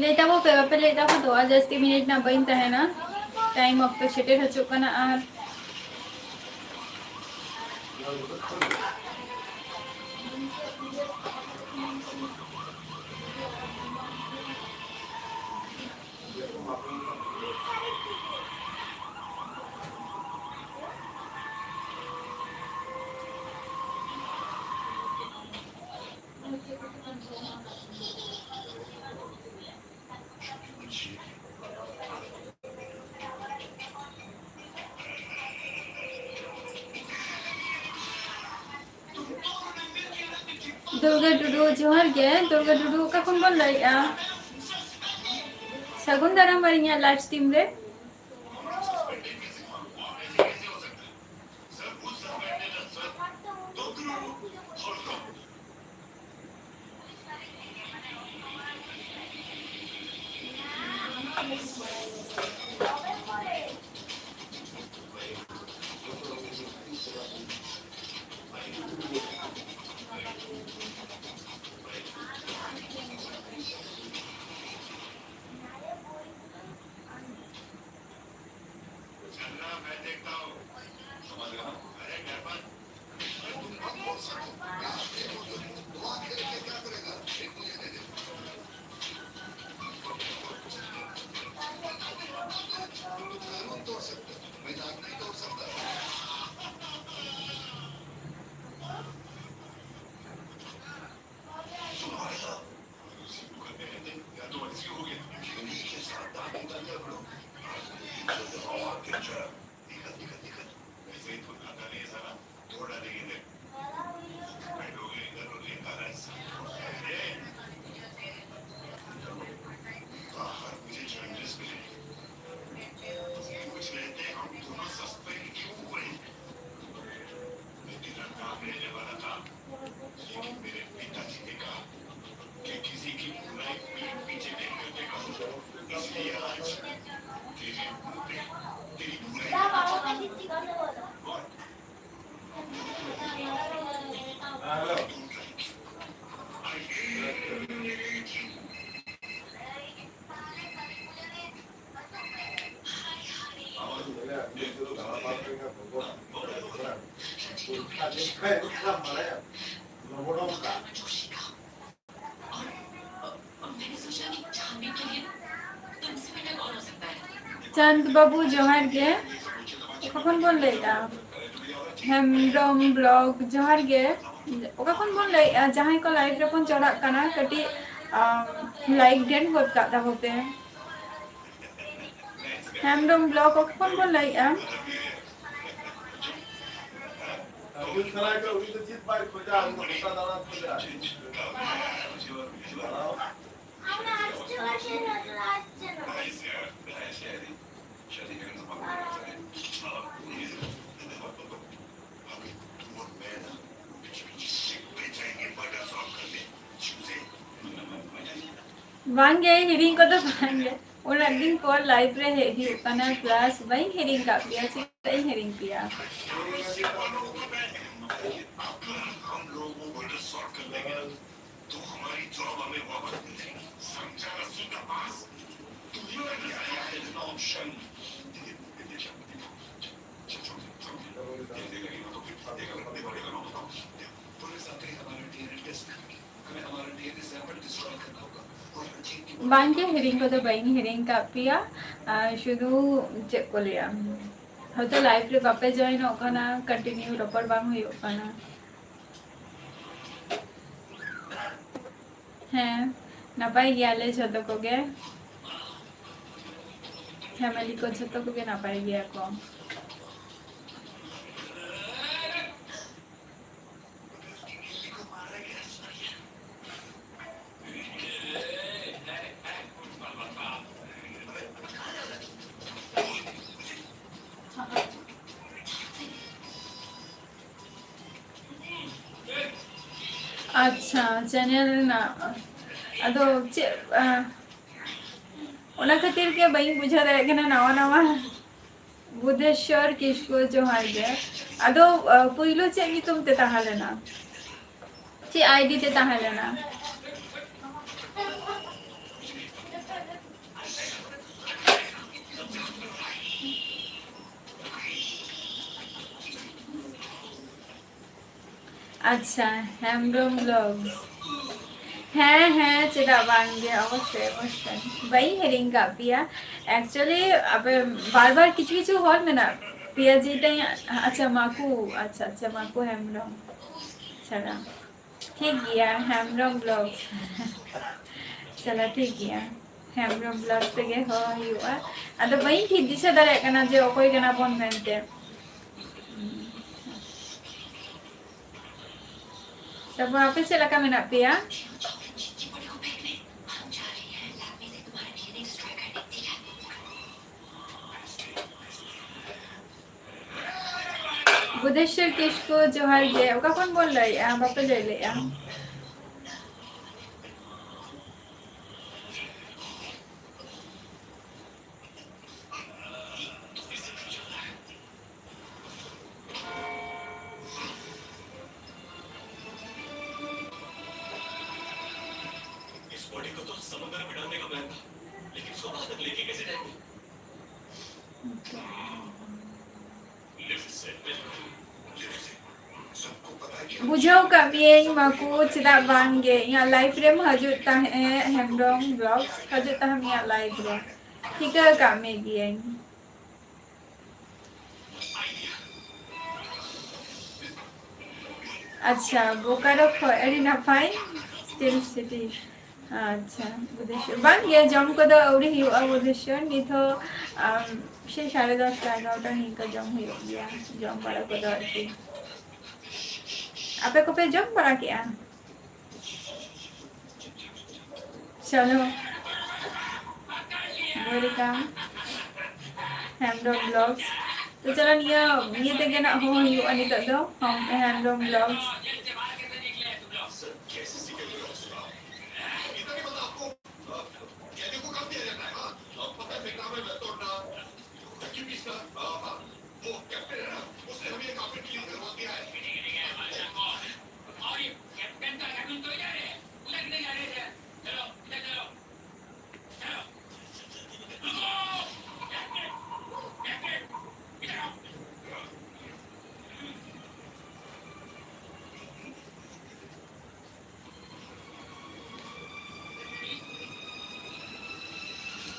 ᱞᱟᱹᱭ ᱛᱟᱵᱚ ᱯᱮ, ᱵᱟᱯᱮ ᱞᱟᱹᱭ ᱛᱟᱵᱚ ᱫᱚ, ᱟᱨ ᱡᱟᱹᱥᱛᱤ ᱢᱤᱱᱤᱴ ᱱᱟᱜ ᱵᱟᱹᱧ ᱛᱟᱦᱮᱱᱟ, ᱴᱟᱭᱤᱢ ᱚᱠᱛᱚ ᱥᱮᱴᱮᱨ ᱦᱤᱡᱩᱜ ᱠᱟᱱᱟ᱾ ᱟᱨ ᱫᱩᱨᱜᱟᱹ ᱴᱩᱰᱩ, ᱡᱚᱦᱟᱨ ᱜᱮ᱾ ᱫᱩᱨᱜᱟᱹ ᱴᱩᱰᱩ, ᱚᱠᱟ ᱠᱷᱚᱱ ᱵᱚᱱ ᱞᱟᱹᱭᱮᱜᱼᱟ? ᱥᱟᱹᱜᱩᱱ ᱫᱟᱨᱟᱢ ᱟᱹᱞᱤᱧᱟᱜ ᱞᱟᱭᱤᱵᱷ ᱥᱴᱨᱤᱢ ᱨᱮ᱾ मैं देखता हूँ। समझ रहा हूँ। अरे गड़बड़। अरे तुम मत बोल सको। मैं आज नहीं बोल सकता। दुआ खेल के क्या करेगा? एक मुझे दे दे। कानून तोड़ सकते हो। मैं दांत नहीं तोड़ सकता। सुनो भाई साहब, उसी को करने रहते या तो ऐसी हो गया। बीड़ी के साथ दांत निकाल दिया करो। आज नहीं तो दबाओ आपके जरा। निकल, निकल, निकल। वैसे ही तो खाता नहीं है साला। तोड़ डालेंगे देख। बैठोगे इधर और ये काला हिस्सा। ए, बाहर मुझे जर्नलिस्ट मिले। पूछ लेते हम दोनों सस्पेंड क्यों हुए? मैं तेरा नाम लेने वाला था। लेकिन मेरे पिताजी ने कहा कि किसी की बुराई पीठ पीछे नहीं करने का, इसलिए आज तेरे मुंह पे तेरी बुराई। ᱪᱟᱸᱫᱽ ᱵᱟᱹᱵᱩ, ᱡᱚᱦᱟᱨ ᱜᱮ᱾ ᱚᱠᱟ ᱠᱷᱚᱱ ᱵᱚᱱ ᱞᱟᱹᱭᱮᱫᱼᱟ? ᱦᱮᱢᱵᱨᱚᱢ ᱵᱞᱚᱜ, ᱡᱚᱦᱟᱨ ᱜᱮ᱾ ᱚᱠᱟ ᱠᱷᱚᱱ ᱵᱚᱱ ᱞᱟᱹᱭᱮᱫᱼᱟ? ᱡᱟᱦᱟᱸᱭ ᱠᱚ ᱞᱟᱭᱤᱵᱷ ᱨᱮᱵᱚᱱ ᱪᱟᱞᱟᱜ ᱠᱟᱱᱟ, ᱠᱟᱹᱴᱤᱡ, ᱟᱢ, ᱞᱟᱭᱤᱠ ᱰᱮᱱ ᱜᱚᱫ ᱠᱟᱜ ᱛᱟᱵᱚ ᱯᱮ᱾ ᱦᱮᱢᱵᱨᱚᱢ ᱵᱞᱚᱜ, ᱚᱠᱟ ᱠᱷᱚᱱ ᱵᱚᱱ ᱞᱟᱹᱭᱮᱫᱼᱟ? ᱟᱹᱵᱤᱱ ᱥᱟᱞᱟᱜ ᱜᱮ ᱩᱱᱤ ᱫᱚ ᱪᱮᱫ ᱵᱟᱭ ᱠᱷᱚᱡᱟ? ᱩᱱᱤ ᱫᱚ ᱜᱚᱴᱟ ᱫᱟᱬᱟᱱ ᱠᱷᱚᱡᱟ᱾ ᱵᱟᱝᱜᱮ, ᱦᱤᱲᱤᱧ ᱠᱚᱫᱚ ᱵᱟᱝᱜᱮ᱾ ᱩᱱᱟᱹᱜ ᱫᱤᱱ ᱯᱚᱨ ᱞᱟᱭᱤᱵᱷ ᱨᱮ ᱦᱮᱡ ᱦᱩᱭᱩᱜ ᱠᱟᱱᱟ, ᱯᱞᱟᱥ ᱵᱟᱹᱧ ᱦᱤᱲᱤᱧ ᱠᱟᱜ ᱯᱮᱭᱟ, ᱪᱮᱫᱟᱜ ᱤᱧ ᱦᱤᱲᱤᱧ ᱯᱮᱭᱟ? ᱵᱟᱝᱜᱮ, ᱦᱤᱲᱤᱧ ᱠᱚᱫᱚ ᱵᱟᱹᱧ ᱦᱤᱲᱤᱧ ᱠᱟᱜ ᱯᱮᱭᱟ᱾ ᱟᱨ ᱥᱩᱫᱷᱩ ᱪᱮᱫ ᱠᱚ ᱞᱟᱹᱭᱟ, ᱦᱚᱭᱛᱳ ᱞᱟᱭᱤᱵᱷ ᱨᱮ ᱵᱟᱯᱮ ᱡᱚᱭᱮᱱᱚᱜ ᱠᱟᱱᱟ, ᱠᱚᱱᱴᱤᱱᱤᱭᱩ ᱨᱚᱯᱚᱲ ᱵᱟᱝ ᱦᱩᱭᱩᱜ ᱠᱟᱱᱟ᱾ ᱦᱮᱸ, ᱱᱟᱯᱟᱭ ᱜᱮᱭᱟᱞᱮ ᱡᱷᱚᱛᱚ ᱠᱚᱜᱮ, ᱯᱷᱮᱢᱮᱞᱤ ᱠᱚ ᱡᱷᱚᱛᱚ ᱠᱚᱜᱮ ᱱᱟᱯᱟᱭ ᱜᱮᱭᱟ ᱠᱚ᱾ ᱟᱪᱪᱷᱟ, ᱪᱮᱱᱮᱞ ᱨᱮᱱᱟᱜ, ᱟᱫᱚ ᱪᱮᱫ, ᱟ, ᱚᱱᱟ ᱠᱷᱟᱹᱛᱤᱨ ᱜᱮ ᱵᱟᱹᱧ ᱵᱩᱡᱷᱟᱹᱣ ᱫᱟᱲᱮᱭᱟᱜ ᱠᱟᱱᱟ, ᱱᱟᱣᱟ ᱱᱟᱣᱟ᱾ ᱵᱩᱫᱷᱮᱥᱣᱚᱨ ᱠᱤᱥᱠᱩ, ᱡᱚᱦᱟᱨ ᱜᱮ᱾ ᱟᱫᱚ, ᱟ, ᱯᱩᱭᱞᱩ ᱪᱮᱫ ᱧᱩᱛᱩᱢ ᱛᱮ ᱛᱟᱦᱮᱸ ᱞᱮᱱᱟ? ᱪᱮᱫ ᱟᱭᱰᱤ ᱛᱮ ᱛᱟᱦᱮᱸ ᱞᱮᱱᱟ? ᱟᱪᱪᱷᱟ, ᱦᱮᱢᱵᱨᱚᱢ ᱵᱞᱚᱜ᱾ ᱦᱮᱸ, ᱦᱮᱸ, ᱪᱮᱫᱟᱜ ᱵᱟᱝ ᱜᱮ, ᱚᱵᱚᱥᱥᱳᱭ, ᱚᱵᱚᱥᱥᱳᱭ᱾ ᱵᱟᱹᱧ ᱦᱤᱲᱤᱧ ᱠᱟᱜ ᱯᱮᱭᱟ᱾ Actually, ᱟᱯᱮ ᱵᱟᱨ ᱵᱟᱨ ᱠᱤᱪᱷᱩ ᱠᱤᱪᱷᱩ ᱦᱚᱲ ᱢᱮᱱᱟᱜ ᱯᱮᱭᱟ, ᱡᱮᱴᱟᱧ, ᱟᱪᱪᱷᱟ, ᱢᱟᱠᱩ, ᱟᱪᱪᱷᱟ, ᱟᱪᱪᱷᱟ, ᱢᱟᱠᱩ ᱦᱮᱢᱵᱨᱚᱢ ᱪᱷᱟᱲᱟ᱾ ᱴᱷᱤᱠ ᱜᱮᱭᱟ, ᱦᱮᱢᱵᱨᱚᱢ ᱵᱞᱚᱜ᱾ ᱪᱚᱞᱚ, ᱴᱷᱤᱠ ᱜᱮᱭᱟ, ᱦᱮᱢᱵᱨᱚᱢ ᱵᱞᱚᱜ ᱛᱮᱜᱮ ᱦᱚᱦᱚ ᱦᱩᱭᱩᱜᱼᱟ᱾ ᱟᱫᱚ ᱵᱟᱹᱧ ᱴᱷᱤᱠ ᱫᱤᱥᱟᱹ ᱫᱟᱲᱮᱭᱟᱜ ᱠᱟᱱᱟ ᱡᱮ ᱚᱠᱚᱭ ᱠᱟᱱᱟ ᱵᱚᱱ ᱢᱮᱱᱛᱮ᱾ ᱛᱟᱨᱯᱚᱨ ᱟᱯᱮ ᱪᱮᱫ ᱞᱮᱠᱟ ᱢᱮᱱᱟᱜ ᱯᱮᱭᱟ? ᱵᱩᱫᱷᱮᱥᱣᱚᱨ ᱠᱤᱥᱠᱩ, ᱡᱚᱦᱟᱨ ᱜᱮ᱾ ᱚᱠᱟ ᱠᱷᱚᱱ ᱵᱚᱱ ᱞᱟᱹᱭᱮᱜᱼᱟ? ᱵᱟᱯᱮ ᱞᱟᱹᱭ ᱞᱮᱜᱼᱟ᱾ इस बॉडी को तो समुद्र में डालने का प्लान था, लेकिन इसको वहां तक लेके कैसे जाएंगे? लिफ्ट से, लिफ्ट से। सबको पता है ᱵᱩᱡᱷᱟᱹᱣ ᱠᱟᱜ ᱢᱤᱭᱟᱹᱧ ᱢᱟᱠᱩ, ᱪᱮᱫᱟᱜ ᱵᱟᱝ ᱜᱮ? ᱤᱧᱟᱹᱜ live ᱨᱮᱢ ᱦᱤᱡᱩᱜ ᱛᱟᱦᱮᱸᱫ, ᱦᱮᱢᱵᱨᱚᱢ Vlogs, ᱦᱤᱡᱩᱜ ᱛᱟᱦᱮᱸᱫ ᱤᱧᱟᱹᱜ live ᱨᱮ, ᱴᱷᱤᱠᱟᱹ ᱠᱟᱜ ᱢᱮ ᱜᱤᱭᱟᱹᱧ᱾ ᱟᱪᱪᱷᱟ, ᱵᱳᱠᱟᱨᱳ ᱠᱷᱚᱡ ᱟᱹᱰᱤ ᱱᱟᱯᱟᱭ, Steel City᱾ ᱟᱪᱪᱷᱟ, ᱵᱩᱫᱷᱮᱥᱣᱚᱨ᱾ ᱵᱟᱝ ᱜᱮ, ᱡᱚᱢ ᱠᱚᱫᱚ ᱟᱹᱣᱨᱤ ᱦᱩᱭᱩᱜᱼᱟ ᱵᱩᱫᱷᱮᱥᱣᱚᱨ᱾ ᱱᱤᱛ ᱦᱚᱸ, ᱟᱢ, ᱥᱮ ᱥᱟᱲᱮ ᱫᱚᱥᱴᱟ, ᱮᱜᱟᱨᱚᱴᱟ ᱱᱤᱝᱠᱟᱹ ᱡᱚᱢ ᱦᱩᱭᱩᱜ ᱜᱮᱭᱟ, ᱡᱚᱢ ᱵᱟᱲᱟ ᱠᱚᱫᱚ ᱟᱨᱠᱤ᱾ ᱟᱯᱮ ᱠᱚᱯᱮ ᱡᱚᱢ ᱵᱟᱲᱟ ᱠᱮᱜᱼᱟ? ᱪᱚᱞᱚ, welcome ᱦᱮᱢᱵᱨᱚᱢ Vlogs᱾ ᱛᱚ ᱪᱚᱞᱚ, ᱱᱤᱭᱟᱹ, ᱱᱤᱭᱟᱹ ᱛᱮᱜᱮ ᱱᱟᱜ ᱦᱚᱦᱚ ᱦᱩᱭᱩᱜᱼᱟ ᱱᱤᱛᱚᱜ ᱫᱚ, ᱦᱮᱢᱵᱨᱚᱢ Vlogs᱾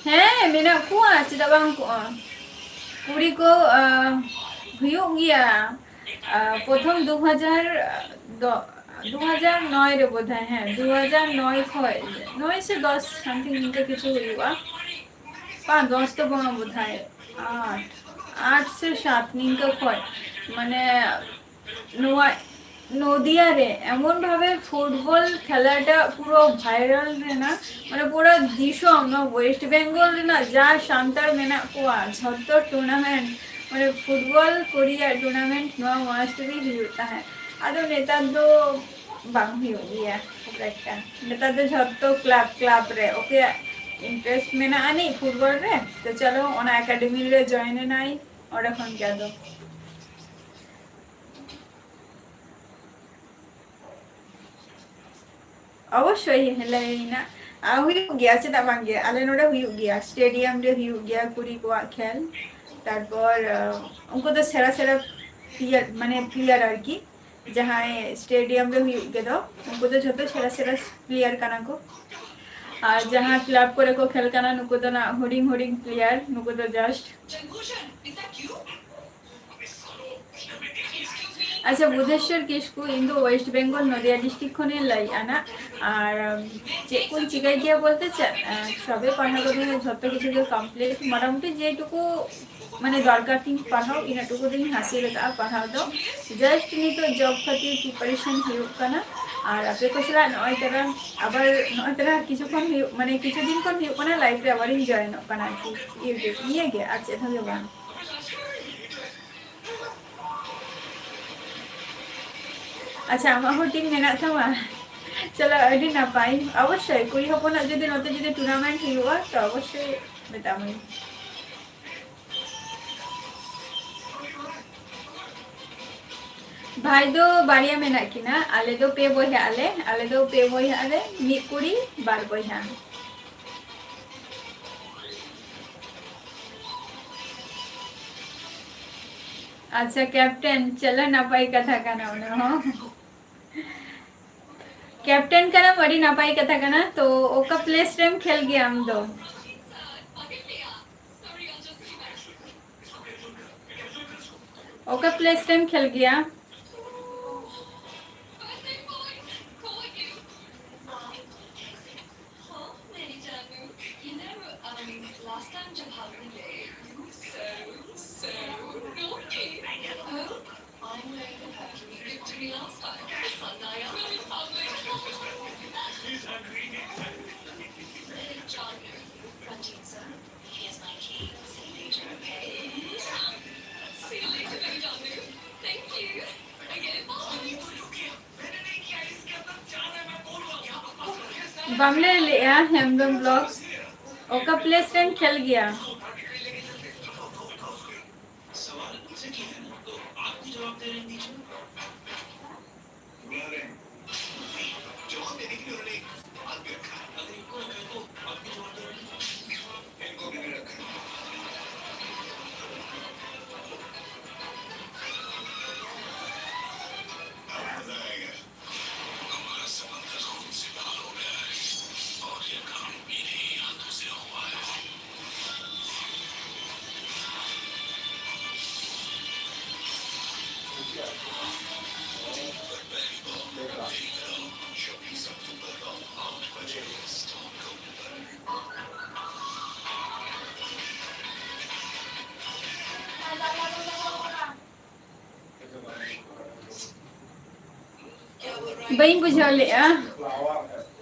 ᱦᱮᱸ, ᱢᱮᱱᱟᱜ ᱠᱚᱣᱟ, ᱪᱮᱫᱟᱜ ᱵᱟᱝ ᱠᱚᱜᱼᱟ? ᱠᱩᱲᱤ ᱠᱚ, ᱟᱸ, ᱦᱩᱭᱩᱜ ᱜᱮᱭᱟ᱾ ᱟᱸ, ᱯᱨᱚᱛᱷᱚᱢ ᱫᱩ ᱦᱟᱡᱟᱨ ᱫᱚ, ᱫᱩ ᱦᱟᱡᱟᱨ ᱱᱚᱭ ᱨᱮ ᱵᱳᱫᱷᱚᱭ, ᱦᱮᱸ, ᱫᱩ ᱦᱟᱡᱟᱨ ᱱᱚᱭ ᱠᱷᱚᱡ, ᱱᱚᱭ ᱥᱮ ᱫᱚᱥ something ᱱᱤᱝᱠᱟᱹ ᱠᱤᱪᱷᱩ ᱦᱩᱭᱩᱜᱼᱟ᱾ ᱵᱟᱝ, ᱫᱚᱥ ᱫᱚ ᱵᱟᱝᱟ ᱵᱳᱫᱷᱚᱭ, ᱟᱴ, ᱟᱴ ᱥᱮ ᱥᱟᱛ ᱱᱤᱝᱠᱟᱹ ᱠᱷᱚᱡ, ᱢᱟᱱᱮ, ᱱᱚᱣᱟ ᱱᱚᱫᱤᱭᱟ ᱨᱮ ᱮᱢᱚᱱ ᱵᱷᱟᱵᱮ ᱯᱷᱩᱴᱵᱚᱞ ᱠᱷᱮᱞᱟᱴᱟᱜ ᱯᱩᱨᱟᱹ viral ᱞᱮᱱᱟ, ᱢᱟᱱᱮ ᱯᱩᱨᱟᱹ ᱫᱤᱥᱚᱢ, ᱱᱚᱣᱟ West Bengal ᱨᱮᱱᱟᱜ ᱡᱟ ᱥᱟᱱᱛᱟᱲ ᱢᱮᱱᱟᱜ ᱠᱚᱣᱟ, ᱡᱷᱚᱛᱚ tournament, ᱢᱟᱱᱮ ᱯᱷᱩᱴᱵᱚᱞ ᱠᱚ ᱨᱮᱭᱟᱜ tournament ᱱᱚᱣᱟ must be ᱦᱩᱭᱩᱜ ᱛᱟᱦᱮᱸᱫ᱾ ᱟᱫᱚ ᱱᱮᱛᱟᱨ ᱫᱚ ᱵᱟᱝ ᱦᱩᱭᱩᱜ ᱜᱮᱭᱟ ᱠᱷᱩᱵ ᱮᱠᱴᱟ᱾ ᱱᱮᱛᱟᱨ ᱫᱚ ᱡᱷᱚᱛᱚ club, club ᱨᱮ ᱚᱠᱚᱭᱟᱜ interest ᱢᱮᱱᱟᱜ ᱟᱹᱱᱤᱡ ᱯᱷᱩᱴᱵᱚᱞ ᱨᱮ, ᱛᱚ ᱪᱚᱞᱚ ᱚᱱᱟ academy ᱨᱮ join ᱮᱱᱟᱭ, ᱚᱸᱰᱮ ᱠᱷᱚᱱ ᱜᱮ ᱟᱫᱚ᱾ ᱚᱵᱚᱥᱥᱳᱭ ᱞᱟᱹᱭᱟᱹᱧ ᱱᱟᱜ᱾ ᱟᱨ ᱦᱩᱭᱩᱜ ᱜᱮᱭᱟ, ᱪᱮᱫᱟᱜ ᱵᱟᱝ ᱜᱮ? ᱟᱞᱮ ᱱᱚᱰᱮ ᱦᱩᱭᱩᱜ ᱜᱮᱭᱟ, stadium ᱨᱮ ᱦᱩᱭᱩᱜ ᱜᱮᱭᱟ ᱠᱩᱲᱤ ᱠᱚᱣᱟᱜ ᱠᱷᱮᱞ᱾ ᱛᱟᱨᱯᱚᱨ, ᱟᱸ, ᱩᱱᱠᱩ ᱫᱚ ᱥᱮᱬᱟ ᱥᱮᱬᱟ player, ᱢᱟᱱᱮ player ᱟᱨᱠᱤ᱾ ᱡᱟᱦᱟᱸᱭ ᱥᱴᱮᱰᱤᱭᱟᱢ ᱨᱮ ᱦᱩᱭᱩᱜ ᱜᱮᱫᱚ, ᱩᱱᱠᱩ ᱫᱚ ᱡᱷᱚᱛᱚ ᱥᱮᱬᱟ ᱥᱮᱬᱟ ᱯᱞᱮᱭᱟᱨ ᱠᱟᱱᱟ ᱠᱚ᱾ ᱟᱨ ᱡᱟᱦᱟᱸ ᱠᱞᱟᱵᱽ ᱠᱚᱨᱮ ᱠᱚ ᱠᱷᱮᱞ ᱠᱟᱱᱟ, ᱱᱩᱠᱩ ᱫᱚ ᱱᱟᱜ ᱦᱩᱰᱤᱧ ᱦᱩᱰᱤᱧ ᱯᱞᱮᱭᱟᱨ, ᱱᱩᱠᱩ ᱫᱚ ᱡᱟᱥᱴ᱾ ᱟᱪᱪᱷᱟ, ᱵᱩᱫᱷᱮᱥᱣᱚᱨ ᱠᱤᱥᱠᱩ, ᱤᱧ ᱫᱚ ᱳᱭᱮᱥᱴ ᱵᱮᱝᱜᱚᱞ ᱱᱚᱫᱤᱭᱟ ᱰᱤᱥᱴᱨᱤᱠᱴ ᱠᱷᱚᱱᱤᱧ ᱞᱟᱹᱭᱮᱫᱼᱟ ᱱᱟᱜ᱾ ᱟᱨ ᱪᱮᱫ ᱠᱚᱧ ᱪᱤᱠᱟᱹᱭ ᱜᱮᱭᱟ ᱵᱚᱞᱛᱮ ᱪᱮᱫ, ᱥᱚᱵᱮ ᱯᱟᱲᱦᱟᱣ ᱠᱚᱫᱚ ᱡᱷᱚᱛᱚ ᱠᱤᱪᱷᱩ ᱜᱮ ᱠᱚᱢᱯᱞᱤᱴ, ᱢᱚᱴᱟᱢᱩᱴᱤ ᱡᱮᱴᱩᱠᱩ ᱢᱟᱱᱮ ᱫᱚᱨᱠᱟᱨ ᱛᱤᱧ ᱯᱟᱲᱦᱟᱣ, ᱤᱱᱟᱹ ᱴᱩᱠᱩ ᱫᱚᱧ ᱦᱟᱹᱥᱤᱞ ᱟᱠᱟᱫᱼᱟ ᱯᱟᱲᱦᱟᱣ ᱫᱚ᱾ ᱡᱟᱥᱴ ᱱᱤᱛᱚᱜ ᱡᱚᱵ ᱠᱷᱟᱹᱛᱤᱨ ᱯᱨᱤᱯᱟᱨᱮᱥᱚᱱ ᱦᱩᱭᱩᱜ ᱠᱟᱱᱟ᱾ ᱟᱨ ᱟᱯᱮ ᱠᱚ ᱥᱟᱞᱟᱜ ᱱᱚᱜᱼᱚᱭ ᱛᱚᱨᱟ ᱟᱵᱟᱨ, ᱱᱚᱜᱼᱚᱭ ᱛᱚᱨᱟ ᱠᱤᱪᱷᱩ ᱠᱷᱚᱱ ᱦᱩᱭᱩᱜ, ᱢᱟᱱᱮ ᱠᱤᱪᱷᱩ ᱫᱤᱱ ᱠᱷᱚᱱ ᱦᱩᱭᱩᱜ ᱠᱟᱱᱟ, ᱞᱟᱭᱤᱵᱷ ᱨᱮ ᱟᱵᱟᱨᱤᱧ ᱡᱚᱭᱮᱱᱚᱜ ᱠᱟᱱᱟ ᱟᱨᱠᱤ, ᱤᱭᱩᱴᱤᱭᱩᱵᱽ ᱱᱤᱭᱟᱹ ᱜᱮ, ᱟᱨ ᱪᱮᱫ ᱦᱚᱸ ᱜᱮ ᱵᱟᱝ᱾ ᱟᱪᱪᱷᱟ, ᱟᱢᱟᱜ ᱦᱚᱸ ᱴᱤᱢ ᱢᱮᱱᱟᱜ ᱛᱟᱢᱟ? ᱪᱚᱞᱚ, ᱟᱹᱰᱤ ᱱᱟᱯᱟᱭ᱾ ᱚᱵᱚᱥᱥᱳᱭ, ᱠᱩᱲᱤ ᱦᱚᱯᱚᱱᱟᱜ ᱡᱩᱫᱤ ᱱᱚᱛᱮ ᱡᱩᱫᱤ ᱴᱩᱨᱱᱟᱢᱮᱱᱴ ᱦᱩᱭᱩᱜᱼᱟ, ᱛᱚ ᱚᱵᱚᱥᱥᱳᱭ ᱢᱮᱛᱟᱢᱟᱹᱧ᱾ ᱵᱷᱟᱭ ᱫᱚ ᱵᱟᱨᱭᱟ ᱢᱮᱱᱟᱜ ᱠᱤᱱᱟ, ᱟᱞᱮ ᱫᱚ ᱯᱮ ᱵᱚᱭᱦᱟᱜ ᱟᱞᱮ, ᱟᱞᱮ ᱫᱚ ᱯᱮ ᱵᱚᱭᱦᱟᱜ ᱟᱞᱮ, ᱢᱤᱫ ᱠᱩᱲᱤ, ᱵᱟᱨ ᱵᱚᱭᱦᱟ᱾ ᱟᱪᱪᱷᱟ, ᱠᱮᱯᱴᱮᱱ, ᱪᱚᱞᱚ, ᱱᱟᱯᱟᱭ ᱠᱟᱛᱷᱟ ᱠᱟᱱᱟ ᱚᱱᱟ ᱦᱚᱸ᱾ ᱠᱮᱯᱴᱮᱱ ᱠᱟᱱᱟᱢ, ᱟᱹᱰᱤ ᱱᱟᱯᱟᱭ ᱠᱟᱛᱷᱟ ᱠᱟᱱᱟ᱾ ᱛᱚ, ᱚᱠᱟ ᱯᱞᱮᱥ ᱨᱮᱢ ᱠᱷᱮᱞ ᱜᱮᱭᱟ ᱟᱢ ᱫᱚ? ᱚᱠᱟ ᱯᱞᱮᱥ ᱨᱮᱢ ᱠᱷᱮᱞ ᱜᱮᱭᱟ? ᱵᱟᱢ ᱞᱟᱹᱭ ᱞᱮᱜᱼᱟ, ᱦᱮᱢᱵᱨᱚᱢ ᱵᱞᱚᱜᱥ᱾ ᱚᱠᱟ ᱯᱞᱮᱥ ᱨᱮᱢ ᱠᱷᱮᱞ ᱜᱮᱭᱟ? ᱵᱟᱹᱧ ᱵᱩᱡᱷᱟᱹᱣ ᱞᱮᱜᱼᱟ᱾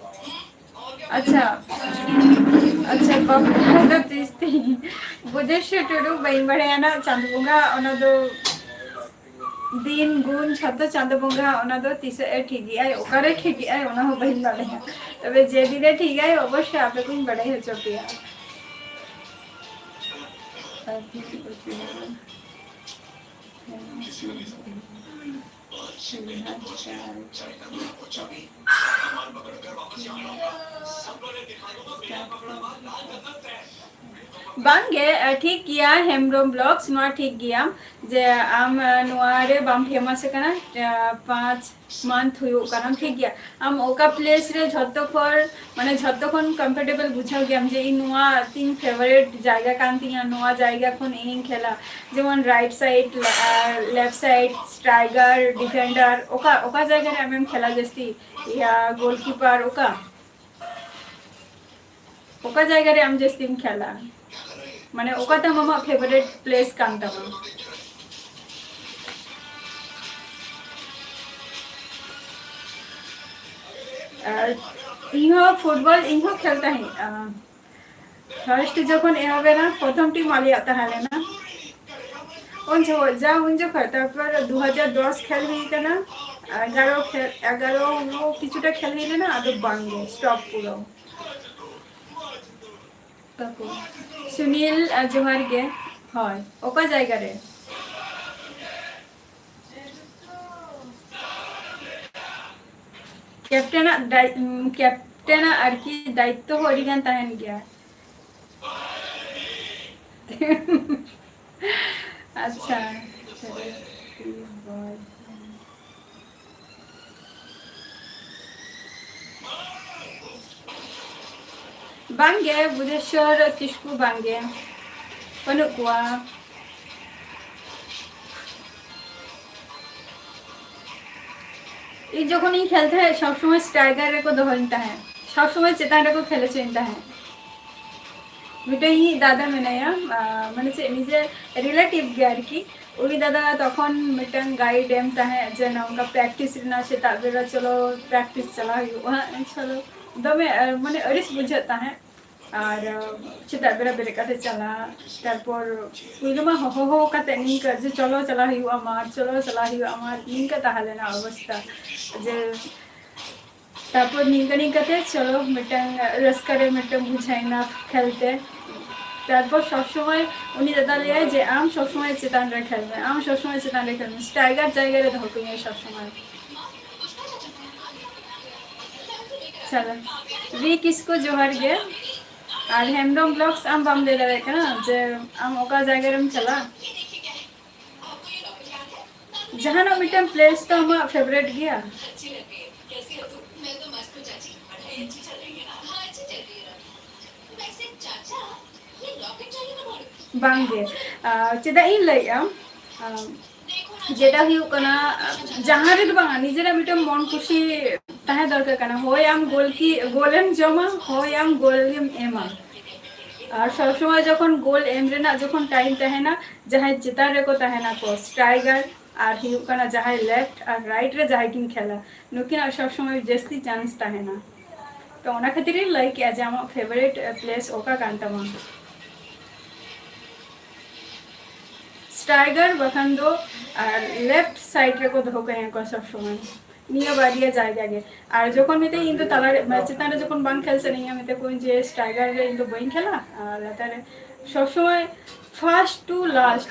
ᱟᱪᱪᱷᱟ, ᱟᱪᱪᱷᱟ, ᱵᱟᱯᱞᱟ ᱫᱚ ᱛᱤᱥ ᱛᱤᱧ? ᱵᱩᱫᱷᱮᱥᱣᱚᱨ ᱴᱩᱰᱩ, ᱵᱟᱹᱧ ᱵᱟᱲᱟᱭᱟ ᱱᱟᱜ ᱪᱟᱸᱫ ᱵᱚᱸᱜᱟ, ᱚᱱᱟ ᱫᱚ ᱫᱤᱱ ᱜᱩᱱ ᱡᱷᱚᱛᱚ ᱪᱟᱸᱫ ᱵᱚᱸᱜᱟ, ᱚᱱᱟ ᱫᱚ ᱛᱤᱥ ᱮ ᱴᱷᱤᱠ ᱜᱮᱭᱟᱭ, ᱚᱠᱟᱨᱮ ᱴᱷᱤᱠ ᱜᱮᱭᱟᱭ, ᱚᱱᱟ ᱦᱚᱸ ᱵᱟᱹᱧ ᱵᱟᱲᱟᱭᱟ᱾ ᱛᱚᱵᱮ ᱡᱮ ᱫᱤᱱᱮ ᱴᱷᱤᱠ ᱜᱮᱭᱟᱭ, ᱚᱵᱚᱥᱥᱳᱭ ᱟᱯᱮ ᱠᱚᱧ ᱵᱟᱲᱟᱭ ᱦᱚᱪᱚ ᱯᱮᱭᱟ᱾ ᱵᱟᱝᱜᱮ, ᱟ, ᱴᱷᱤᱠ ᱜᱮᱭᱟ, ᱦᱮᱢᱵᱨᱚᱢ ᱵᱞᱚᱜᱥ, ᱱᱚᱣᱟ ᱴᱷᱤᱠ ᱜᱮᱭᱟ ᱡᱮ ᱟᱢ, ᱟ, ᱱᱚᱣᱟ ᱨᱮ ᱵᱟᱢ ᱯᱷᱮᱢᱟᱥ ᱟᱠᱟᱱᱟ, ᱟ, ᱯᱟᱸᱪ ᱢᱟᱱᱛᱷ ᱦᱩᱭᱩᱜ ᱠᱟᱱᱟ, ᱴᱷᱤᱠ ᱜᱮᱭᱟ᱾ ᱟᱢ ᱚᱠᱟ ᱯᱞᱮᱥ ᱨᱮ ᱡᱷᱚᱛᱚ ᱠᱷᱚᱱ, ᱢᱟᱱᱮ, ᱡᱷᱚᱛᱚ ᱠᱷᱚᱱ ᱠᱚᱢᱯᱷᱚᱨᱴᱮᱵᱚᱞ ᱵᱩᱡᱷᱟᱹᱣ ᱜᱮᱭᱟᱢ ᱡᱮ ᱤᱧ ᱱᱚᱣᱟ ᱛᱤᱧ ᱯᱷᱮᱵᱟᱨᱮᱴ ᱡᱟᱭᱜᱟ ᱠᱟᱱ ᱛᱤᱧᱟ, ᱱᱚᱣᱟ ᱡᱟᱭᱜᱟ ᱠᱷᱚᱱ ᱤᱧᱤᱧ ᱠᱷᱮᱞᱟ, ᱡᱮᱢᱚᱱ right side, left side, striker, defender, ᱚᱠᱟ, ᱚᱠᱟ ᱡᱟᱭᱜᱟ ᱨᱮ ᱟᱢᱮᱢ ᱠᱷᱮᱞᱟ ᱡᱟᱹᱥᱛᱤ? ᱤᱭᱟ, ᱜᱳᱞᱠᱤᱯᱟᱨ, ᱚᱠᱟ? ᱚᱠᱟ ᱡᱟᱭᱜᱟ ᱨᱮ ᱟᱢ ᱡᱟᱹᱥᱛᱤᱢ ᱠᱷᱮᱞᱟ? ᱢᱟᱱᱮ, ᱚᱠᱟᱴᱟᱜ ᱟᱢᱟᱜ ᱯᱷᱮᱵᱟᱨᱮᱴ ᱯᱞᱮᱥ ᱠᱟᱱ ᱛᱟᱢᱟ? ᱟᱨ ᱤᱧᱦᱚᱸ ᱯᱷᱩᱴᱵᱚᱞ, ᱤᱧᱦᱚᱸ ᱠᱷᱮᱞ ᱛᱟᱦᱮᱸᱫ᱾ ᱯᱷᱟᱨᱥᱴ ᱡᱚᱠᱷᱚᱱ ᱮᱦᱚᱵ ᱮᱱᱟ, ᱯᱨᱚᱛᱷᱚᱢ ᱴᱤᱢ ᱟᱞᱮᱭᱟᱜ ᱛᱟᱦᱮᱸ ᱞᱮᱱᱟ᱾ ᱩᱱ ᱡᱚᱠᱷᱚᱱ, ᱡᱟ ᱩᱱ ᱡᱚᱠᱷᱚᱱ, ᱛᱟᱨᱯᱚᱨ ᱫᱩ ᱦᱟᱡᱟᱨ ᱫᱚᱥ ᱠᱷᱮᱞ ᱦᱩᱭ ᱠᱟᱱᱟ, ᱮᱜᱟᱨᱚ ᱠᱷᱮᱞ, ᱮᱜᱟᱨᱚ ᱠᱤᱪᱷᱩᱴᱟ ᱠᱷᱮᱞ ᱦᱩᱭ ᱞᱮᱱᱟ, ᱟᱫᱚ ᱵᱟᱝ ᱜᱮ, ᱥᱴᱚᱯ ᱯᱩᱨᱟᱹ᱾ ᱛᱟᱠᱚ᱾ ᱥᱩᱱᱤᱞ, ᱟᱨ ᱡᱚᱦᱟᱨ ᱜᱮ᱾ ᱦᱳᱭ, ᱚᱠᱟ ᱡᱟᱭᱜᱟ ᱨᱮ? ᱠᱮᱯᱴᱮᱱᱟᱜ ᱫᱟᱭ-, ᱩᱢ, ᱠᱮᱯᱴᱮᱱᱟᱜ ᱟᱨᱠᱤ ᱫᱟᱭᱤᱛᱛᱚ ᱦᱚᱸ ᱟᱹᱰᱤ ᱜᱟᱱ ᱛᱟᱦᱮᱱ ᱜᱮᱭᱟ᱾ ᱟᱪᱪᱷᱟ, ᱛᱚᱵᱮ please boy᱾ ᱵᱟᱝᱜᱮ, ᱵᱩᱫᱷᱮᱥᱣᱚᱨ ᱠᱤᱥᱠᱩ ᱵᱟᱝᱜᱮ, ᱵᱟᱹᱱᱩᱜ ᱠᱚᱣᱟ᱾ ᱤᱧ ᱡᱚᱠᱷᱚᱱᱤᱧ ᱠᱷᱮᱞ ᱛᱟᱦᱮᱸᱫ, ᱥᱚᱵ ᱥᱚᱢᱚᱭ ᱥᱴᱨᱟᱭᱠᱟᱨ ᱨᱮᱠᱚ ᱫᱚᱦᱚᱧ ᱛᱟᱦᱮᱸᱫ, ᱥᱚᱵ ᱥᱚᱢᱚᱭ ᱪᱮᱛᱟᱱ ᱨᱮᱠᱚ ᱠᱷᱮᱞ ᱦᱚᱪᱚᱧ ᱛᱟᱦᱮᱸᱫ᱾ ᱢᱤᱫᱴᱮᱱ ᱤᱧᱤᱡ ᱫᱟᱫᱟ ᱢᱮᱱᱟᱭᱟ, ᱟᱨ ᱢᱟᱱᱮ ᱪᱮᱫ, ᱱᱤᱡᱮ relative ᱜᱮ ᱟᱨᱠᱤ᱾ ᱩᱱᱤ ᱫᱟᱫᱟ ᱛᱚᱠᱷᱚᱱ ᱢᱤᱫᱴᱟᱝ guide ᱮᱢ ᱛᱟᱦᱮᱸᱫ ᱡᱮ ᱱᱚᱝᱠᱟ practice ᱨᱮᱱᱟᱜ, ᱥᱮᱛᱟᱜ ᱵᱮᱲᱟ ᱪᱚᱞᱚ practice ᱪᱟᱞᱟᱣ ᱦᱩᱭᱩᱜᱼᱟ᱾ ᱪᱚᱞᱚ, ᱫᱚᱢᱮ, ᱟᱨ ᱢᱟᱱᱮ ᱟᱹᱲᱤᱥ ᱵᱩᱡᱷᱟᱹᱜ ᱛᱟᱦᱮᱸᱫ᱾ ᱟᱨ ᱥᱮᱛᱟᱜ ᱵᱮᱲᱟ ᱵᱮᱨᱮᱫ ᱠᱟᱛᱮ ᱪᱟᱞᱟᱜ, ᱛᱟᱨᱯᱚᱨ ᱯᱩᱭᱞᱩ ᱢᱟ ᱦᱚᱦᱚ ᱦᱚᱦᱚ ᱠᱟᱛᱮ ᱱᱤᱝᱠᱟᱹ ᱡᱮ ᱪᱚᱞᱚ ᱪᱟᱞᱟᱣ ᱦᱩᱭᱩᱜᱼᱟ ᱢᱟᱴᱷ, ᱪᱚᱞᱚ ᱪᱟᱞᱟᱣ ᱦᱩᱭᱩᱜᱼᱟ ᱢᱟᱴᱷ, ᱱᱤᱝᱠᱟᱹ ᱛᱟᱦᱮᱸ ᱞᱮᱱᱟ ᱚᱵᱚᱥᱛᱟ᱾ ᱡᱮ ᱛᱟᱨᱯᱚᱨ ᱱᱤᱝᱠᱟᱹ ᱱᱤᱝᱠᱟᱹ ᱛᱮ ᱪᱚᱞᱚ ᱢᱤᱫᱴᱟᱝ ᱨᱟᱹᱥᱠᱟᱹ ᱨᱮ ᱢᱤᱫᱴᱟᱝ ᱵᱩᱡᱷᱟᱹᱣ ᱮᱱᱟ ᱠᱷᱮᱞ ᱛᱮ᱾ ᱛᱟᱨᱯᱚᱨ ᱥᱚᱵ ᱥᱚᱢᱚᱭ ᱩᱱᱤ ᱫᱟᱫᱟ ᱞᱟᱹᱭᱟᱭ ᱡᱮ ᱟᱢ ᱥᱚᱵ ᱥᱚᱢᱚᱭ ᱪᱮᱛᱟᱱ ᱨᱮ ᱠᱷᱮᱞ ᱢᱮ, ᱟᱢ ᱥᱚᱵ ᱥᱚᱢᱚᱭ ᱪᱮᱛᱟᱱ ᱨᱮ ᱠᱷᱮᱞ ᱢᱮ, striker ᱡᱟᱭᱜᱟ ᱨᱮ ᱫᱚᱦᱚ ᱠᱟᱹᱧᱟᱭ ᱥᱚᱵ ᱥᱚᱢᱚᱭ᱾ ᱪᱚᱞᱚ, ᱨᱤ ᱠᱤᱥᱠᱩ ᱡᱚᱦᱟᱨ ᱜᱮ᱾ ᱟᱨ ᱦᱮᱢᱵᱨᱚᱢ Vlogs, ᱟᱢ ᱵᱟᱢ ᱞᱟᱹᱭ ᱫᱟᱲᱮᱭᱟᱜ ᱠᱟᱱᱟ ᱡᱮ ᱟᱢ ᱚᱠᱟ ᱡᱟᱭᱜᱟ ᱨᱮᱢ ᱪᱟᱞᱟᱜᱼᱟ? ᱡᱟᱦᱟᱱᱟᱜ ᱢᱤᱫᱴᱟᱝ place ᱛᱚ ᱟᱢᱟᱜ favourite ᱜᱮᱭᱟ᱾ ᱵᱟᱝᱜᱮ, ᱟᱨ ᱪᱮᱫᱟᱜ ᱤᱧ ᱞᱟᱹᱭᱮᱜᱼᱟ, ᱟᱨ ᱡᱮᱴᱟ ᱦᱩᱭᱩᱜ ᱠᱟᱱᱟ, ᱡᱟᱦᱟᱸ ᱨᱮᱫᱚ ᱵᱟᱝᱟ, ᱱᱤᱡᱮᱨᱟᱜ ᱢᱤᱫᱴᱟᱝ ᱢᱚᱱ ᱠᱩᱥᱤ ᱛᱟᱦᱮᱸ ᱫᱚᱨᱠᱟᱨ ᱠᱟᱱᱟ᱾ ᱦᱳᱭ ᱟᱢ ᱜᱳᱞ ᱠᱤ, ᱜᱳᱞᱮᱢ ᱡᱚᱢᱟ, ᱦᱳᱭ ᱟᱢ ᱜᱳᱞ ᱜᱮᱢ ᱮᱢᱟ᱾ ᱟᱨ ᱥᱚᱵ ᱥᱚᱢᱚᱭ ᱡᱚᱠᱷᱚᱱ ᱜᱳᱞ ᱮᱢ ᱨᱮᱱᱟᱜ ᱡᱚᱠᱷᱚᱱ time ᱛᱟᱦᱮᱱᱟ, ᱡᱟᱦᱟᱸᱭ ᱪᱮᱛᱟᱱ ᱨᱮᱠᱚ ᱛᱟᱦᱮᱱᱟ ᱠᱚ, striker ᱟᱨ ᱦᱩᱭᱩᱜ ᱠᱟᱱᱟ ᱡᱟᱦᱟᱸᱭ left ᱟᱨ right ᱨᱮ ᱡᱟᱦᱟᱸᱭ ᱠᱤᱱ ᱠᱷᱮᱞᱟ, ᱱᱩᱠᱤᱱᱟᱜ ᱥᱚᱵ ᱥᱚᱢᱚᱭ ᱡᱟᱹᱥᱛᱤ chance ᱛᱟᱦᱮᱱᱟ᱾ ᱛᱚ ᱚᱱᱟ ᱠᱷᱟᱹᱛᱤᱨ ᱤᱧ ᱞᱟᱹᱭ ᱠᱮᱜᱼᱟ ᱡᱮ ᱟᱢᱟᱜ favourite place ᱚᱠᱟ ᱠᱟᱱ ᱛᱟᱢᱟ᱾ Striker ᱵᱟᱠᱷᱟᱱ ᱫᱚ ᱟᱨ left side ᱨᱮᱠᱚ ᱫᱚᱦᱚ ᱠᱟᱭᱟ ᱠᱚ ᱥᱚᱵ ᱥᱚᱢᱚᱭ, ᱱᱤᱭᱟᱹ ᱵᱟᱨᱭᱟ ᱡᱟᱭᱜᱟ ᱜᱮ᱾ ᱟᱨ ᱡᱚᱠᱷᱚᱱ ᱢᱮᱛᱟᱹᱧ ᱤᱧ ᱫᱚ ᱛᱟᱞᱟ ᱨᱮ, ᱢᱟᱱᱮ ᱪᱮᱛᱟᱱ ᱨᱮ ᱡᱚᱠᱷᱚᱱ ᱵᱟᱝ ᱠᱷᱮᱞ ᱥᱟᱱᱟᱧᱟ, ᱢᱮᱛᱟ ᱠᱚᱣᱟᱧ ᱡᱮ striker ᱨᱮ ᱤᱧ ᱫᱚ ᱵᱟᱹᱧ ᱠᱷᱮᱞᱟ, ᱟᱨ ᱞᱟᱛᱟᱨ ᱨᱮ ᱥᱚᱵ ᱥᱚᱢᱚᱭ first to last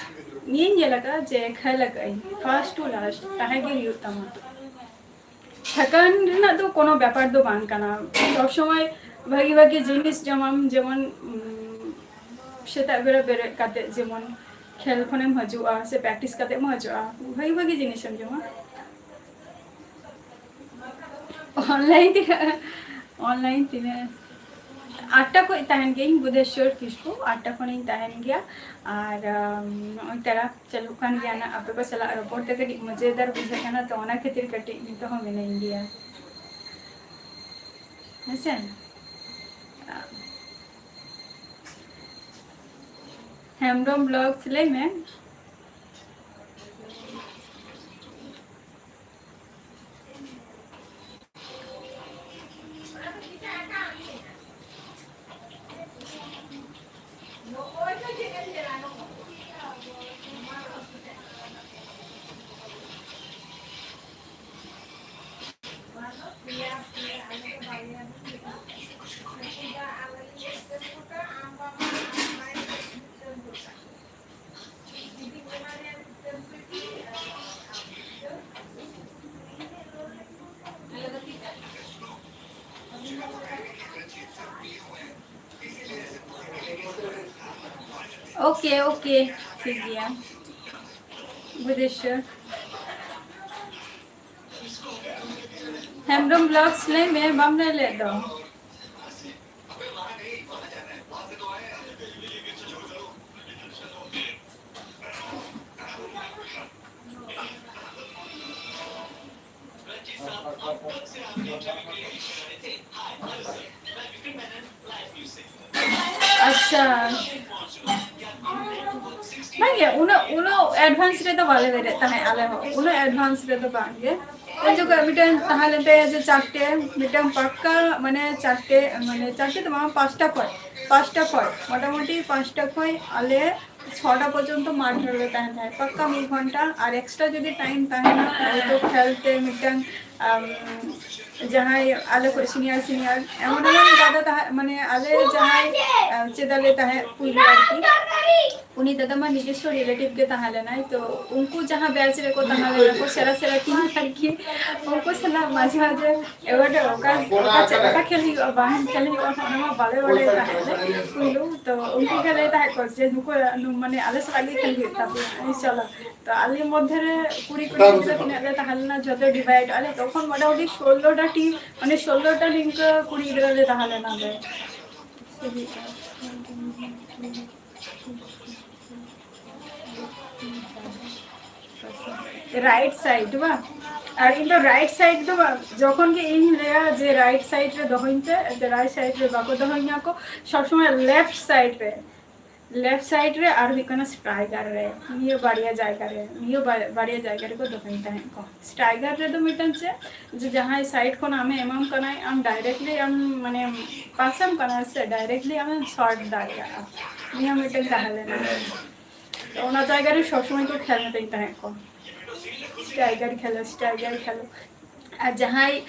ᱱᱤᱭᱟᱹᱧ ᱧᱮᱞ ᱟᱠᱟᱫᱟ ᱡᱮ ᱠᱷᱮᱞ ᱟᱠᱟᱫ ᱟᱹᱧ first to last ᱛᱟᱦᱮᱸ ᱜᱮ ᱦᱩᱭᱩᱜ ᱛᱟᱢᱟ᱾ ᱛᱷᱟᱠᱟᱱ ᱨᱮᱱᱟᱜ ᱫᱚ ᱠᱳᱱᱳ ᱵᱮᱯᱟᱨ ᱫᱚ ᱵᱟᱝ ᱠᱟᱱᱟ᱾ ᱥᱚᱵ ᱥᱚᱢᱚᱭ ᱵᱷᱟᱜᱤ ᱵᱷᱟᱜᱤ ᱡᱤᱱᱤᱥ ᱡᱚᱢᱟᱢ, ᱡᱮᱢᱚᱱ, ᱩᱢ, ᱥᱮᱛᱟᱜ ᱵᱮᱲᱟ ᱵᱮᱨᱮᱫ ᱠᱟᱛᱮ ᱡᱮᱢᱚᱱ ᱠᱷᱮᱞ ᱠᱷᱚᱱᱮᱢ ᱦᱤᱡᱩᱜᱼᱟ ᱥᱮ practice ᱠᱟᱛᱮᱢ ᱦᱤᱡᱩᱜᱼᱟ, ᱵᱷᱟᱜᱤ ᱵᱷᱟᱜᱤ ᱡᱤᱱᱤᱥᱮᱢ ᱡᱚᱢᱟ᱾ online ᱛᱤᱱᱟᱹᱜ, online ᱛᱤᱱᱟᱹᱜ, ᱟᱴᱴᱟ ᱠᱷᱚᱱ ᱛᱟᱦᱮᱱ ᱜᱤᱭᱟᱹᱧ, ᱵᱩᱫᱷᱮᱥᱣᱚᱨ ᱠᱤᱥᱠᱩ, ᱟᱴᱴᱟ ᱠᱷᱚᱱᱤᱧ ᱛᱟᱦᱮᱱ ᱜᱮᱭᱟ᱾ ᱟᱨ, ᱟᱢ, ᱱᱚᱜᱼᱚᱭ ᱛᱟᱨᱟ ᱪᱟᱹᱞᱩᱜ ᱠᱟᱱ ᱜᱮᱭᱟ ᱱᱟᱜ, ᱟᱯᱮ ᱠᱚ ᱥᱟᱞᱟᱜ ᱨᱚᱯᱚᱲ ᱛᱮ ᱠᱟᱹᱴᱤᱡ ᱢᱚᱡᱮᱫᱟᱨ ᱵᱩᱡᱷᱟᱹᱜ ᱠᱟᱱᱟ, ᱛᱚ ᱚᱱᱟ ᱠᱷᱟᱹᱛᱤᱨ ᱠᱟᱹᱴᱤᱡ ᱱᱤᱛᱚᱜ ᱦᱚᱸ ᱢᱤᱱᱟᱹᱧ ᱜᱮᱭᱟ᱾ ᱦᱮᱸᱥᱮ? ᱦᱮᱢᱵᱨᱚᱢ ᱵᱞᱚᱜᱥ, ᱞᱟᱹᱭ ᱢᱮ᱾ ᱳᱠᱮ, ᱳᱠᱮ, ᱴᱷᱤᱠ ᱜᱮᱭᱟ, ᱵᱩᱡᱷᱟᱹᱣ᱾ ᱦᱮᱢᱵᱨᱚᱢ ᱵᱞᱚᱜᱥ, ᱞᱟᱹᱭ ᱢᱮ, ᱵᱟᱢ ᱞᱟᱹᱭ ᱞᱮᱫ ᱫᱚ᱾ ᱟᱪᱪᱷᱟ᱾ ᱵᱟᱝᱜᱮ, ᱩᱱᱟᱹᱜ, ᱩᱱᱟᱹᱜ ᱮᱰᱵᱷᱟᱱᱥ ᱨᱮᱫᱚ ᱵᱟᱞᱮ ᱵᱮᱨᱮᱫ ᱛᱟᱦᱮᱸᱫ ᱟᱞᱮ ᱦᱚᱸ, ᱩᱱᱟᱹᱜ ᱮᱰᱵᱷᱟᱱᱥ ᱨᱮᱫᱚ ᱵᱟᱝᱜᱮ᱾ ᱩᱱ ᱡᱚᱠᱷᱚᱱ ᱢᱤᱫᱴᱟᱝ ᱛᱟᱦᱮᱸ ᱞᱮᱱ ᱛᱟᱭᱟ ᱡᱮ ᱪᱟᱨᱴᱮ, ᱢᱤᱫᱴᱟᱝ ᱯᱟᱠᱠᱟ, ᱢᱟᱱᱮ ᱪᱟᱨᱴᱮ, ᱢᱟᱱᱮ ᱪᱟᱨᱴᱮ ᱫᱚ ᱵᱟᱝ, ᱯᱟᱸᱪᱴᱟ ᱠᱷᱚᱱ, ᱯᱟᱸᱪᱴᱟ ᱠᱷᱚᱱ, ᱢᱚᱴᱟᱢᱩᱴᱤ ᱯᱟᱸᱪᱴᱟ ᱠᱷᱚᱱ ᱟᱞᱮ ᱪᱷᱚᱴᱟ ᱯᱚᱨᱡᱚᱱᱛᱚ ᱢᱟᱴᱷ ᱨᱮᱞᱮ ᱛᱟᱦᱮᱱ ᱛᱟᱦᱮᱸᱫ, ᱯᱟᱠᱠᱟ ᱢᱤᱫ ᱜᱷᱚᱱᱴᱟ᱾ ᱟᱨ ᱮᱠᱥᱴᱨᱟ ᱡᱩᱫᱤ ᱴᱟᱭᱤᱢ ᱛᱟᱦᱮᱱᱟ, ᱦᱚᱭᱛᱳ ᱠᱷᱮᱞ ᱛᱮ ᱢᱤᱫᱴᱟᱝ, ᱟᱢ, ᱡᱟᱦᱟᱸᱭ ᱟᱞᱮ ᱠᱷᱚᱱ ᱥᱤᱱᱤᱭᱟᱨ ᱥᱤᱱᱤᱭᱟᱨ ᱮᱢᱚᱱ ᱮᱢᱚᱱ ᱫᱟᱫᱟ ᱛᱟᱦᱮᱸ, ᱢᱟᱱᱮ ᱟᱞᱮ ᱡᱟᱦᱟᱸᱭ, ᱟᱢ, ᱪᱮᱫ ᱟᱞᱮ ᱛᱟᱦᱮᱸᱫ ᱯᱩᱭᱞᱩ ᱟᱨᱠᱤ, ᱩᱱᱤ ᱫᱟᱫᱟ ᱢᱟ ᱱᱤᱡᱚᱥᱥᱚ ᱨᱤᱞᱮᱴᱤᱵᱷ ᱜᱮ ᱛᱟᱦᱮᱸ ᱞᱮᱱᱟᱭ᱾ ᱛᱚ ᱩᱱᱠᱩ ᱡᱟᱦᱟᱸ ᱵᱮᱪ ᱨᱮᱠᱚ ᱛᱟᱦᱮᱸ ᱞᱮᱱᱟ ᱠᱚ, ᱥᱮᱨᱟ ᱥᱮᱨᱟ ᱴᱤᱢ ᱟᱨᱠᱤ, ᱩᱱᱠᱩ ᱥᱟᱞᱟᱜ ᱢᱟᱡᱷᱮ ᱢᱟᱡᱷᱮ ᱮᱵᱟᱨ ᱚᱠᱟ, ᱚᱠᱟ ᱪᱮᱫ ᱞᱮᱠᱟ ᱠᱷᱮᱞ ᱦᱩᱭᱩᱜᱼᱟ, ᱵᱟᱝ ᱠᱷᱮᱞ ᱦᱩᱭᱩᱜᱼᱟ, ᱚᱱᱟ ᱢᱟ ᱵᱟᱞᱮ ᱵᱟᱲᱟᱭ ᱛᱟᱦᱮᱸᱫ ᱞᱮ ᱯᱩᱭᱞᱩ᱾ ᱛᱚ ᱩᱱᱠᱩ ᱜᱮ ᱞᱟᱹᱭ ᱛᱟᱦᱮᱸᱫ ᱠᱚ ᱡᱮ ᱱᱩᱠᱩ, ᱢᱟᱱᱮ ᱟᱞᱮ ᱥᱟᱞᱟᱜ ᱜᱮ ᱠᱷᱮᱞ ᱦᱩᱭᱩᱜ ᱛᱟᱯᱮᱭᱟ, ᱤᱱᱥᱟᱞᱞᱟ᱾ ᱛᱚ ᱟᱞᱮ ᱢᱚᱫᱽᱫᱷᱮ ᱨᱮ ᱠᱩᱲᱤ ᱠᱩᱲᱤ ᱜᱤᱫᱽᱨᱟᱹ ᱛᱤᱱᱟᱹᱜ ᱞᱮ ᱛᱟᱦᱮᱸ ᱞᱮᱱᱟ, ᱡᱷᱚᱛᱚ ᱰᱤᱵᱷᱟᱭᱤᱰ ᱟᱞᱮ᱾ ᱛᱚᱠᱷᱚᱱ ᱢᱚᱴᱟᱢᱩᱴᱤ ᱥᱳᱞᱞᱳᱴᱟ ᱴᱤᱢ, ᱢᱟᱱᱮ ᱥᱳᱞᱞᱳᱴᱟ ᱱᱤᱝᱠᱟᱹ ᱠᱩᱲᱤ ᱜᱤᱫᱽᱨᱟᱹ ᱞᱮ ᱛᱟᱦᱮᱸ ᱞᱮᱱᱟ ᱞᱮ᱾ ᱨᱟᱭᱤᱴ ᱥᱟᱭᱤᱰ ᱵᱟᱝ? ᱟᱨ ᱤᱧ ᱫᱚ ᱨᱟᱭᱤᱴ ᱥᱟᱭᱤᱰ ᱫᱚ ᱵᱟᱝ, ᱡᱚᱠᱷᱚᱱ ᱜᱮ ᱤᱧ ᱞᱟᱹᱭᱟ ᱡᱮ ᱨᱟᱭᱤᱴ ᱥᱟᱭᱤᱰ ᱨᱮ ᱫᱚᱦᱚᱧ ᱯᱮ, ᱡᱮ ᱨᱟᱭᱤᱴ ᱥᱟᱭᱤᱰ ᱨᱮ ᱵᱟᱠᱚ ᱫᱚᱦᱚᱧᱟ ᱠᱚ, ᱥᱚᱵ ᱥᱚᱢᱚᱭ ᱞᱮᱯᱷᱴ ᱥᱟᱭᱤᱰ ᱨᱮ᱾ ᱞᱮᱯᱷᱴ ᱥᱟᱭᱤᱰ ᱨᱮ ᱟᱨ ᱦᱩᱭᱩᱜ ᱠᱟᱱᱟ ᱥᱴᱨᱟᱭᱠᱟᱨ ᱨᱮ, ᱱᱤᱭᱟᱹ ᱵᱟᱨᱭᱟ ᱡᱟᱭᱜᱟ ᱨᱮ, ᱱᱤᱭᱟᱹ ᱵᱟ- ᱵᱟᱨᱭᱟ ᱡᱟᱭᱜᱟ ᱨᱮᱠᱚ ᱫᱚᱦᱚᱭ ᱛᱟᱦᱮᱸᱫ ᱠᱚ᱾ ᱥᱴᱨᱟᱭᱠᱟᱨ ᱨᱮᱫᱚ ᱢᱤᱫᱴᱟᱝ ᱪᱮᱫ, ᱡᱮ ᱡᱟᱦᱟᱸᱭ ᱥᱟᱭᱤᱰ ᱠᱷᱚᱱ ᱟᱢᱮ ᱮᱢᱟᱢ ᱠᱟᱱᱟᱭ, ᱟᱢ ᱰᱟᱭᱨᱮᱠᱴᱞᱤ ᱟᱢ ᱢᱟᱱᱮ ᱯᱟᱥᱟᱢ ᱠᱟᱱᱟ ᱥᱮ, ᱰᱟᱭᱨᱮᱠᱴᱞᱤ ᱟᱢᱮᱢ ᱥᱚᱴ ᱫᱟᱲᱮᱭᱟᱜᱼᱟ, ᱱᱤᱭᱟᱹ ᱢᱤᱫᱴᱟᱝ ᱛᱟᱦᱮᱸ ᱞᱮᱱᱟ᱾ ᱛᱚ ᱚᱱᱟ ᱡᱟᱭᱜᱟ ᱨᱮ ᱥᱚᱵ ᱥᱚᱢᱚᱭ ᱠᱚ ᱠᱷᱮᱞ ᱢᱮᱛᱟᱹᱧ ᱛᱟᱦᱮᱸᱫ ᱠᱚ, ᱥᱴᱨᱟᱭᱠᱟᱨ ᱠᱷᱮᱞᱳ, ᱥᱴᱨᱟᱭᱠᱟᱨ ᱠᱷᱮᱞᱳ᱾ ᱟᱨ ᱡᱟᱦᱟᱸᱭ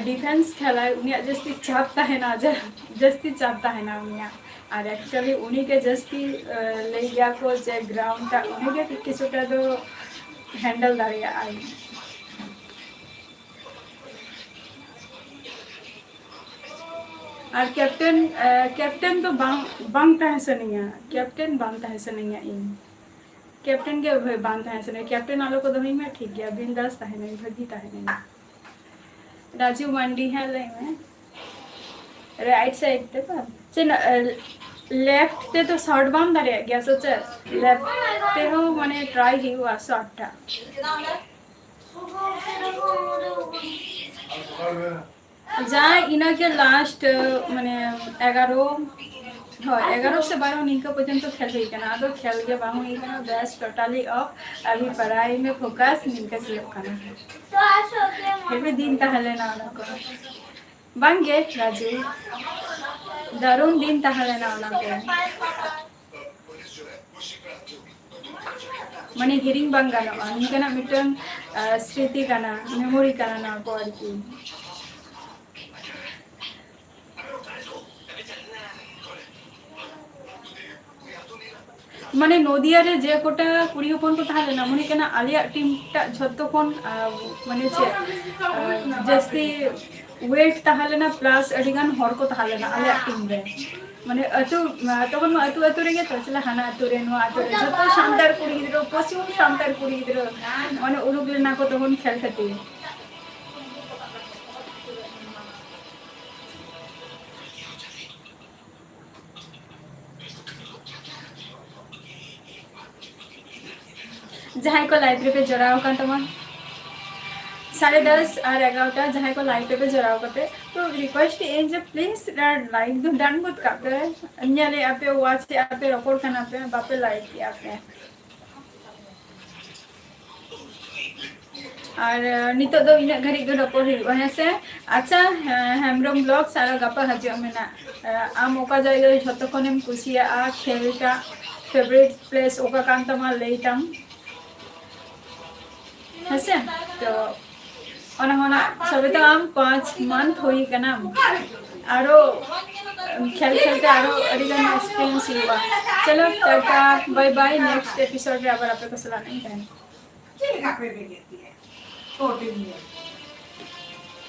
ᱰᱤᱯᱷᱮᱱᱥ ᱠᱷᱮᱞᱟᱭ, ᱩᱱᱤᱭᱟᱜ ᱡᱟᱹᱥᱛᱤ ᱪᱟᱯ ᱛᱟᱦᱮᱱᱟ, ᱡᱟ- ᱡᱟᱹᱥᱛᱤ ᱪᱟᱯ ᱛᱟᱦᱮᱱᱟ ᱩᱱᱤᱭᱟᱜ᱾ ᱟᱨ ᱮᱠᱪᱩᱭᱟᱞᱤ ᱩᱱᱤ ᱜᱮ ᱡᱟᱹᱥᱛᱤ, ᱟᱸ, ᱞᱟᱹᱭ ᱜᱮᱭᱟ ᱠᱚ ᱡᱮ ᱜᱨᱟᱣᱩᱱᱰ ᱴᱟᱜ ᱩᱱᱤ ᱜᱮ ᱠᱤᱪᱷᱩᱴᱟ ᱫᱚ ᱦᱮᱱᱰᱮᱞ ᱫᱟᱲᱮᱭᱟᱜᱼᱟᱭ᱾ ᱟᱨ ᱠᱮᱯᱴᱮᱱ, ᱟᱸ, ᱠᱮᱯᱴᱮᱱ ᱫᱚ ᱵᱟᱝ, ᱵᱟᱝ ᱛᱟᱦᱮᱸ ᱥᱟᱱᱟᱧᱟ, ᱠᱮᱯᱴᱮᱱ ᱵᱟᱝ ᱛᱟᱦᱮᱸ ᱥᱟᱱᱟᱧᱟ ᱤᱧ᱾ ᱠᱮᱯᱴᱮᱱ ᱜᱮ ᱵᱷᱟᱹᱭ ᱵᱟᱝ ᱛᱟᱦᱮᱸ ᱥᱟᱱᱟᱧᱟ, ᱠᱮᱯᱴᱮᱱ ᱟᱞᱚ ᱠᱚ ᱫᱚᱦᱚᱭ ᱢᱟ, ᱴᱷᱤᱠ ᱜᱮᱭᱟ, ᱵᱤᱱᱫᱟᱥ ᱛᱟᱦᱮᱱᱟᱹᱧ, ᱵᱷᱟᱹᱜᱤ ᱛᱟᱦᱮᱱᱟᱹᱧ᱾ ᱨᱟᱡᱩ ᱢᱟᱱᱰᱤ, ᱦᱮᱸ, ᱞᱟᱹᱭ ᱢᱮ᱾ ᱨᱟᱭᱤᱴ ᱥᱟᱭᱤᱰ ᱛᱮ ᱵᱟᱝ? ᱪᱮᱫ, ᱞᱮᱯᱷᱴ ᱛᱮ ᱫᱚ ᱥᱚᱴ ᱵᱟᱢ ᱫᱟᱲᱮᱭᱟᱜ ᱜᱮᱭᱟ ᱥᱮ ᱪᱮᱫ? ᱞᱮᱯᱷᱴ ᱛᱮᱦᱚᱸ ᱢᱟᱱᱮ ᱴᱨᱟᱭ ᱦᱩᱭᱩᱜᱼᱟ ᱥᱚᱴ ᱴᱟᱜ᱾ ᱡᱟ ᱤᱱᱟᱹᱜᱮ ᱞᱟᱥᱴ, ᱢᱟᱱᱮ, ᱮᱜᱟᱨᱚ, ᱦᱳᱭ, ᱮᱜᱟᱨᱚ ᱥᱮ ᱵᱟᱨᱚ ᱱᱤᱝᱠᱟᱹ ᱯᱚᱨᱡᱚᱱᱛᱚ ᱠᱷᱮᱞ ᱦᱩᱭ ᱠᱟᱱᱟ, ᱟᱫᱚ ᱠᱷᱮᱞ ᱜᱮ ᱵᱟᱝ ᱦᱩᱭ ᱠᱟᱱᱟ, ᱵᱮᱥ, ᱴᱳᱴᱟᱞᱤ ᱚᱯᱷ, ᱟᱹᱵᱷᱤ ᱯᱟᱲᱦᱟᱭ ᱢᱮ ᱯᱷᱳᱠᱟᱥ, ᱱᱤᱝᱠᱟᱹ ᱪᱟᱞᱟᱜ ᱠᱟᱱᱟ᱾ ᱦᱮᱵᱤ ᱫᱤᱱ ᱛᱟᱦᱮᱸ ᱞᱮᱱᱟ ᱚᱱᱟ ᱠᱚ᱾ ᱵᱟᱝᱜᱮ ᱨᱟᱡᱩ, ᱫᱟᱨᱩᱱ ᱫᱤᱱ ᱛᱟᱦᱮᱸ ᱞᱮᱱᱟ ᱚᱱᱟ ᱠᱚ᱾ ᱢᱟᱱᱮ ᱦᱤᱲᱤᱧ ᱵᱟᱝ ᱜᱟᱱᱚᱜᱼᱟ, ᱱᱤᱝᱠᱟᱹᱱᱟᱜ ᱢᱤᱫᱴᱟᱝ, ᱟᱸ, ᱥᱨᱤᱛᱤ ᱠᱟᱱᱟ, ᱢᱮᱢᱳᱨᱤ ᱠᱟᱱᱟ ᱱᱚᱣᱟ ᱠᱚ ᱟᱨᱠᱤ᱾ ᱢᱟᱱᱮ ᱱᱚᱫᱤᱭᱟ ᱨᱮ ᱡᱮ ᱠᱚᱴᱟ ᱠᱩᱲᱤ ᱦᱚᱯᱚᱱ ᱠᱚ ᱛᱟᱦᱮᱸ ᱞᱮᱱᱟ, ᱢᱚᱱᱮ ᱠᱟᱱᱟ ᱟᱞᱮᱭᱟᱜ ᱴᱤᱢ ᱴᱟᱜ ᱡᱷᱚᱛᱚ ᱠᱷᱚᱱ, ᱟᱸ, ᱢᱟᱱᱮ ᱪᱮᱫ, ᱟᱸ, ᱡᱟᱹᱥᱛᱤ ᱣᱮᱴ ᱛᱟᱦᱮᱸ ᱞᱮᱱᱟ, ᱯᱞᱟᱥ ᱟᱹᱰᱤ ᱜᱟᱱ ᱦᱚᱲ ᱠᱚ ᱛᱟᱦᱮᱸ ᱞᱮᱱᱟ ᱟᱞᱮᱭᱟᱜ ᱴᱤᱢ ᱨᱮ᱾ ᱢᱟᱱᱮ ᱟᱹᱛᱩ, ᱛᱚᱠᱷᱚᱱ ᱢᱟ ᱟᱹᱛᱩ ᱟᱹᱛᱩ ᱨᱮᱜᱮ ᱛᱚ, ᱪᱮᱫ ᱦᱟᱱᱟ ᱟᱹᱛᱩ ᱨᱮ, ᱱᱚᱣᱟ ᱟᱹᱛᱩ ᱨᱮ, ᱡᱷᱚᱛᱚ ᱥᱟᱱᱛᱟᱲ ᱠᱩᱲᱤ ᱜᱤᱫᱽᱨᱟᱹ, ᱯᱨᱚᱪᱩᱨ ᱥᱟᱱᱛᱟᱲ ᱠᱩᱲᱤ ᱜᱤᱫᱽᱨᱟᱹ, ᱢᱟᱱᱮ ᱩᱰᱩᱠ ᱞᱮᱱᱟ ᱠᱚ ᱛᱚᱠᱷᱚᱱ ᱠᱷᱮᱞ ᱠᱷᱟᱹᱛᱤᱨ᱾ ᱡᱟᱦᱟᱸᱭ ᱠᱚ ᱞᱟᱭᱤᱵᱷ ᱨᱮᱯᱮ ᱡᱚᱲᱟᱣ ᱟᱠᱟᱱ ᱛᱟᱵᱚᱱ, ᱥᱟᱲᱮ ᱫᱚᱥ ᱟᱨ ᱮᱜᱟᱨᱚᱴᱟ ᱡᱟᱦᱟᱸᱭ ᱠᱚ ᱞᱟᱭᱤᱵᱷ ᱨᱮᱯᱮ ᱡᱚᱲᱟᱣ ᱠᱟᱛᱮ, ᱛᱚ ᱨᱤᱠᱩᱭᱮᱥᱴ ᱤᱧ ᱡᱮ ᱯᱞᱤᱡ ᱞᱟᱭᱤᱠ ᱫᱚ ᱰᱟᱱ ᱜᱚᱫ ᱠᱟᱜ ᱯᱮ᱾ ᱧᱮᱞᱮᱫᱼᱟ ᱯᱮ, ᱣᱟᱪ ᱮᱫᱼᱟ ᱯᱮ, ᱨᱚᱯᱚᱲ ᱠᱟᱱᱟ ᱯᱮ, ᱵᱟᱯᱮ ᱞᱟᱭᱤᱠ ᱮᱫᱼᱟ ᱯᱮ᱾ ᱟᱨ ᱱᱤᱛᱚᱜ ᱫᱚ ᱤᱱᱟᱹᱜ ᱜᱷᱟᱹᱲᱤᱡ ᱜᱮ ᱨᱚᱯᱚᱲ ᱦᱩᱭᱩᱜᱼᱟ, ᱦᱮᱸ ᱥᱮ? ᱟᱪᱪᱷᱟ, ᱦᱮᱢᱵᱨᱚᱢ ᱵᱞᱚᱜᱥ ᱟᱨᱚ ᱜᱟᱯᱟ ᱦᱤᱡᱩᱜ ᱢᱮᱱᱟᱜ᱾ ᱟᱢ ᱚᱠᱟ ᱡᱟᱭᱜᱟ ᱨᱮ ᱡᱷᱚᱛᱚ ᱠᱷᱚᱱᱮᱢ ᱠᱩᱥᱤᱭᱟᱜᱼᱟ, ᱠᱷᱮᱞ ᱨᱮᱭᱟᱜ ᱯᱷᱮᱵᱟᱨᱤᱴ ᱯᱞᱮᱥ ᱚᱠᱟ ᱠᱟᱱ ᱛᱟᱢᱟ, ᱞᱟᱹᱭ ᱛᱟᱢ, ᱦᱮᱸ ᱥᱮ? ᱛᱚ ᱚᱱᱟ ᱦᱚᱸ ᱱᱟᱜ ᱥᱚᱵᱮ ᱛᱚ ᱟᱢ ᱯᱟᱸᱪ ᱢᱟᱱᱛᱷ ᱦᱩᱭ ᱠᱟᱱᱟᱢ, ᱟᱨᱚ ᱠᱷᱮᱞ ᱠᱷᱮᱞ ᱛᱮ ᱟᱨᱚ ᱟᱹᱰᱤ ᱜᱟᱱ ᱮᱠᱥᱯᱤᱨᱤᱭᱮᱱᱥ ᱦᱩᱭᱩᱜᱼᱟ᱾ ᱪᱚᱞᱚ ᱴᱟᱴᱟ, ᱵᱟᱭ ᱵᱟᱭ, ᱱᱮᱠᱥᱴ ᱮᱯᱤᱥᱳᱰ ᱨᱮ ᱟᱵᱟᱨ ᱟᱯᱮ ᱠᱚ ᱥᱟᱞᱟᱜ ᱤᱧ ᱛᱟᱦᱮᱱᱟ᱾ ᱪᱮᱫ ᱞᱮᱠᱟ ᱯᱮ ᱵᱮᱸᱜᱮᱫ ᱛᱤᱧᱟ? ᱪᱷᱚ ᱫᱤᱱ ᱧᱮᱞ᱾